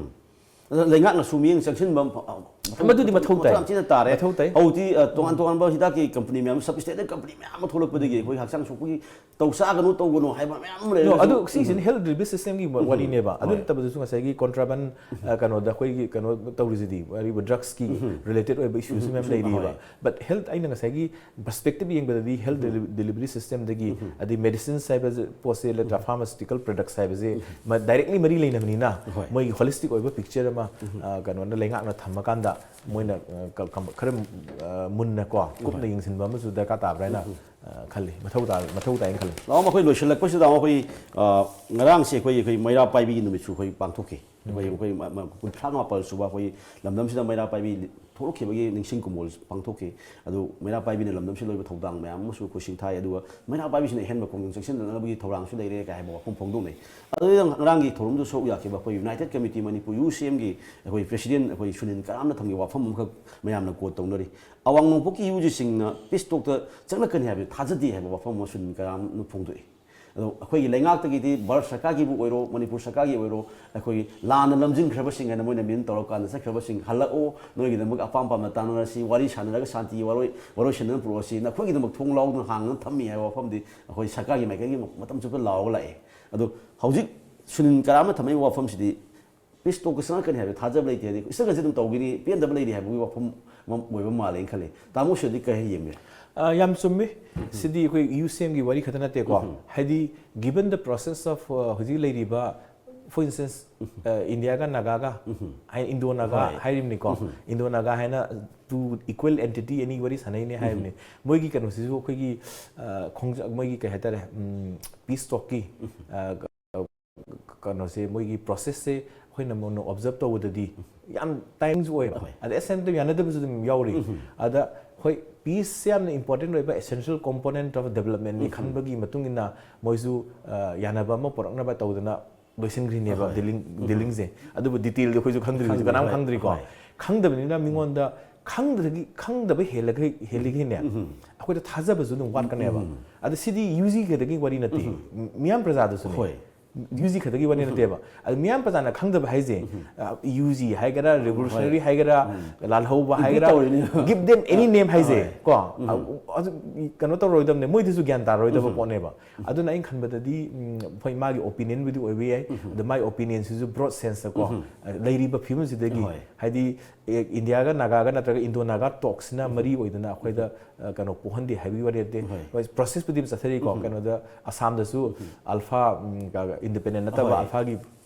ꯑꯗ ꯂꯩꯉꯥꯛꯅꯁꯨ ꯃꯤꯠꯌꯦꯡ ꯆꯪꯁꯤꯟꯕ ꯃ- ꯃꯊꯧ- ꯃꯗꯨꯗꯤ ꯃꯊꯧ ꯇꯥꯏ꯫ ꯌꯥꯝ ꯊꯤꯅ ꯇꯥꯔꯦ꯫ ꯃꯊꯧ ꯇꯥꯏ꯫ ꯍꯧꯖꯤꯛꯇꯤ ꯑ, ꯇꯣꯉꯥꯟ ꯇꯣꯉꯥꯟꯕ ꯍꯤꯗꯥꯛꯀꯤ company ꯃꯌꯥꯝ, substandard company ꯃꯌꯥꯝ ꯑꯃ ꯊꯣꯛꯂꯛꯄꯗꯒꯤ ꯑꯩꯈꯣꯏ ꯍꯛꯆꯥꯡ ꯁꯣꯛꯄꯒꯤ ꯇꯧ ꯆꯥꯒꯅꯨ ꯇꯧꯒꯅꯨ ꯍꯥꯏꯕ ꯃꯌꯥꯝ ꯑꯃ No, ꯂꯩꯔꯒꯁꯨ ꯑꯗꯨ ꯁꯤꯁꯤꯅ health delivery systemꯒꯤ ꯋꯥꯔꯤꯅꯦꯕ꯫ ꯑꯗꯨ ꯍꯣꯏ꯫ ꯅꯠꯇꯕꯗꯁꯨ ꯉꯁꯥꯏꯒꯤ contraband, ꯑ, ꯀꯩꯅꯣꯗ ꯑꯩꯈꯣꯏꯒꯤ ꯀꯩꯅꯣ ꯇꯧꯔꯤꯁꯤꯗꯤ, ꯑꯔꯤꯕ drugsꯀꯤ related ꯑꯣꯏꯕ issueꯁꯨ ꯃꯌꯥꯝ ꯎꯝ, ꯂꯩꯔꯤꯕ꯫ ꯍꯣꯏ꯫ But health, ꯑꯩꯅ ꯉꯁꯥꯏꯒꯤ perspective ꯌꯦꯡꯕꯗꯗꯤ health deli- delivery systemꯗꯒꯤ, ꯑꯗꯩ medicines ꯍꯥꯏꯕ ꯄꯣꯠꯁꯦ, ꯅꯠꯇ꯭ꯔꯥ, pharmaceutical products ꯍꯥꯏꯕꯁꯦ ꯃ- directly ꯃꯔꯤ ꯂꯩꯅꯕꯅꯤꯅ, ꯍꯣꯏ꯫ ꯃꯣꯏꯒꯤ holistic ꯑꯣꯏꯕ picture ꯑꯃ, ꯑ, ꯀꯩꯅꯣꯅ, ꯂꯩꯉꯥꯛꯅ ꯊꯝꯃꯀꯥꯟꯗ, ꯃꯣꯏꯅ ꯑ, ꯀ- ꯀꯝ- ꯈꯔ ꯑ, ꯃꯨꯟꯅ ꯀꯣ ꯀꯨꯞꯅ ꯌꯦꯡꯁꯤꯟꯕ ꯑꯃꯁꯨ ꯗꯔꯀꯥꯔ ꯇꯥꯕ꯭ꯔꯥ ꯍꯥꯏꯅ ꯑ, ꯈꯜꯂꯤ, ꯃꯊꯧ ꯇꯥ ꯃꯊꯧ ꯇꯥꯏꯅ ꯈꯜꯂꯤ꯫ ꯂꯥꯛꯑꯣ, ꯃꯈꯣꯏ ꯂꯣꯏꯁꯤꯜꯂꯛꯄꯁꯤꯗ ꯑꯩꯈꯣꯏ ꯑ, ꯉꯔꯥꯡꯁꯦ ꯑꯩꯈꯣꯏ ꯑꯩꯈꯣꯏ ꯃꯩꯔꯥ ꯄꯥꯏꯕꯤꯒꯤ ꯅꯨꯃꯤꯠꯁꯨ ꯑꯩꯈꯣꯏ ꯄꯥꯡꯊꯣꯛꯈꯤ꯫ ꯑꯩꯈꯣꯏ ꯑꯩꯈꯣꯏ ꯃ- ꯃ- ꯀꯨꯟꯊ꯭ꯔꯥ ꯃꯥꯄꯜ ꯁꯨꯕ ꯑꯩꯈꯣꯏ ꯂꯝꯗꯝꯁꯤꯗ ꯃꯩꯔꯥ ꯄꯥꯏꯕꯤ ꯊꯣꯛꯂꯛꯈꯤꯕꯒꯤ ꯅꯤꯡꯁꯤꯡ ꯀꯨꯝꯃꯣꯜ ꯄꯥꯡꯊꯣꯛꯈꯤ꯫ ꯑꯗꯨ ꯃꯩꯔꯥ ꯄꯥꯏꯕꯤꯅ ꯂꯝꯗꯝꯁꯤꯗ ꯑꯣꯏꯕ ꯊꯧꯗꯥꯡ ꯃꯌꯥꯝ ꯑꯃꯁꯨ ꯑꯩꯈꯣꯏ ꯁꯤꯡꯊꯥꯏ꯫ ꯑꯗꯨꯒ ꯃꯩꯔꯥ ꯄꯥꯏꯕꯤꯁꯤꯅ ꯑꯍꯦꯟꯕ ꯈꯣꯡꯖꯪ ꯆꯪꯁꯤꯟꯅꯅꯕꯒꯤ ꯊꯧꯔꯥꯡꯁꯨ ꯂꯩꯔꯦ ꯀꯥꯏ ꯍꯥꯏꯕ ꯋꯥꯐꯝ ꯐꯣꯡꯗꯣꯛꯅꯩ꯫ ꯑꯗꯨꯗ ꯉꯔꯥꯡꯒꯤ ꯊꯧꯔꯝꯗꯨ ꯁꯔꯨꯛ ꯌꯥꯈꯤꯕ ꯑꯩꯈꯣꯏ ꯌꯨꯅꯥꯏꯇꯦꯠ ꯀꯃꯤꯇꯤ ꯃꯅꯤꯄꯨꯔ, ꯌꯨ ꯁꯤ ꯑꯦꯝꯒꯤ ꯑꯩꯈꯣꯏ ꯄ꯭ꯔꯦꯁꯤꯗꯦꯟ ꯑꯩꯈꯣꯏ ꯁꯨꯅꯤꯜ ꯀꯔꯥꯝꯅ ꯊꯝꯈꯤꯕ ꯋꯥꯐꯝ ꯑꯃꯈꯛ ꯃꯌꯥꯝꯅ ꯀꯣꯠ ꯇꯧꯅꯔꯤ꯫ ꯑꯋꯥꯡ ꯅꯣꯡꯄꯣꯛꯀꯤ ꯌꯨ ꯖꯤꯁꯤꯡꯅ ꯄꯤꯁ ꯇꯣꯛꯇ ꯆꯪꯂꯛꯀꯅꯤ ꯍꯥꯏꯕꯗꯨ ꯊꯥꯖꯗꯦ ꯍꯥꯏꯕ ꯋꯥꯐꯝ ꯑꯃ ꯁꯨꯅꯤꯜ ꯀꯔꯥꯝꯅ ꯐꯣꯡꯗꯣꯛꯏ꯫ ꯑꯗꯣ ꯑꯩꯈꯣꯏꯒꯤ ꯂꯩꯉꯥꯛꯇꯒꯤꯗꯤ ꯚꯥꯔꯠ ꯁꯔꯀꯥꯔꯒꯤꯕꯨ ꯑꯣꯏꯔꯣ, ꯃꯅꯤꯄꯨꯔ ꯁꯔꯀꯥꯔꯒꯤ ꯑꯣꯏꯔꯣ, ꯑꯩꯈꯣꯏꯒꯤ ꯂꯥꯟꯅ ꯂꯝꯖꯤꯡꯈ꯭ꯔꯕꯁꯤꯡ ꯍꯥꯏꯅ ꯃꯣꯏꯅ ꯃꯤꯡ ꯇꯧꯔꯀꯥꯟꯗ ꯆꯠꯈ꯭ꯔꯕꯁꯤꯡ ꯍꯜꯂꯛꯑꯣ, ꯅꯣꯏꯒꯤꯗꯃꯛ ꯑꯄꯥꯝ ꯄꯥꯝꯅ ꯇꯥꯟꯅꯔꯁꯤ, ꯋꯥꯔꯤ ꯁꯥꯟꯅꯔꯒ ꯁꯥꯟꯇꯤ ꯋꯥꯔꯣꯏ ꯋꯥꯔꯣꯏꯁꯤꯟꯗꯨꯅ ꯄꯨꯔꯛꯑꯁꯤ, ꯅꯈꯣꯏꯒꯤꯗꯃꯛ ꯊꯣꯡ ꯂꯥꯎꯗꯨꯅ ꯍꯥꯡꯗꯨꯅ ꯊꯝꯃꯤ ꯍꯥꯏꯕ ꯋꯥꯐꯝꯗꯤ ꯑꯩꯈꯣꯏ ꯁꯔꯀꯥꯔꯒꯤ ꯃꯥꯏꯀꯩꯒꯤ ꯃꯇꯝ ꯆꯨꯞꯄ ꯂꯥꯎꯔꯒ ꯂꯥꯛꯑꯦ꯫ ꯑꯗꯣ ꯍꯧꯖꯤꯛ ꯁꯨꯅꯤꯜ ꯀꯔꯥꯝꯅ ꯊꯝꯃꯛꯏꯕ ꯋꯥꯐꯝꯁꯤꯗꯤ ꯄꯤꯁ ꯇꯣꯛꯇ ꯆꯪꯉꯛꯀꯅꯤ ꯍꯥꯏꯕ ꯊꯥꯖꯕ ꯂꯩꯇꯦ꯫ ꯍꯥꯏꯗꯤ ꯆꯪꯉꯛꯀꯅꯤ ꯑꯗꯨꯝ ꯇꯧꯈꯤꯅꯤ, ꯄꯦꯟꯗꯕ ꯂꯩꯔꯤ ꯍꯥꯏꯕꯒꯤ ꯋꯥꯐꯝ ꯑꯃ ꯑꯣꯏꯕ ꯃꯥꯜꯂꯦꯅ ꯈꯜꯂꯤ꯫ ꯇꯥꯃꯣꯁꯤꯗꯤ ꯀꯔꯤ ꯌꯦꯡꯕꯤ? ꯑ, ꯌꯥꯝ ꯆꯨꯝꯃꯤ꯫ ꯁꯤꯗꯤ ꯑꯩꯈꯣꯏ ꯌꯨ ꯁꯤ ꯑꯦꯝꯒꯤ ꯋꯥꯔꯤ ꯈꯛꯇ ꯅꯠꯇꯦꯀꯣ꯫ ꯍꯥꯏꯗꯤ given the process of, ꯑ, ꯍꯧꯖꯤꯛ ꯂꯩꯔꯤꯕ, for instance, ꯑ, ꯏꯟꯗꯤꯌꯥꯒ ꯅꯥꯒꯥꯒ ꯍꯥꯏ, ꯏꯟꯗꯣ ꯅꯥꯒꯥ ꯍꯣꯏ꯫ ꯍꯥꯏꯔꯤꯕꯅꯤꯀꯣ꯫ ꯏꯟꯗꯣ ꯅꯥꯒꯥ ꯍꯥꯏꯅ two equal entity ꯑꯅꯤ ꯋꯥꯔꯤ ꯁꯥꯟꯅꯩꯅꯦ ꯍꯥꯏꯔꯤꯕꯅꯤ꯫ ꯃꯣꯏꯒꯤ ꯀꯩꯅꯣꯁꯤꯁꯨ ꯑꯩꯈꯣꯏꯒꯤ, ꯑ, ꯈꯣꯡꯖ-, ꯃꯣꯏꯒꯤ ꯀꯩ ꯍꯥꯏꯇꯥꯔꯦ, ꯄꯤꯁ ꯇꯣꯛꯀꯤ ꯀꯩꯅꯣꯁꯦ, ꯃꯣꯏꯒꯤ ꯄ꯭ꯔꯣꯁꯦꯁꯁꯦ ꯑꯩꯈꯣꯏꯅ ꯃꯨꯟꯅ ꯑꯣꯕꯖꯔꯞ ꯇꯧꯕꯗꯗꯤ ꯌꯥꯝ ꯇꯥꯏꯝꯁꯨ ꯑꯣꯏꯕ, ꯍꯣꯏ꯫ ꯑꯗ ꯑꯦꯠ ꯁꯦꯝ ꯇꯥꯏꯝ ꯌꯥꯅꯗꯕꯁꯨ ꯑꯗꯨꯝ ꯌꯥꯎꯔꯤ꯫ ꯑꯗ ꯍꯣꯏ, ꯄꯤꯁꯁꯦ ꯌꯥꯝꯅ ꯏꯝꯄꯣꯔꯇꯦꯟ ꯑꯣꯏꯕ essential component of development ꯅꯤ ꯈꯟꯕꯒꯤ ꯃꯇꯨꯡ ꯏꯟꯅ ꯃꯣꯏꯁꯨ, ꯑ, ꯌꯥꯅꯕ ꯑꯃ ꯄꯨꯔꯛꯅꯕ ꯇꯧꯗꯅ ꯂꯣꯏꯁꯤꯟꯈ꯭ꯔꯤꯅꯦꯕ꯫ ꯍꯣꯏ꯫ ꯗꯤꯂꯤꯡ ꯗꯤꯂꯤꯡꯁꯦ꯫ ꯑꯗꯨꯕꯨ ꯗꯤꯇꯦꯜꯗꯤ ꯑꯩꯈꯣꯏꯁꯨ ꯈꯪꯗ꯭ꯔꯤ, ꯍꯧꯖꯤꯛ ꯈꯪꯗ꯭ꯔꯤ, ꯀꯅꯥꯝ ꯍꯣꯏ꯫ ꯈꯪꯗ꯭ꯔꯤꯀꯣ꯫ ꯍꯣꯏ꯫ ꯈꯪꯗꯕꯅꯤꯅ ꯃꯤꯉꯣꯟꯗ ꯈꯪꯗ꯭ꯔꯒꯤ ꯈꯪꯗꯕ ꯍꯦꯜꯂꯒ ꯍꯦꯜꯂꯤꯒꯤꯅꯦ ꯑꯩꯈꯣꯏꯗ ꯊꯥꯖꯕꯁꯨ ꯑꯗꯨꯝ ꯋꯥꯠꯀꯅꯦꯕ꯫ ꯑꯗ ꯁꯤꯗꯤ ꯌꯨ ꯖꯤ ꯈꯛꯇꯒꯤ ꯋꯥꯔꯤ ꯅꯠꯇꯦ, ꯃꯤꯌꯥꯝ ꯄ꯭ꯔꯖꯥꯗꯁꯨꯅꯦ꯫ ꯍꯣꯏ꯫ ꯌꯨ ꯖꯤ ꯈꯛꯇꯒꯤ ꯋꯥꯔꯤ ꯅꯠꯇꯦꯕ꯫ ꯑꯗ ꯃꯤꯌꯥꯝ ꯄ꯭ꯔꯖꯥꯅ ꯈꯪꯗꯕ ꯍꯥꯏꯁꯦ, ꯑ, ꯌꯨ ꯖꯤ ꯍꯥꯏꯒꯦꯔꯥ, ꯔꯦꯚꯣꯂꯨꯁꯅꯔꯤ ꯍꯣꯏ꯫ ꯍꯥꯏꯒꯦꯔꯥ, ꯂꯥꯜꯍꯧꯕ Ignore ꯍꯥꯏꯒꯦꯔꯥ, ꯇꯧꯔꯤꯅꯦ꯫ give them any name ꯍꯥꯏꯁꯦ, ꯍꯣꯏ꯫ ꯀꯣ? ꯑ, ꯑꯗꯨ ꯀꯩꯅꯣ ꯇꯧꯔꯣꯏꯗꯕꯅꯦ, ꯃꯣꯏꯗꯁꯨ ꯒ꯭ꯌꯥꯟ ꯇꯥꯔꯣꯏꯗꯕ ꯄꯣꯠꯅꯦꯕ꯫ ꯑꯗꯨꯅ ꯑꯩꯅ ꯈꯟꯕꯗꯗꯤ, ꯎꯝ, ꯍꯣꯏ, ꯃꯥꯒꯤ ꯑꯣꯄꯤꯅꯤꯌꯟꯕꯨꯗꯤ ꯑꯣꯏꯕ ꯌꯥꯏ, ꯑꯗ ꯃꯥꯒꯤ ꯑꯣꯄꯤꯅꯤꯌꯟꯁꯤꯁꯨ ꯕ꯭ꯔꯣꯗ ꯁꯦꯟꯁꯇꯀꯣ, ꯑ, ꯂꯩꯔꯤꯕ ꯐꯤꯕꯝꯁꯤꯗꯒꯤ, ꯍꯣꯏ꯫ ꯍꯥꯏꯗꯤ, ꯑꯦ, ꯏꯟꯗꯤꯌꯥꯒ ꯅꯥꯒꯥꯒ ꯅꯠꯇ꯭ꯔꯒ ꯏꯟꯗꯣ ꯅꯥꯒꯥ ꯇꯣꯛꯁꯤꯅ ꯃꯔꯤ ꯑꯣꯏꯗꯅ ꯑꯩꯈꯣꯏꯗ, ꯑ, ꯀꯩꯅꯣ ꯄꯣꯛꯍꯟꯗꯦ ꯍꯥꯏꯕꯒꯤ ꯋꯥꯔꯤ ꯅꯠꯇꯦ꯫ ꯍꯣꯏ꯫ ꯍꯣꯏ, ꯄ꯭ꯔꯣꯁꯦꯁꯄꯨꯗꯤ ꯑꯗꯨꯝ ꯆꯠꯊꯔꯤꯀꯣ꯫ ꯀꯩꯅꯣꯗ ꯑꯁꯥꯝꯗꯁꯨ ꯑꯜꯐꯥ, ꯎꯝ, ꯀ-, ꯏꯟꯗꯤꯄꯦꯟꯗꯦꯟ ꯅꯠꯇꯕ ꯍꯣꯏ꯫ ꯑꯜꯐꯥꯒꯤ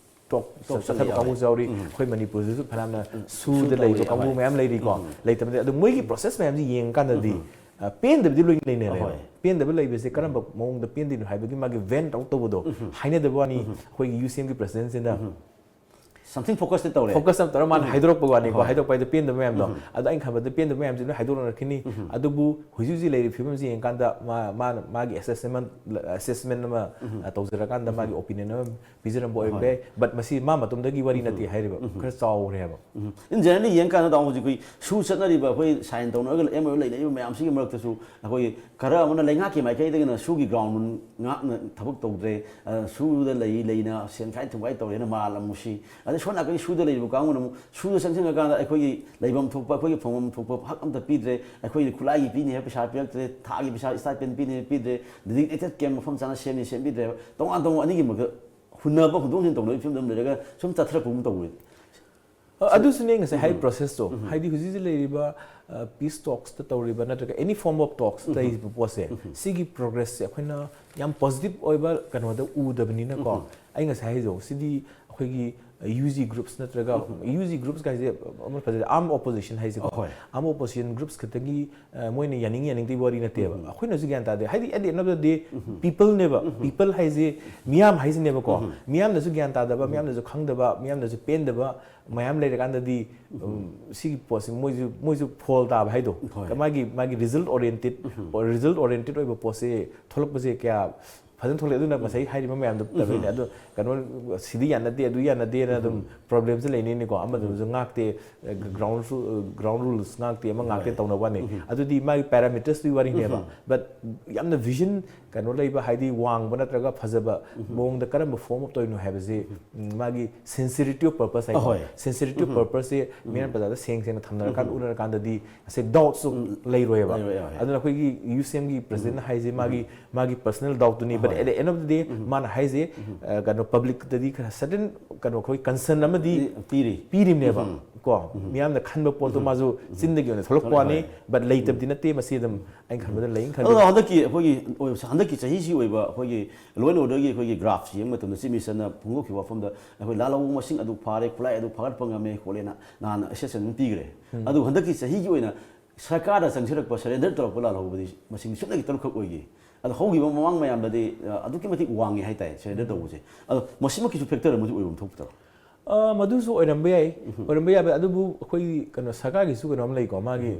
ꯇꯣꯛ ꯇꯣꯛ ꯆꯠꯊꯕ ꯌꯥꯎꯋꯦ꯫ ꯀꯥꯡꯕꯨꯁꯨ ꯌꯥꯎꯔꯤ꯫ ꯎꯝ꯫ ꯑꯩꯈꯣꯏ ꯃꯅꯤꯄꯨꯔꯗꯁꯨ ꯐꯅꯌꯥꯝꯅ ꯎꯝ꯫ ꯁꯨꯗ ꯁꯨ ꯂꯩꯕ ꯇꯧꯔꯤ, ꯀꯥꯡꯕꯨ ꯍꯣꯏ꯫ ꯃꯌꯥꯝ ꯂꯩꯔꯤꯀꯣ꯫ ꯎꯝ꯫ ꯂꯩꯇꯕꯗꯤ, ꯑꯗꯨ ꯃꯣꯏꯒꯤ ꯄ꯭ꯔꯣꯁꯦꯁ ꯃꯌꯥꯝꯁꯤ ꯌꯦꯡꯉꯀꯥꯟꯗꯗꯤ, ꯎꯝ꯫ ꯑ, ꯄꯦꯟꯗꯕꯗꯤ ꯂꯣꯏ ꯂꯩꯅꯔꯦꯕ꯫ ꯑꯍꯣꯏ꯫ ꯄꯦꯟꯗꯕ ꯂꯩꯕꯁꯦ ꯀꯔꯝꯕ ꯃꯑꯣꯡꯗ ꯄꯦꯟꯗꯣꯏꯅꯣ ꯍꯥꯏꯕꯒꯤ ꯃꯥꯒꯤ ꯚꯦꯟꯠ ꯑꯥꯎꯠ ꯇꯧꯕꯗꯣ ꯎꯝ꯫ ꯍꯥꯏꯅꯗꯕ ꯋꯥꯅꯤ꯫ ꯎꯝ꯫ ꯑꯩꯈꯣꯏꯒꯤ ꯌꯨ ꯁꯤ ꯑꯦꯝꯒꯤ ꯄ꯭ꯔꯁꯤꯗꯦꯟꯁꯤꯅ ꯎꯝ꯫ ꯁꯝꯊꯤꯡ ꯐꯣꯀꯁꯇꯤ ꯇꯧꯔꯦ꯫ ꯐꯣꯀꯁ ꯑꯃ ꯇꯧꯔ ꯃꯥꯅ ꯎꯝ꯫ ꯍꯥꯏꯗꯣꯔꯛꯄ ꯋꯥꯅꯤꯀꯣ, ꯍꯣꯏ꯫ ꯍꯥꯏꯗꯣꯛꯄ ꯍꯥꯏꯗꯣ ꯄꯦꯟꯗꯕ ꯃꯌꯥꯝꯗꯣ꯫ ꯎꯝ꯫ ꯑꯗꯣ ꯑꯩꯅ ꯈꯟꯕꯗ ꯄꯦꯟꯗꯕ ꯃꯌꯥꯝꯁꯤ ꯂꯣꯏ ꯍꯥꯏꯗꯣꯔꯛꯈꯤꯅꯤ꯫ ꯎꯝ꯫ ꯑꯗꯨꯕꯨ ꯍꯧꯖꯤꯛ ꯍꯧꯖꯤꯛ ꯂꯩꯔꯤꯕ ꯐꯤꯕꯝꯁꯤ ꯌꯦꯡꯀꯥꯟꯗ ꯃꯥ-, ꯃꯥꯅ, ꯃꯥꯒꯤ ꯑꯦꯁꯦꯁꯃꯦꯟ, ꯑꯦꯁꯦꯁꯃꯦꯟ ꯑꯃ, ꯎꯝ꯫ ꯑ, ꯇꯧꯖꯔꯀꯥꯟꯗ ꯎꯝ꯫ ꯃꯥꯒꯤ ꯑꯣꯄꯤꯅꯤꯌꯟ ꯑꯃ ꯄꯤꯖꯔꯝꯕ ꯑꯣꯏꯔꯝꯕ ꯍꯣꯏ꯫ ꯌꯥꯏ꯫ But ꯃꯁꯤ ꯃꯥ ꯃꯇꯣꯝꯗꯒꯤ ꯋꯥꯔꯤ ꯎꯝ꯫ ꯅꯠꯇꯦ ꯍꯥꯏꯔꯤꯕ꯫ ꯎꯝ꯫ ꯈꯔ ꯆꯥꯎꯔꯦ ꯍꯥꯏꯕ꯫ ꯎꯝ꯫ In generally ꯌꯦꯡꯀꯥꯟꯗ, ꯇꯥꯃꯣ, ꯍꯧꯖꯤꯛ ꯑꯩꯈꯣꯏ ꯁꯨ ꯆꯠꯅꯔꯤꯕ, ꯑꯩꯈꯣꯏ ꯁꯥꯏꯟ ꯇꯧꯅꯔꯒ ꯑꯦꯝ ꯑꯣ ꯌꯨ ꯂꯩꯅꯔꯤꯕ ꯃꯌꯥꯝꯁꯤꯒꯤ ꯃꯔꯛꯇꯁꯨ ꯑꯩꯈꯣꯏꯒꯤ ꯈꯔ ꯑꯃꯅ ꯂꯩꯉꯥꯛꯀꯤ ꯃꯥꯏꯀꯩꯗꯒꯤꯅ ꯁꯨꯒꯤ ꯒ꯭ꯔꯥꯎꯟ ꯉꯥꯛꯅ ꯊꯕꯛ ꯇꯧꯗ꯭ꯔꯦ, ꯑ, ꯁꯨꯗ ꯂꯩ ꯂꯩꯅ ꯁꯦꯟꯈꯥꯏ ꯊꯨꯝꯈꯥꯏ ꯇꯧꯔꯦꯅ ꯃꯥꯜꯂꯝꯃꯨꯁꯤ꯫ ꯑꯗꯩ ꯁꯣꯝ ꯅꯥꯀꯟꯒꯤ ꯁꯨꯗ ꯂꯩꯔꯤꯕ ꯀꯥꯡꯕꯨꯅ ꯑꯃꯨꯛ ꯁꯨꯗ ꯆꯪꯁꯤꯟꯈ꯭ꯔꯀꯥꯟꯗ ꯑꯩꯈꯣꯏꯒꯤ ꯂꯩꯐꯝ ꯊꯣꯛꯄ, ꯑꯩꯈꯣꯏꯒꯤ ꯐꯪꯐꯝ ꯊꯣꯛꯄ ꯍꯛ ꯑꯝꯇ ꯄꯤꯗ꯭ꯔꯦ, ꯑꯩꯈꯣꯏꯒꯤ ꯈꯨꯠꯂꯥꯏꯒꯤ ꯄꯤꯅꯤ ꯍꯥꯏꯕ ꯄꯩꯁꯥ ꯄꯤꯔꯛꯇ꯭ꯔꯦ, ꯊꯥꯒꯤ ꯄꯩꯁꯥ ꯏꯁꯇꯥꯏꯄꯦꯟ ꯄꯤꯅꯤ ꯍꯥꯏꯕ ꯄꯤꯗ꯭ꯔꯦ, ꯗꯤꯖꯤꯒꯅꯦꯇꯦꯠ ꯀꯦꯝꯞ ꯃꯐꯝ ꯆꯥꯅ ꯁꯦꯝꯅꯤ ꯁꯦꯝꯕꯤꯗ꯭ꯔꯦꯕ, ꯇꯣꯉꯥꯟ ꯇꯣꯉꯥꯟꯕ ꯑꯅꯤꯒꯤ ꯃꯔꯛꯇ ꯍꯨꯟꯅꯕ ꯍꯨꯟꯗꯣꯛ ꯍꯨꯟꯖꯤꯟ ꯇꯧꯅꯕꯒꯤ ꯐꯤꯕꯝꯗ ꯑꯗꯨꯝ ꯂꯩꯔꯒ ꯁꯨꯝ ꯆꯠꯊꯔꯛꯄꯒꯨꯝ ꯇꯧꯋꯦ꯫ ꯑ, ꯑꯗꯨꯁꯨꯅꯦ ꯉꯁꯥꯏ ꯍꯥꯏ ꯎꯝ꯫ ꯄ꯭ꯔꯣꯁꯦꯁꯇꯣ꯫ ꯎꯝ꯫ ꯍꯥꯏꯗꯤ ꯍꯧꯖꯤꯛ ꯍꯧꯖꯤꯛ ꯂꯩꯔꯤꯕ, ꯑ, ꯄꯤꯁ ꯇꯣꯛꯁꯇ ꯇꯧꯔꯤꯕ ꯅꯠꯇ꯭ꯔꯒ ꯑꯦꯅꯤ ꯐꯣꯔꯝ ꯑꯣꯐ ꯇꯣꯛꯁ ꯎꯝ꯫ ꯂꯩꯔꯤꯕ ꯄꯣꯠꯁꯦ, ꯎꯝ꯫ ꯁꯤꯒꯤ ꯄ꯭ꯔꯣꯒ꯭ꯔꯦꯁꯁꯦ ꯑꯩꯈꯣꯏꯅ ꯌꯥꯝ ꯄꯣꯖꯤꯇꯤꯚ ꯑꯣꯏꯕ ꯀꯩꯅꯣꯗ ꯎꯗꯕꯅꯤꯅꯀꯣ꯫ ꯎꯝ꯫ ꯑꯩ ꯉꯁꯥꯏ ꯍꯥꯏꯖꯧ, ꯁꯤꯗꯤ ꯑꯩꯈꯣꯏꯒꯤ ꯌꯨ ꯖꯤ ꯒ꯭ꯔꯨꯞꯁ ꯅꯠꯇ꯭ꯔꯒ, ꯎꯝ꯫ ꯌꯨ ꯖꯤ ꯒ꯭ꯔꯨꯞꯁ ꯀꯥꯏꯁꯦ ꯑꯃ ꯐꯖꯅ ꯑꯥꯔꯝ ꯑꯣꯄꯣꯖꯤꯁꯟ ꯍꯥꯏꯁꯦꯀꯣ꯫ ꯑꯍꯣꯏ꯫ ꯑꯥꯔꯝ ꯑꯣꯄꯣꯖꯤꯁꯟ ꯒ꯭ꯔꯨꯞꯁ ꯈꯛꯇꯒꯤ, ꯑ, ꯃꯣꯏꯅ ꯌꯥꯅꯤꯡ ꯌꯥꯅꯤꯡꯗꯦ ꯋꯥꯔꯤ ꯅꯠꯇꯦꯕ꯫ ꯎꯝ꯫ ꯑꯩꯈꯣꯏꯅꯁꯨ ꯒ꯭ꯌꯥꯟ ꯇꯥꯗꯦ꯫ ꯍꯥꯏꯗꯤ, at the end of the day, um. ꯄꯤꯄꯜꯅꯦꯕ꯫ ꯎꯝ꯫ ꯄꯤꯄꯜ ꯍꯥꯏꯁꯦ ꯃꯤꯌꯥꯝ ꯍꯥꯏꯁꯤꯅꯦꯕꯀꯣ꯫ ꯎꯝ꯫ ꯃꯤꯌꯥꯝꯅꯁꯨ ꯒ꯭ꯌꯥꯟ ꯇꯥꯗꯕ, ꯎꯝ꯫ ꯃꯤꯌꯥꯝꯅꯁꯨ ꯈꯪꯗꯕ, ꯃꯤꯌꯥꯝꯅꯁꯨ ꯄꯦꯟꯗꯕ ꯃꯌꯥꯝ ꯂꯩꯔꯀꯥꯟꯗꯗꯤ, ꯎꯝ꯫ ꯎꯝ, ꯁꯤꯒꯤ ꯄꯣꯠꯁꯤ ꯃꯣꯏꯁꯨ, ꯃꯣꯏꯁꯨ ꯐꯣꯜ ꯇꯥꯕ ꯍꯥꯏꯗꯣ꯫ ꯍꯣꯏ꯫ ꯃꯥꯒꯤ, ꯃꯥꯒꯤ ꯔꯤꯖꯜꯠ ꯑꯣꯔꯤꯌꯦꯟꯇꯦꯠ, ꯎꯝ꯫ ꯔꯤꯖꯜꯠ ꯑꯣꯔꯤꯌꯦꯟꯇꯦꯠ ꯑꯣꯏꯕ ꯄꯣꯠꯁꯦ ꯊꯣꯛꯂꯛꯄꯁꯦ ꯀꯌꯥ ꯐꯖꯅ ꯊꯣꯛꯂꯛꯑꯦ꯫ ꯑꯗꯨꯅ ꯎꯝ꯫ ꯉꯁꯥꯏ ꯍꯥꯏꯔꯤꯕ ꯃꯌꯥꯝꯗꯣ ꯎꯝ꯫ ꯇꯧꯔꯤꯅꯦ꯫ ꯑꯗꯣ ꯀꯩꯅꯣ, ꯁꯤꯗꯤ ꯌꯥꯅꯗꯦ, ꯑꯗꯨ ꯌꯥꯅꯗꯦꯅ ꯑꯗꯨꯝ ꯎꯝ꯫ ꯄ꯭ꯔꯣꯕ꯭ꯂꯦꯝꯁꯦ ꯂꯩꯅꯩꯅꯤꯀꯣ꯫ ꯑꯃꯗꯨꯅꯁꯨ ꯎꯝ꯫ ꯉꯥꯛꯇꯦ, ꯎꯝ꯫ ꯒ꯭ꯔꯥꯎꯟ ꯔꯨ-, ꯒ꯭ꯔꯥꯎꯟ ꯔꯨꯜꯁ ꯉꯥꯛꯇꯦ, ꯑꯃ ꯉꯥꯛꯇꯦ ꯍꯣꯏ꯫ ꯇꯧꯅꯕ ꯋꯥꯅꯤ꯫ ꯎꯝ꯫ ꯑꯗꯨꯗꯤ ꯃꯥꯒꯤ ꯄꯦꯔꯥꯃꯤꯇꯔꯁꯇꯨꯒꯤ ꯋꯥꯔꯤꯅꯦꯕ꯫ ꯎꯝ꯫ But ꯌꯥꯝꯅ ꯚꯤꯖꯟ ꯀꯩꯅꯣ ꯂꯩꯕ, ꯍꯥꯏꯗꯤ ꯋꯥꯡꯕ ꯅꯠꯇ꯭ꯔꯒ ꯐꯖꯕ ꯎꯝ꯫ ꯃꯑꯣꯡꯗ ꯀꯔꯝꯕ ꯐꯣꯔꯝ ꯑꯞ ꯇꯧꯔꯤꯅꯣ ꯍꯥꯏꯕꯁꯤ, ꯎꯝ꯫ ꯎꯝ, ꯃꯥꯒꯤ sincerity of purpose ꯍꯥꯏꯀꯣ꯫ ꯑꯍꯣꯏ꯫ Sincerity of ꯎꯝ꯫ Purposeꯁꯦ ꯎꯝ꯫ ꯃꯤꯌꯥꯝ ꯕꯖꯥꯔꯗ ꯁꯦꯡ ꯁꯦꯡꯅ ꯊꯝꯅꯔꯀꯥꯟꯗ, ꯎꯝ꯫ ꯎꯅꯔꯀꯥꯟꯗꯗꯤ ꯉꯁꯥꯏ ꯗꯥꯎꯠꯁꯨ ꯎꯝ꯫ ꯂꯩꯔꯣꯏꯕ꯫ ꯂꯩꯔꯣꯏ, ꯂꯩꯔꯣꯏ꯫ ꯑꯗꯨꯅ ꯑꯩꯈꯣꯏꯒꯤ ꯌꯨ ꯁꯤ ꯑꯦꯝꯒꯤ ꯄ꯭ꯔꯁꯤꯗꯦꯟꯠꯅ ꯎꯝ꯫ ꯍꯥꯏꯁꯦ ꯃꯥꯒꯤ, ꯎꯝ꯫ ꯃꯥꯒꯤ personal ꯗꯥꯎꯠꯇꯨꯅꯤ, but At the end of the day, ꯃꯥꯅ ꯍꯥꯏꯁꯦ, ꯑ, ꯀꯩꯅꯣ, ꯄꯕ꯭ꯂꯤꯛꯇꯗꯤ ꯈꯔ certain ꯀꯩꯅꯣ, ꯑꯩꯈꯣꯏ concern ꯑꯃꯗꯤ ꯄꯤꯔꯤ꯫ ꯄꯤꯔꯤꯕꯅꯦꯕ꯫ ꯀꯣ, ꯃꯤꯌꯥꯝꯅ ꯈꯟꯕ ꯄꯣꯠꯇꯣ ꯃꯥꯁꯨ ꯆꯤꯟꯗꯒꯤ ꯑꯣꯏꯅ ꯊꯣꯛꯂꯛꯄ ꯋꯥꯅꯤ, ꯍꯣꯏ꯫ But ꯂꯩꯇꯕꯗꯤ ꯅꯠꯇꯦ, ꯃꯁꯤ ꯑꯗꯨꯝ ꯑꯩꯅ ꯈꯟꯕꯗ ꯂꯩꯅ ꯈꯜꯂꯤ꯫ ꯑꯗꯣ ꯍꯟꯗꯛꯀꯤ ꯑꯩꯈꯣꯏꯒꯤ ꯑꯣꯏꯕ-, ꯍꯟꯗꯛꯀꯤ ꯆꯍꯤꯁꯤ ꯑꯣꯏꯕ ꯑꯩꯈꯣꯏꯒꯤ law and order ꯒꯤ ꯑꯩꯈꯣꯏꯒꯤ graph ꯁꯤ ꯌꯦꯡꯕ ꯃꯇꯝꯗ, Chief Minister ꯅ ꯐꯣꯡꯗꯣꯛꯈꯤꯕ ꯋꯥꯐꯝꯗ ꯑꯩꯈꯣꯏ ꯂꯥꯜꯍꯧꯕ ꯃꯁꯤꯡ ꯑꯗꯨ ꯐꯥꯔꯦ, ꯈꯨꯠꯂꯥꯏ ꯑꯗꯨ ꯐꯥꯒꯠꯄ ꯉꯝꯃꯦ ꯈꯣꯠꯂꯦꯅ ꯅꯍꯥꯟ assessment ꯑꯃ ꯄꯤꯈ꯭ꯔꯦ꯫ ꯑꯗꯨ ꯍꯟꯗꯛꯀꯤ ꯆꯍꯤꯒꯤ ꯑꯣꯏꯅ ꯁꯔꯀꯥꯔꯗ ꯆꯪꯁꯤꯜꯂꯛꯄ, surrender ꯇꯧꯔꯛꯄ ꯂꯥꯜꯍꯧꯕꯗꯤ ꯃꯁꯤꯡ ꯁꯨꯞꯅꯒꯤ ꯇꯔꯨꯛꯈꯛ ꯑꯣꯏꯈꯤ꯫ ꯑꯗꯣ ꯍꯧꯈꯤꯕ ꯃꯃꯥꯡ ꯃꯌꯥꯝꯗꯗꯤ, ꯑ, ꯑꯗꯨꯛꯀꯤ ꯃꯇꯤꯛ ꯋꯥꯡꯉꯦ ꯍꯥꯏꯇꯥꯔꯦ surrender ꯇꯧꯕꯁꯦ꯫ ꯑꯗꯣ ꯃꯁꯤꯃꯛꯀꯤꯁꯨ factor ꯑꯃꯁꯨ ꯑꯣꯏꯐꯝ ꯊꯣꯛꯄꯗ꯭ꯔꯣ? ꯑ, ꯃꯗꯨꯁꯨ ꯑꯣꯏꯔꯝꯕ ꯌꯥꯏ, ꯑꯣꯏꯔꯝꯕ ꯌꯥꯕ꯫ ꯑꯗꯨꯕꯨ ꯑꯩꯈꯣꯏꯒꯤ ꯀꯩꯅꯣ, ꯁꯔꯀꯥꯔꯒꯤꯁꯨ ꯀꯩꯅꯣꯝ ꯂꯩꯀꯣ, ꯃꯥꯒꯤ,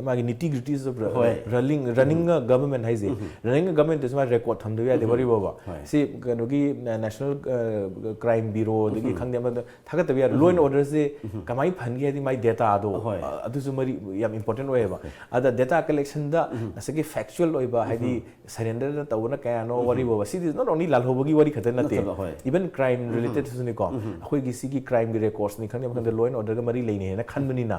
ꯃꯥꯒꯤ nitty gritties of ꯍꯣꯏ꯫ Running, running a government ꯍꯥꯏꯁꯦ, running a government ꯇꯁꯨ ꯃꯥ record ꯊꯝꯗꯕ ꯌꯥꯗꯦ, ꯋꯥꯔꯤ ꯐꯥꯎꯕ꯫ ꯍꯣꯏ꯫ ꯁꯤ ꯀꯩꯅꯣꯒꯤ, ꯅ-, National, ꯑ, Crime Bureau ꯗꯒꯤ ꯈꯪꯗꯦ, ꯑꯃꯗ ꯊꯥꯒꯠꯇꯕ ꯌꯥꯔꯣꯏ꯫ Law and order ꯁꯦ ꯀꯃꯥꯏꯅ ꯐꯍꯟꯒꯦ ꯍꯥꯏꯗꯤ ꯃꯥꯏ data ꯗꯣ, ꯍꯣꯏ꯫ ꯑ, ꯑꯗꯨꯁꯨ ꯃꯔꯤ ꯌꯥꯝ important ꯑꯣꯏꯌꯦꯕ꯫ ꯑꯗ data collection ꯗ ꯉꯁꯥꯏꯒꯤ factual ꯑꯣꯏꯕ, ꯍꯥꯏꯗꯤ surrender ꯇꯧꯕꯅ ꯀꯌꯥꯅꯣ, ꯋꯥꯔꯤ ꯐꯥꯎꯕ꯫ ꯁꯤꯗꯤ not only ꯂꯥꯜꯍꯧꯕꯒꯤ ꯋꯥꯔꯤ ꯈꯛꯇ ꯅꯠꯇꯦ꯫ ꯅꯠꯇꯕ, ꯍꯣꯏ꯫ Even crime related ꯁꯨꯅꯤꯀꯣ꯫ ꯑꯩꯈꯣꯏꯒꯤ ꯁꯤꯒꯤ crime ꯒꯤ records ꯅꯤ ꯈꯪꯗꯦ, ꯑꯃ ꯈꯪꯗꯦ, law and order ꯒ ꯃꯔꯤ ꯂꯩꯅꯩ ꯍꯥꯏꯅ ꯈꯟꯕꯅꯤꯅ,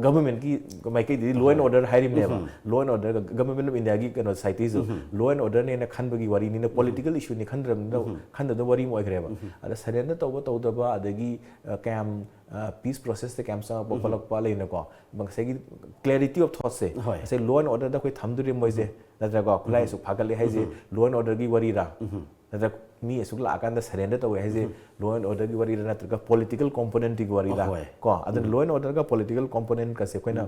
government ꯀꯤ ꯃꯥꯏꯀꯩꯗꯗꯤ law and order ꯍꯥꯏꯔꯤꯕꯅꯦꯕ꯫ Law and order ꯒ, Government of India ꯒꯤ ꯀꯩꯅꯣ, society ꯁꯨ law and order ꯅꯦꯅ ꯈꯟꯕꯒꯤ ꯋꯥꯔꯤꯅꯤꯅ, political issue ꯅꯤ ꯈꯟꯗ꯭ꯔꯕꯅꯤꯅ, ꯈꯟꯗꯕ ꯋꯥꯔꯤ ꯑꯃ ꯑꯣꯏꯈ꯭ꯔꯦꯕ꯫ ꯑꯗ surrender ꯇꯧꯕ ꯇꯧꯗꯕ, ꯑꯗꯒꯤ, ꯑ, ꯀꯌꯥꯝ, ꯑ, peace process ꯇ ꯀꯌꯥꯝ ꯆꯪꯉꯛꯄ ꯈꯣꯠꯂꯛꯄ ꯂꯩꯅꯀꯣ, ꯉꯁꯥꯏꯒꯤ clarity of thought ꯁꯦ, ꯍꯣꯏ꯫ ꯉꯁꯥꯏ law and order ꯗ ꯑꯩꯈꯣꯏ ꯊꯝꯗꯣꯔꯤ ꯃꯣꯏꯁꯦ, ꯅꯠꯇ꯭ꯔꯒ ꯈꯨꯠꯂꯥꯏ ꯑꯁꯨꯛ ꯐꯥꯒꯠꯂꯦ ꯍꯥꯏꯁꯦ law and order ꯒꯤ ꯋꯥꯔꯤꯔꯥ? ꯅꯠꯇ꯭ꯔꯒ ꯃꯤ ꯑꯁꯨꯛ ꯂꯥꯛꯑꯀꯥꯟꯗ surrender ꯇꯧꯋꯦ ꯍꯥꯏꯁꯦ law and order ꯒꯤ ꯋꯥꯔꯤꯔꯥ, ꯅꯠꯇ꯭ꯔꯒ political component ꯀꯤ ꯋꯥꯔꯤꯔꯥ? ꯍꯣꯏ꯫ ꯀꯣ, ꯑꯗꯨꯅ law and order ꯒ political component ꯀꯁꯦ ꯑꯩꯈꯣꯏꯅ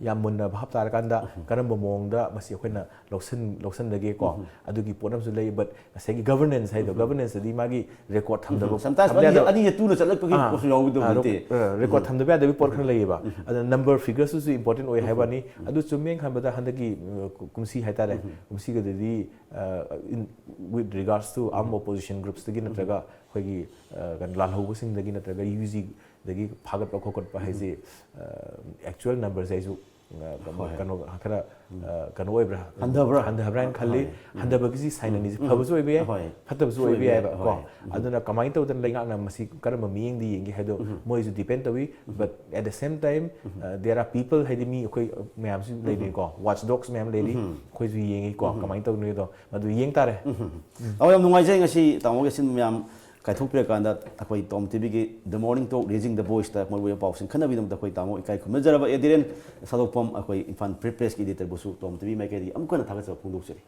ꯌꯥꯝ ꯃꯨꯟꯅ ꯚꯥꯞ ꯇꯥꯔꯀꯥꯟꯗ ꯀꯔꯝꯕ ꯃꯑꯣꯡꯗ ꯃꯁꯤ ꯑꯩꯈꯣꯏꯅ ꯂꯧꯁꯤꯟ-, ꯂꯧꯁꯤꯟꯗꯒꯦ ꯀꯣ, ꯑꯗꯨꯒꯤ ꯄꯣꯠ ꯑꯃꯁꯨ ꯂꯩ꯫ But ꯉꯁꯥꯏꯒꯤ governance ꯍꯥꯏꯗꯣ, governance ꯇꯗꯤ ꯃꯥꯒꯤ record ꯊꯝꯗꯕ, sometimes ꯊꯝꯗ ꯑꯅꯤ, ꯌꯥꯗꯕ꯫ ꯑꯅꯤꯁꯦ ꯇꯨꯅ ꯆꯠꯂꯛꯄꯒꯤ ꯑꯥ꯫ ꯄꯣꯠꯁꯨ ꯌꯥꯎꯒꯗꯧꯕ ꯑꯥ, ꯅꯠꯇꯦ꯫ ꯔꯦ-, record ꯊꯝꯗꯕ ꯌꯥꯗꯕꯒꯤ ꯄꯣꯠ ꯈꯔ ꯂꯩꯌꯦꯕ꯫ ꯑꯗ number figures ꯁꯨ important ꯑꯣꯏ ꯍꯥꯏꯕꯅꯤ꯫ ꯑꯗꯨ ꯆꯨꯝꯃꯦꯅ ꯈꯟꯕꯗ ꯍꯟꯗꯛꯀꯤ, ꯑ, ꯀꯨ-, ꯀꯨꯝꯁꯤ ꯍꯥꯏꯇꯥꯔꯦ, ꯀꯨꯝꯁꯤꯒꯗꯗꯤ, ꯑ, in, with regards to armed opposition groups ꯇꯒꯤ ꯅꯠꯇ꯭ꯔꯒ ꯑꯩꯈꯣꯏꯒꯤ, ꯑ, ꯀꯩꯅꯣ, ꯂꯥꯜꯍꯧꯕꯁꯤꯡꯗꯒꯤ ꯅꯠꯇ꯭ꯔꯒ ꯌꯨ ꯖꯤ ꯗꯒꯤ ꯐꯥꯒꯠꯄ ꯈꯣꯀꯠꯄ ꯍꯥꯏꯁꯤ, ꯑ, actual number ꯁꯦ ꯑꯩꯁꯨ ꯑ, ꯀꯩꯅꯣ ꯈꯔ ꯑ, ꯀꯩꯅꯣ ꯑꯣꯏꯕ꯭ꯔꯥ? ꯍꯟꯊꯕ꯭ꯔꯥ? ꯍꯟꯊꯕ꯭ꯔꯥ ꯍꯥꯏꯅ ꯈꯜꯂꯤ꯫ ꯍꯣꯏ꯫ ꯎꯝ꯫ ꯍꯟꯊꯕꯒꯤꯁꯤ ꯁꯥꯏꯟ ꯑꯅꯤꯁꯤ ꯐꯕꯁꯨ ꯑꯣꯏꯕ ꯌꯥꯏ, ꯍꯣꯏ꯫ ꯐꯠꯇꯕꯁꯨ ꯑꯣꯏꯕ ꯌꯥꯏꯕ ꯀꯣ꯫ ꯍꯣꯏ꯫ ꯎꯝ꯫ ꯑꯗꯨꯅ ꯀꯃꯥꯏꯅ ꯇꯧꯗꯅ ꯂꯩꯉꯥꯛꯅ ꯃꯁꯤ ꯀꯔꯝꯕ ꯃꯤꯠꯌꯦꯡꯗ ꯌꯦꯡꯒꯦ ꯍꯥꯏꯗꯣ ꯃꯣꯏꯁꯨ ꯗꯤꯄꯦꯟ ꯇꯧꯏ꯫ But at the same time, uh, there are people, ꯍꯥꯏꯗꯤ ꯃꯤ ꯑꯩꯈꯣꯏ ꯃꯌꯥꯝꯁꯨ ꯂꯩꯔꯤꯀꯣ, watch dogs ꯃꯌꯥꯝ ꯂꯩꯔꯤ, ꯑꯩꯈꯣꯏꯁꯨ ꯌꯦꯡꯉꯤꯀꯣ꯫ ꯀꯃꯥꯏꯅ ꯇꯧꯗꯣꯏꯅꯣꯗꯣ ꯃꯗꯨ ꯌꯦꯡ ꯇꯥꯔꯦ꯫ ꯑꯧ, ꯌꯥꯝ ꯅꯨꯡꯉꯥꯏꯖꯩ ꯉꯁꯤ ꯇꯥꯃꯣꯒꯤ ꯑꯁꯤꯟꯕ ꯃꯌꯥꯝ ꯀꯥꯏꯊꯣꯛꯄꯤꯔꯀꯥꯟꯗ ꯑꯩꯈꯣꯏ ꯇꯣꯝ ꯇꯤꯚꯤꯒꯤ The Morning Talk Raising the Voiceꯇ ꯃꯔꯨ ꯑꯣꯏꯕ ꯄꯥꯎꯁꯤꯡ ꯈꯟꯅꯕꯤꯗꯃꯛꯇ ꯑꯩꯈꯣꯏ ꯇꯥꯃꯣ ꯏꯀꯥꯏ ꯈꯨꯝꯅꯖꯔꯕ ꯑꯦꯗꯤꯔꯦꯟ ꯁꯥꯗꯣꯛꯐꯝ ꯑꯩꯈꯣꯏ ꯏꯝꯐꯥꯜ ꯐ꯭ꯔꯤ ꯄ꯭ꯔꯦꯁꯀꯤ ꯏꯗꯤꯇꯔꯕꯨꯁꯨ ꯇꯣꯝ ꯇꯤꯚꯤ ꯃꯥꯏꯀꯩꯗꯒꯤ ꯑꯃꯨꯛ ꯍꯟꯅ ꯊꯥꯒꯠꯆꯕ ꯐꯣꯡꯗꯣꯛꯆꯔꯤ꯫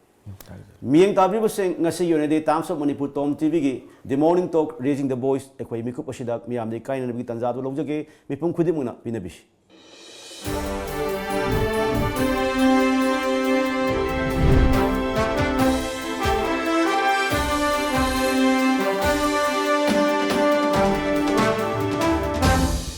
ꯃꯤꯠꯌꯦꯡ ꯇꯥꯕꯤꯕꯁꯤꯡ, ꯉꯁꯤꯒꯤ ꯑꯣꯏꯅꯗꯤ Times of Manipur Tom ꯇꯤꯚꯤꯒꯤ The Morning Talk Raising the Voice ꯑꯩꯈꯣꯏ ꯃꯤꯀꯨꯞ ꯑꯁꯤꯗ ꯃꯤꯌꯥꯝꯗ ꯏꯀꯥꯏꯅꯅꯕꯒꯤ ꯇꯥꯟꯖꯥꯗꯨ ꯂꯧꯖꯒꯦ꯫ ꯃꯤꯄꯨꯝ ꯈꯨꯗꯤꯡꯃꯛꯅ ꯄꯤꯅꯕꯤꯁꯤ꯫